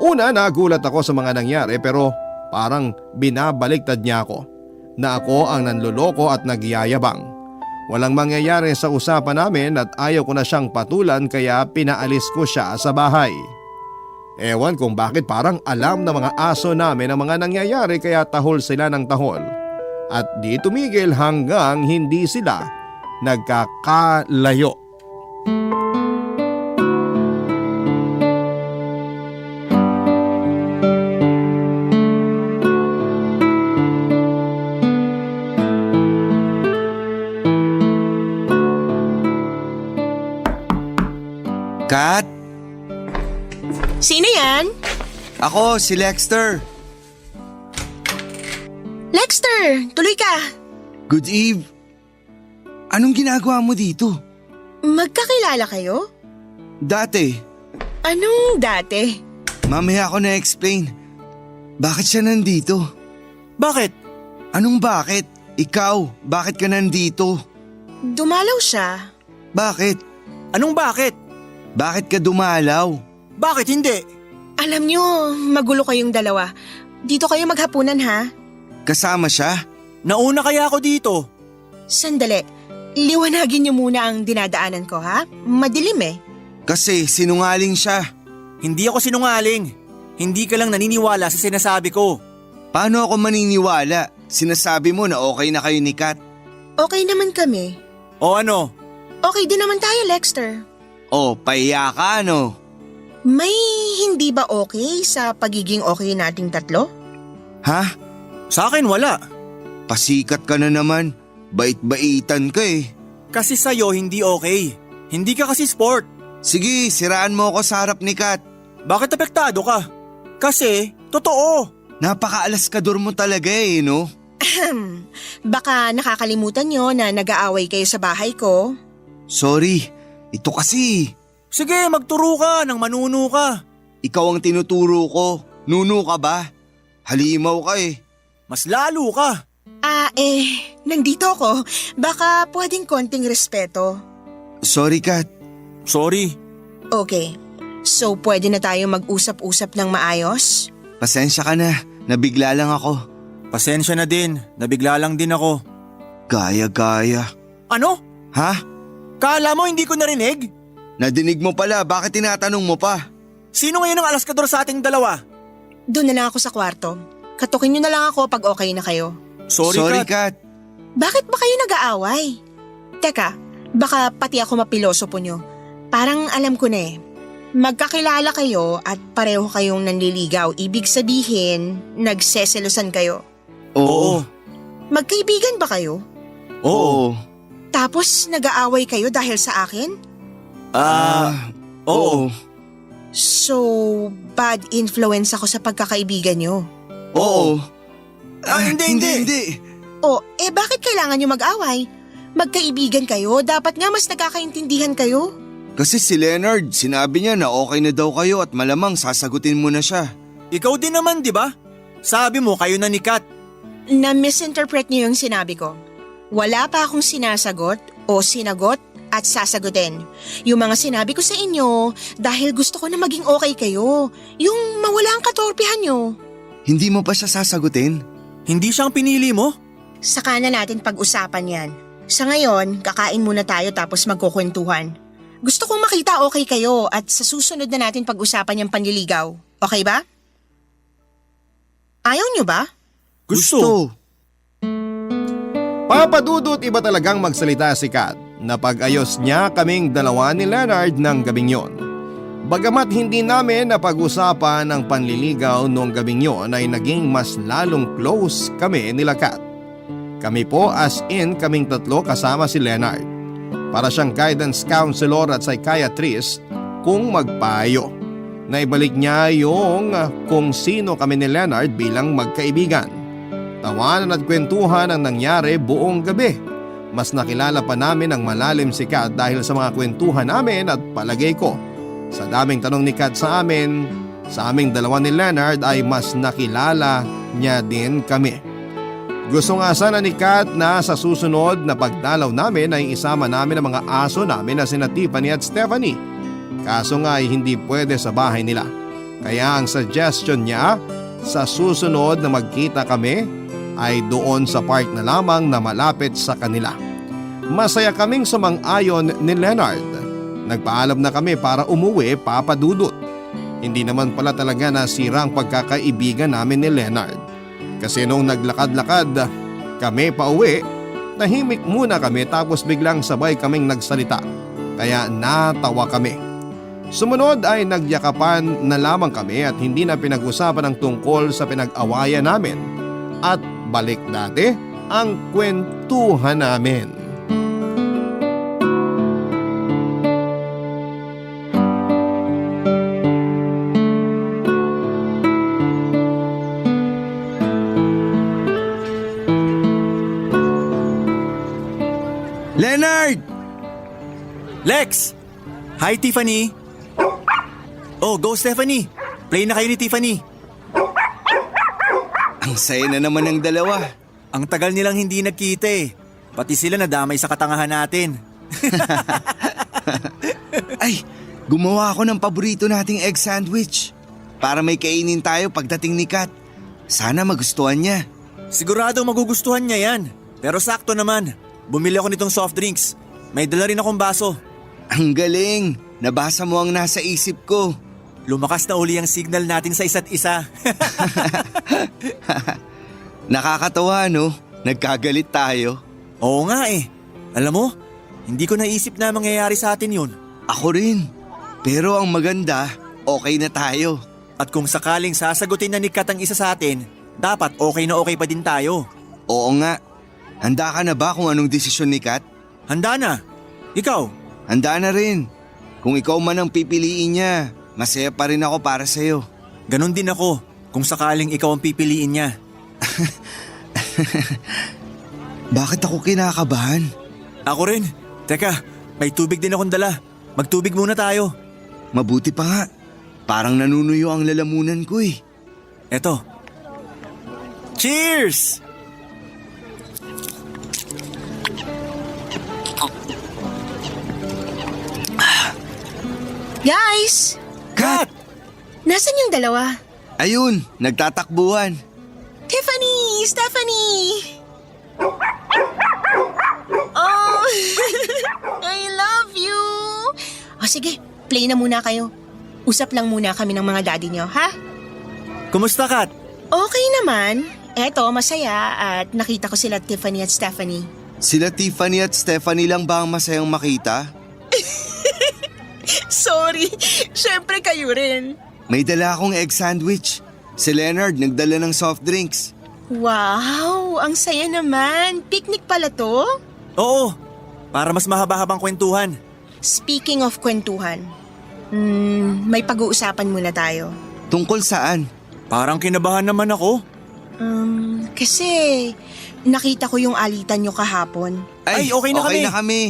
Speaker 3: Una nagulat ako sa mga nangyari pero parang binabaliktad niya ako. Na ako ang nanloloko at nagyayabang. Walang mangyayari sa usapan namin at ayaw ko na siyang patulan kaya pinaalis ko siya sa bahay. Ewan kung bakit parang alam ng mga aso namin ang mga nangyayari kaya tahol sila ng tahol. At di tumigil hanggang hindi sila nagkakalayo.
Speaker 5: Kat,
Speaker 4: Sino yan?
Speaker 5: ako si Lexter.
Speaker 4: Lexter, tuloy ka.
Speaker 5: Good Eve. Anong ginagawa mo dito?
Speaker 4: Magkakilala kayo?
Speaker 5: Dati,
Speaker 4: Anong dati?
Speaker 5: mamaya ako na-explain. Bakit siya nandito?
Speaker 11: Bakit?
Speaker 5: Anong bakit? Ikaw, bakit ka nandito?
Speaker 4: Dumalaw siya.
Speaker 5: Bakit?
Speaker 11: Anong bakit?
Speaker 5: Bakit ka dumalaw?
Speaker 11: Bakit hindi?
Speaker 4: Alam nyo, magulo kayong dalawa. Dito kayo maghapunan ha?
Speaker 5: Kasama siya?
Speaker 11: Nauna kaya ako dito.
Speaker 4: Sandali, liwanagin nyo muna ang dinadaanan ko ha? Madilim eh.
Speaker 5: Kasi sinungaling siya.
Speaker 11: Hindi ako sinungaling. Hindi ka lang naniniwala sa sinasabi ko.
Speaker 5: Paano ako maniniwala? Sinasabi mo na okay na kayo ni Kat.
Speaker 4: Okay naman kami.
Speaker 11: O ano?
Speaker 4: Okay din naman tayo, Lexter.
Speaker 5: Oh, pahiya ka ano?
Speaker 4: May hindi ba okay sa pagiging okay nating tatlo?
Speaker 5: Ha?
Speaker 11: Sa akin wala.
Speaker 5: Pasikat ka na naman. Bait-baitan ka eh.
Speaker 11: Kasi sa'yo hindi okay. Hindi ka kasi sport.
Speaker 5: Sige, siraan mo ako sa harap ni Kat.
Speaker 11: Bakit apektado ka? Kasi, totoo.
Speaker 5: Napaka-alaskador mo talaga eh, no?
Speaker 4: Baka nakakalimutan nyo na nag-aaway kayo sa bahay ko.
Speaker 5: Sorry, ito kasi.
Speaker 11: Sige, magturo ka nang manuno ka.
Speaker 5: Ikaw ang tinuturo ko. Nuno ka ba? Halimaw ka eh.
Speaker 11: Mas lalo ka.
Speaker 4: Nandito ako. Baka pwedeng konting respeto.
Speaker 5: Sorry, Kat.
Speaker 11: Sorry.
Speaker 4: Okay, so pwede na tayo mag-usap-usap ng maayos?
Speaker 5: Pasensya ka na. Nabigla lang ako.
Speaker 11: Pasensya na din. Nabigla lang din ako.
Speaker 5: Gaya-gaya.
Speaker 11: Ano?
Speaker 5: Ha?
Speaker 11: Kala mo hindi ko narinig?
Speaker 5: Nadinig mo pala. Bakit tinatanong mo pa?
Speaker 11: Sino ngayon ang alaskador sa ating dalawa?
Speaker 4: Doon na lang ako sa kwarto. Katukin nyo na lang ako pag okay na kayo.
Speaker 11: Sorry, Kat.
Speaker 5: Kat.
Speaker 4: Bakit ba kayo nag-aaway? Teka, baka pati ako mapilosopo nyo. Parang alam ko na eh. Magkakilala kayo at pareho kayong nanliligaw. Ibig sabihin, nagseselosan kayo.
Speaker 5: Oo.
Speaker 4: Magkaibigan ba kayo?
Speaker 5: Oo.
Speaker 4: Tapos nag-aaway kayo dahil sa akin?
Speaker 5: Oo.
Speaker 4: So, bad influence ako sa pagkakaibigan nyo.
Speaker 5: Oo.
Speaker 11: Hindi.
Speaker 4: Bakit kailangan nyo mag-away? Magkaibigan kayo, dapat nga mas nagkakaintindihan kayo.
Speaker 5: Kasi si Leonard, sinabi niya na okay na daw kayo at malamang sasagutin mo na siya.
Speaker 11: Ikaw din naman, di ba? Sabi mo kayo na ni Kat.
Speaker 4: Na-misinterpret niyo yung sinabi ko. Wala pa akong sinasagot o sinagot at sasagutin. Yung mga sinabi ko sa inyo dahil gusto ko na maging okay kayo. Yung mawala ang katorpihan nyo.
Speaker 5: Hindi mo pa siya sasagutin?
Speaker 11: Hindi siyang pinili mo?
Speaker 4: Saka na natin pag-usapan yan. Sa ngayon, kakain muna tayo tapos magkukwentuhan. Gusto kong makita okay kayo at sa susunod na natin pag-usapan yung panliligaw. Okay ba? Ayaw nyo ba?
Speaker 11: Gusto.
Speaker 3: Papadudot iba talagang magsalita si Kat na pag-ayos niya kaming dalawa ni Leonard ng gabing yon. Bagamat hindi namin napag-usapan ang panliligaw noong gabing yon ay naging mas lalong close kami nila Kat. Kami po as in kaming tatlo kasama si Leonard. Para siyang guidance counselor at psychiatrist kung magpayo. Naibalik niya yung kung sino kami ni Leonard bilang magkaibigan. Tawanan at kwentuhan ang nangyari buong gabi. Mas nakilala pa namin ang malalim si Kat dahil sa mga kwentuhan namin at palagay ko. Sa daming tanong ni Kat sa aming dalawa ni Leonard ay mas nakilala niya din kami. Gusto nga sana ni Kat na sa susunod na pagdalaw namin ay isama namin ang mga aso namin na sina Tiffany at Stephanie. Kaso nga ay hindi pwede sa bahay nila. Kaya ang suggestion niya sa susunod na magkita kami ay doon sa park na lamang na malapit sa kanila. Masaya kaming sumang-ayon ni Leonard. Nagpaalam na kami para umuwi, papadudot. Hindi naman pala talaga nasira ang pagkakaibigan namin ni Leonard. Kasi nung naglakad-lakad kami pa uwi, tahimik muna kami tapos biglang sabay kaming nagsalita. Kaya natawa kami. Sumunod ay nagyakapan na lamang kami at hindi na pinag-usapan ang tungkol sa pinag-awayan namin. At balik dati ang kwentuhan namin.
Speaker 5: Leonard!
Speaker 11: Lex! Hi, Tiffany! Oh, go Stephanie! Play na kayo ni Tiffany.
Speaker 5: Ang saya na naman ng dalawa.
Speaker 11: Ang tagal nilang hindi nagkita eh. Pati sila nadamay sa katangahan natin.
Speaker 5: Ay, gumawa ako ng paborito nating egg sandwich. Para may kainin tayo pagdating ni Kat. Sana magustuhan niya.
Speaker 11: Sigurado magugustuhan niya yan. Pero sakto naman. Bumili ako nitong soft drinks. May dala rin akong baso.
Speaker 5: Ang galing! Nabasa mo ang nasa isip ko.
Speaker 11: Lumakas na uli ang signal natin sa isa't isa.
Speaker 5: Nakakatawa no? Nagkagalit tayo.
Speaker 11: Oo nga eh. Alam mo, hindi ko naisip na mangyayari sa atin yun.
Speaker 5: Ako rin. Pero ang maganda, okay na tayo.
Speaker 11: At kung sakaling sasagutin na ni Kat ang isa sa atin, dapat okay na okay pa din tayo.
Speaker 5: Oo nga. Handa ka na ba kung anong desisyon ni Kat?
Speaker 11: Handa na. Ikaw?
Speaker 5: Handa na rin. Kung ikaw man ang pipiliin niya, masaya pa rin ako para sa'yo.
Speaker 11: Ganon din ako kung sakaling ikaw ang pipiliin niya.
Speaker 5: Bakit ako kinakabahan?
Speaker 11: Ako rin. Teka, may tubig din akong dala. Magtubig muna tayo.
Speaker 5: Mabuti pa nga. Parang nanunuyo ang lalamunan ko eh.
Speaker 11: Eto. Cheers!
Speaker 4: Guys!
Speaker 5: Kat!
Speaker 4: Nasaan yung dalawa?
Speaker 5: Ayun, nagtatakbuhan.
Speaker 4: Tiffany! Stephanie! Oh! I love you! O sige, play na muna kayo. Usap lang muna kami ng mga daddy niyo, ha?
Speaker 11: Kumusta, Kat?
Speaker 4: Okay naman. Eto, masaya at nakita ko sila Tiffany at Stephanie.
Speaker 5: Sila Tiffany at Stephanie lang ba ang masayang makita?
Speaker 4: Sorry, syempre kayo rin.
Speaker 5: May dala akong egg sandwich. Si Leonard nagdala ng soft drinks.
Speaker 4: Wow, ang saya naman. Picnic pala to?
Speaker 11: Oo, para mas mahaba-habang kwentuhan.
Speaker 4: Speaking of kwentuhan, may pag-uusapan muna tayo.
Speaker 5: Tungkol saan?
Speaker 11: Parang kinabahan naman ako.
Speaker 4: Kasi nakita ko yung alitan nyo kahapon.
Speaker 11: Ay, okay na kami.
Speaker 5: na kami.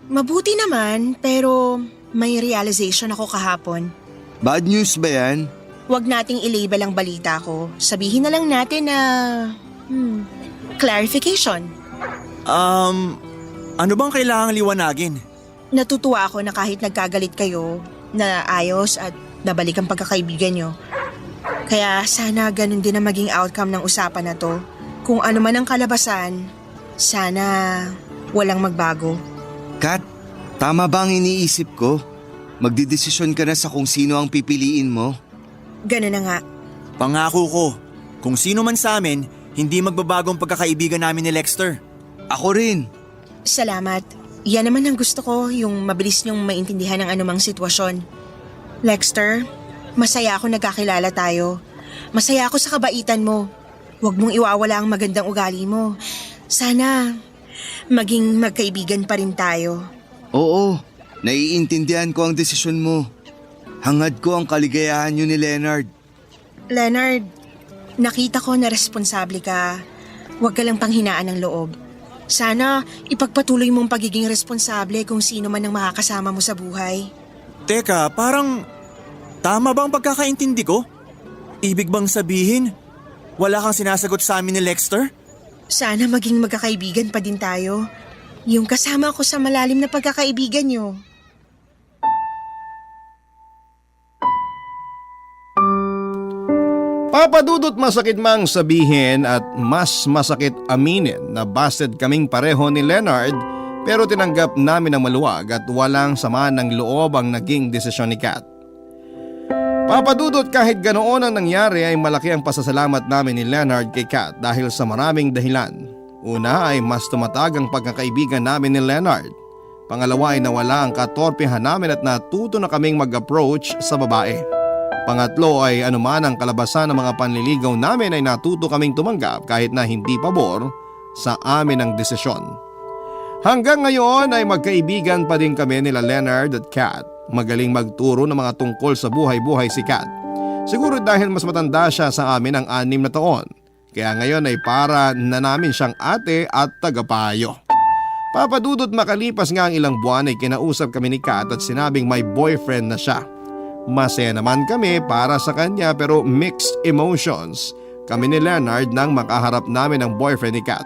Speaker 4: Mabuti naman, pero may realization ako kahapon.
Speaker 5: Bad news ba yan?
Speaker 4: Huwag nating i-label ang balita ko. Sabihin na lang natin na... clarification.
Speaker 11: Ano bang kailangang liwanagin?
Speaker 4: Natutuwa ako na kahit nagkagalit kayo, na ayos at nabalik ang pagkakaibigan nyo. Kaya sana ganun din ang maging outcome ng usapan na to. Kung ano man ang kalabasan, sana walang magbago.
Speaker 5: Kat, tama ba ang iniisip ko? Magdidesisyon ka na sa kung sino ang pipiliin mo?
Speaker 4: Ganun na nga.
Speaker 11: Pangako ko, kung sino man sa amin, hindi magbabagong pagkakaibigan namin ni Lexter.
Speaker 5: Ako rin.
Speaker 4: Salamat. Yan naman ang gusto ko, yung mabilis niyong maintindihan ng anumang sitwasyon. Lexter, masaya ako nagkakilala tayo. Masaya ako sa kabaitan mo. Huwag mong iwawala ang magandang ugali mo. Sana maging magkaibigan pa rin tayo.
Speaker 5: Oo, naiintindihan ko ang desisyon mo. Hangad ko ang kaligayahan niyo ni Leonard.
Speaker 4: Leonard, nakita ko na responsable ka. Huwag ka lang panghinaan ng loob. Sana ipagpatuloy mong pagiging responsable kung sino man ang makakasama mo sa buhay.
Speaker 11: Teka, parang tama ba ang pagkakaintindi ko? Ibig bang sabihin, wala kang sinasagot sa amin ni Lexter?
Speaker 4: Sana maging magkakaibigan pa din tayo. Yung kasama ko sa malalim na pagkakaibigan nyo.
Speaker 3: Papadudot masakit mang sabihin at mas masakit aminin na busted kaming pareho ni Leonard pero tinanggap namin ang maluwag at walang sama ng loob ang naging desisyon ni Kat. Papadudot kahit ganoon ang nangyari ay malaki ang pasasalamat namin ni Leonard kay Kat dahil sa maraming dahilan. Una ay mas tumatag ang pagkakaibigan namin ni Leonard. Pangalawa ay nawala ang katorpehan namin at natuto na kaming mag-approach sa babae. Pangatlo ay anuman ang kalabasan ng mga panliligaw namin ay natuto kaming tumanggap kahit na hindi pabor sa amin ang desisyon. Hanggang ngayon ay magkaibigan pa din kami nila Leonard at Kat. Magaling magturo ng mga tungkol sa buhay-buhay si Kat. Siguro dahil mas matanda siya sa amin ng 6 na taon. Kaya ngayon ay para na namin siyang ate at tagapayo. Papadudot makalipas nga ang ilang buwan ay kinausap kami ni Kat at sinabing may boyfriend na siya. Masaya naman kami para sa kanya pero mixed emotions kami ni Leonard nang makaharap namin ang boyfriend ni Kat.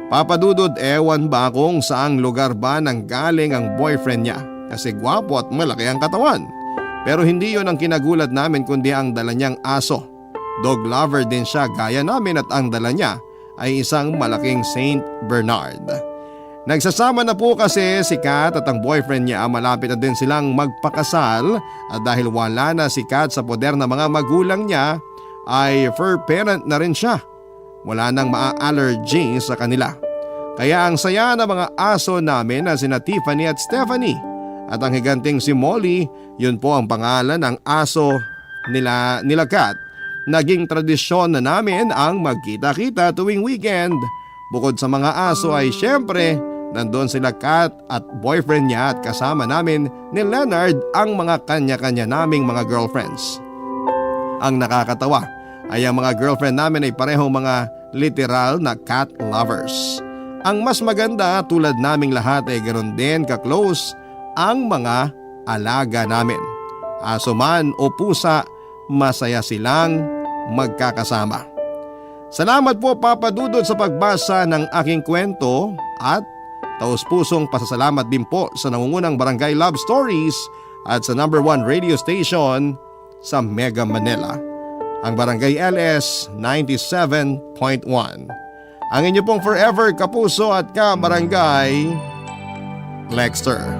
Speaker 3: Papadudod, ewan ba kung saang lugar ba nang galing ang boyfriend niya kasi gwapo at malaki ang katawan. Pero hindi yon ang kinagulat namin kundi ang dala niyang aso. Dog lover din siya gaya namin at ang dala niya ay isang malaking Saint Bernard. Nagsasama na po kasi si Kat at ang boyfriend niya, malapit na din silang magpakasal at dahil wala na si Kat sa poder ng mga magulang niya ay fur parent na rin siya. Wala nang maa-allergy sa kanila. Kaya ang saya ng mga aso namin na sina Tiffany at Stephanie at ang higanting si Molly, yun po ang pangalan ng aso nila Kat. Naging tradisyon na namin ang magkita-kita tuwing weekend. Bukod sa mga aso ay syempre nandun sila Kat at boyfriend niya at kasama namin ni Leonard ang mga kanya-kanya naming mga girlfriends. Ang nakakatawa ay ang mga girlfriend namin ay parehong mga literal na cat lovers. Ang mas maganda tulad naming lahat ay ganoon din ka-close ang mga alaga namin. Aso man o pusa, masaya silang magkakasama. Salamat po Papa Dudut sa pagbasa ng aking kwento at taus-pusong pasasalamat din po sa nangungunang Barangay Love Stories at sa #1 radio station sa Mega Manila, ang Barangay LS 97.1. Ang inyo pong forever kapuso at ka-barangay, Lexter.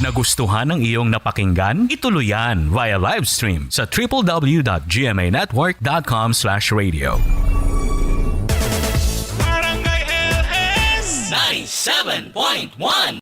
Speaker 1: Nagustuhan ng iyong napakinggan? Ituloy yan via live stream sa www.gmanetwork.com/radio.
Speaker 10: Barangay LS 97.1